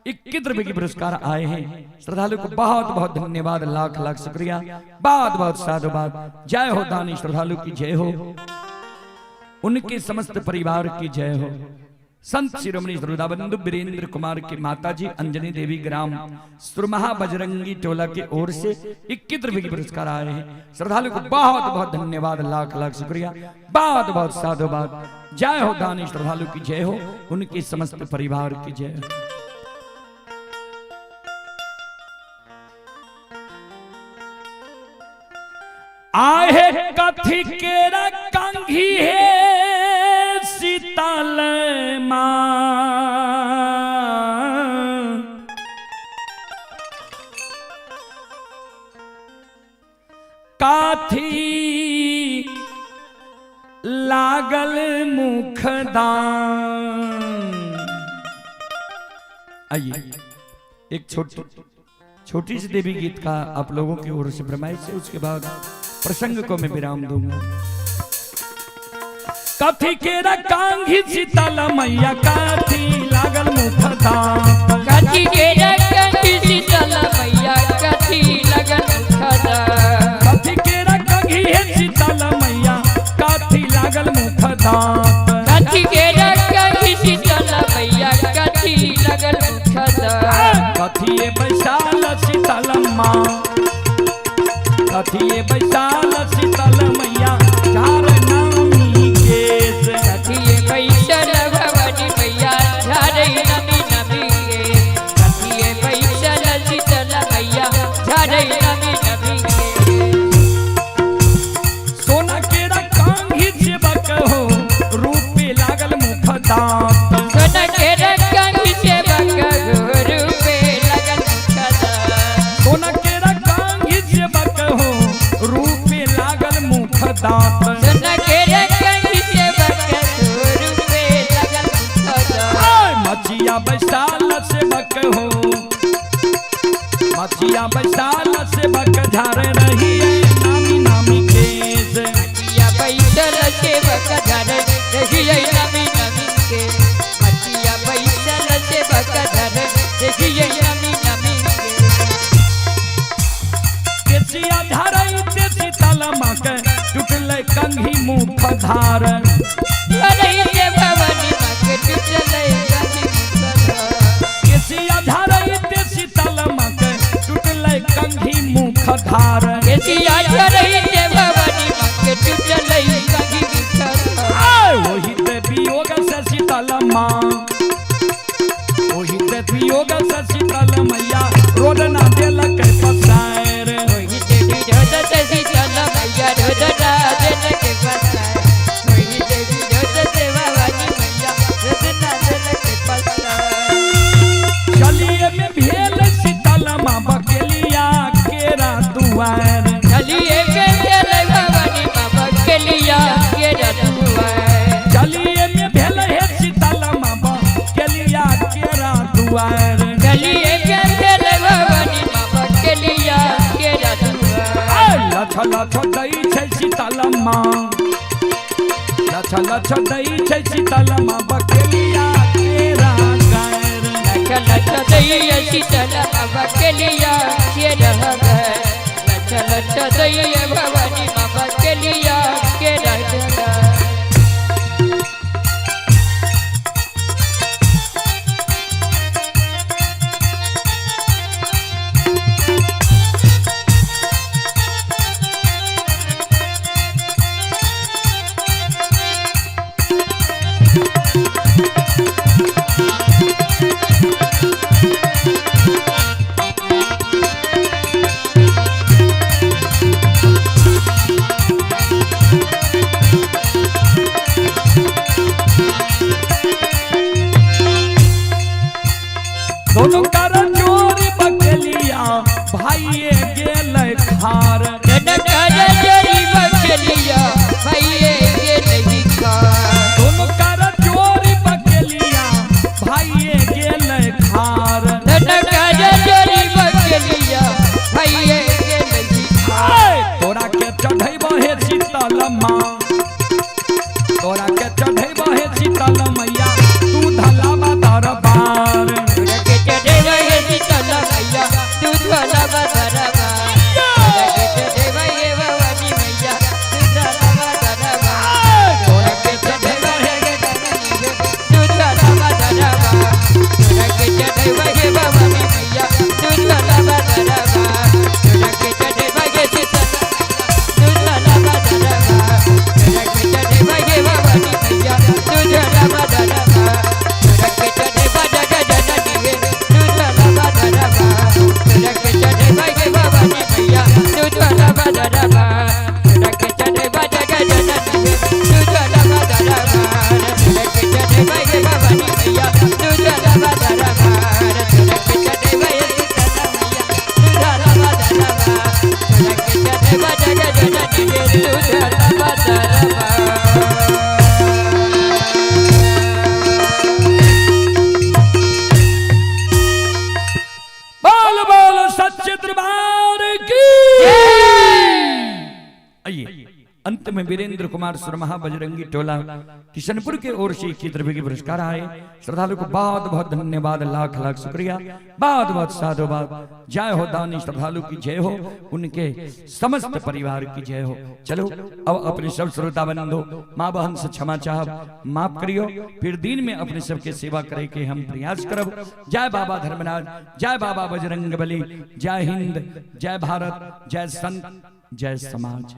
21 रुपए के पुरस्कार आए हैं। श्रद्धालु को बहुत बहुत धन्यवाद, लाख लाख शुक्रिया, बहुत बहुत साधुवाद। जय हो दानी श्रद्धालु की जय हो, उनके समस्त परिवार की जय हो। संत शिरोमणि श्रोता बंधु वीरेंद्र कुमार की माता जी अंजनी देवी ग्राम सुरमहा बजरंगी टोला की ओर से 21 रुपए के पुरस्कार आए हैं। श्रद्धालु को बहुत बहुत धन्यवाद, लाख लाख शुक्रिया, बहुत बहुत साधुवाद। जय हो दानी श्रद्धालु की जय हो, उनके समस्त परिवार की जय हो। आहे कथी केरा कंघी है सीताल माँ, काथी लागल मुखदान। आइए एक छोटी छोटी सी देवी गीत का आप लोगों की ओर से फरमाइश है, उसके बाद प्रसंग को मैं विराम दूंगा। कथी केरा कांघी सीताल मैया काथी लागल मुखदान, कथी केरा कांघी सीताल मैया काथी लागल मुखदान, कथी केरा कांघी हे सीताल मैया काथी लागल मुखदान, कथी केरा कांघी सीताल मैया काथी लागल मुखदान, कथिए बैसाल सीताल माँ, कथिए बैसाल सीताल मैया झार नामी केस, कथिए बैसल भवानी मैया झारै नमी नमी के, कथिए बैसल सीतल मैया झारै नमी नमी के। सोना केरा कांघी सेवक हो रूपे लागल मुखदात, सोना केरा कांघी सेवक हो रूपे लागल मुखदात, सोना केरा कांघी सेवक हो रूपे लागल मुखदात, सोना केरा कांघी सेवक हो रूपे लागल मुखदात, मछिया बैसाल सेवक हो, मछिया बैसाल सेवक झार रही नामी नामी केस, मछिया बैसल सेवक झार रही नामी नमी के, मछिया बैसल सेवक झार रही नामी नमी के। केसिया झारैते सीतल माँ के टूटलै कंघी मुख धार, झरैते भवानी माँ के टूटलै कंघी मुख धार, केसिया झारैते सीतल माँ के टूटलै कंघी मुख धार, केसिया झरैते भवानी माँ के टूटलै कंघी मुख धार, ओहि ते वियोग से सीतल माँ, ओहि ते वियोग से सीतल मैया रोदना देलक पसार, ओहि देवी रोदत सीतल मैया रोदना देलक पसार, ओहि देवी रोदत भवानी मैया रोदना देलक पसार। चलिए में भेल सीतल माँ बकेलिया केरा दुआर, चलिए में भेल भवानी माँ बकेलिया केरा दुआर, चलिए में भेल हे सीतल माँ बकेलिया केरा दुआर, चलिए में भेल भवानी माँ बकेलिया केरा दुआर। लछ लछ दै छै सीतल माँ, लछ लछ दै छै सीतल माँ बकेलिया केरा गार, लछ लछ दैया सीतल माँ बकेलिया केरा गार, लछ लछ दैया भवानी माँ बकेलिया केरा गार। दोनों कर चोरी बकेलिया भाइये गेल खार, जनकर जोरी बकेलिया भाइये गेल खार, दोनों कर चोरी बकेलिया सच्चे दरबार की। आइए अंत में वीरेंद्र कुमार सुरमहा बजरंगी टोला किशनपुर के ओर से 21 रुपए के पुरस्कार आए। श्रद्धालु को बहुत बहुत धन्यवाद, लाख लाख शुक्रिया, बहुत बहुत साधुवाद। जय हो दानी श्रद्धालु की जय हो, उनके समस्त परिवार की जय हो। चलो अब अपने सब श्रोता बंधु माँ बहन से क्षमा चाहब, माफ करियो। फिर दिन में अपने सबके सेवा करे के हम प्रयास करब। जय बाबा धर्मराज, जय बाबा बजरंग बली, जय हिंद, जय भारत, जय संत, जय समाज।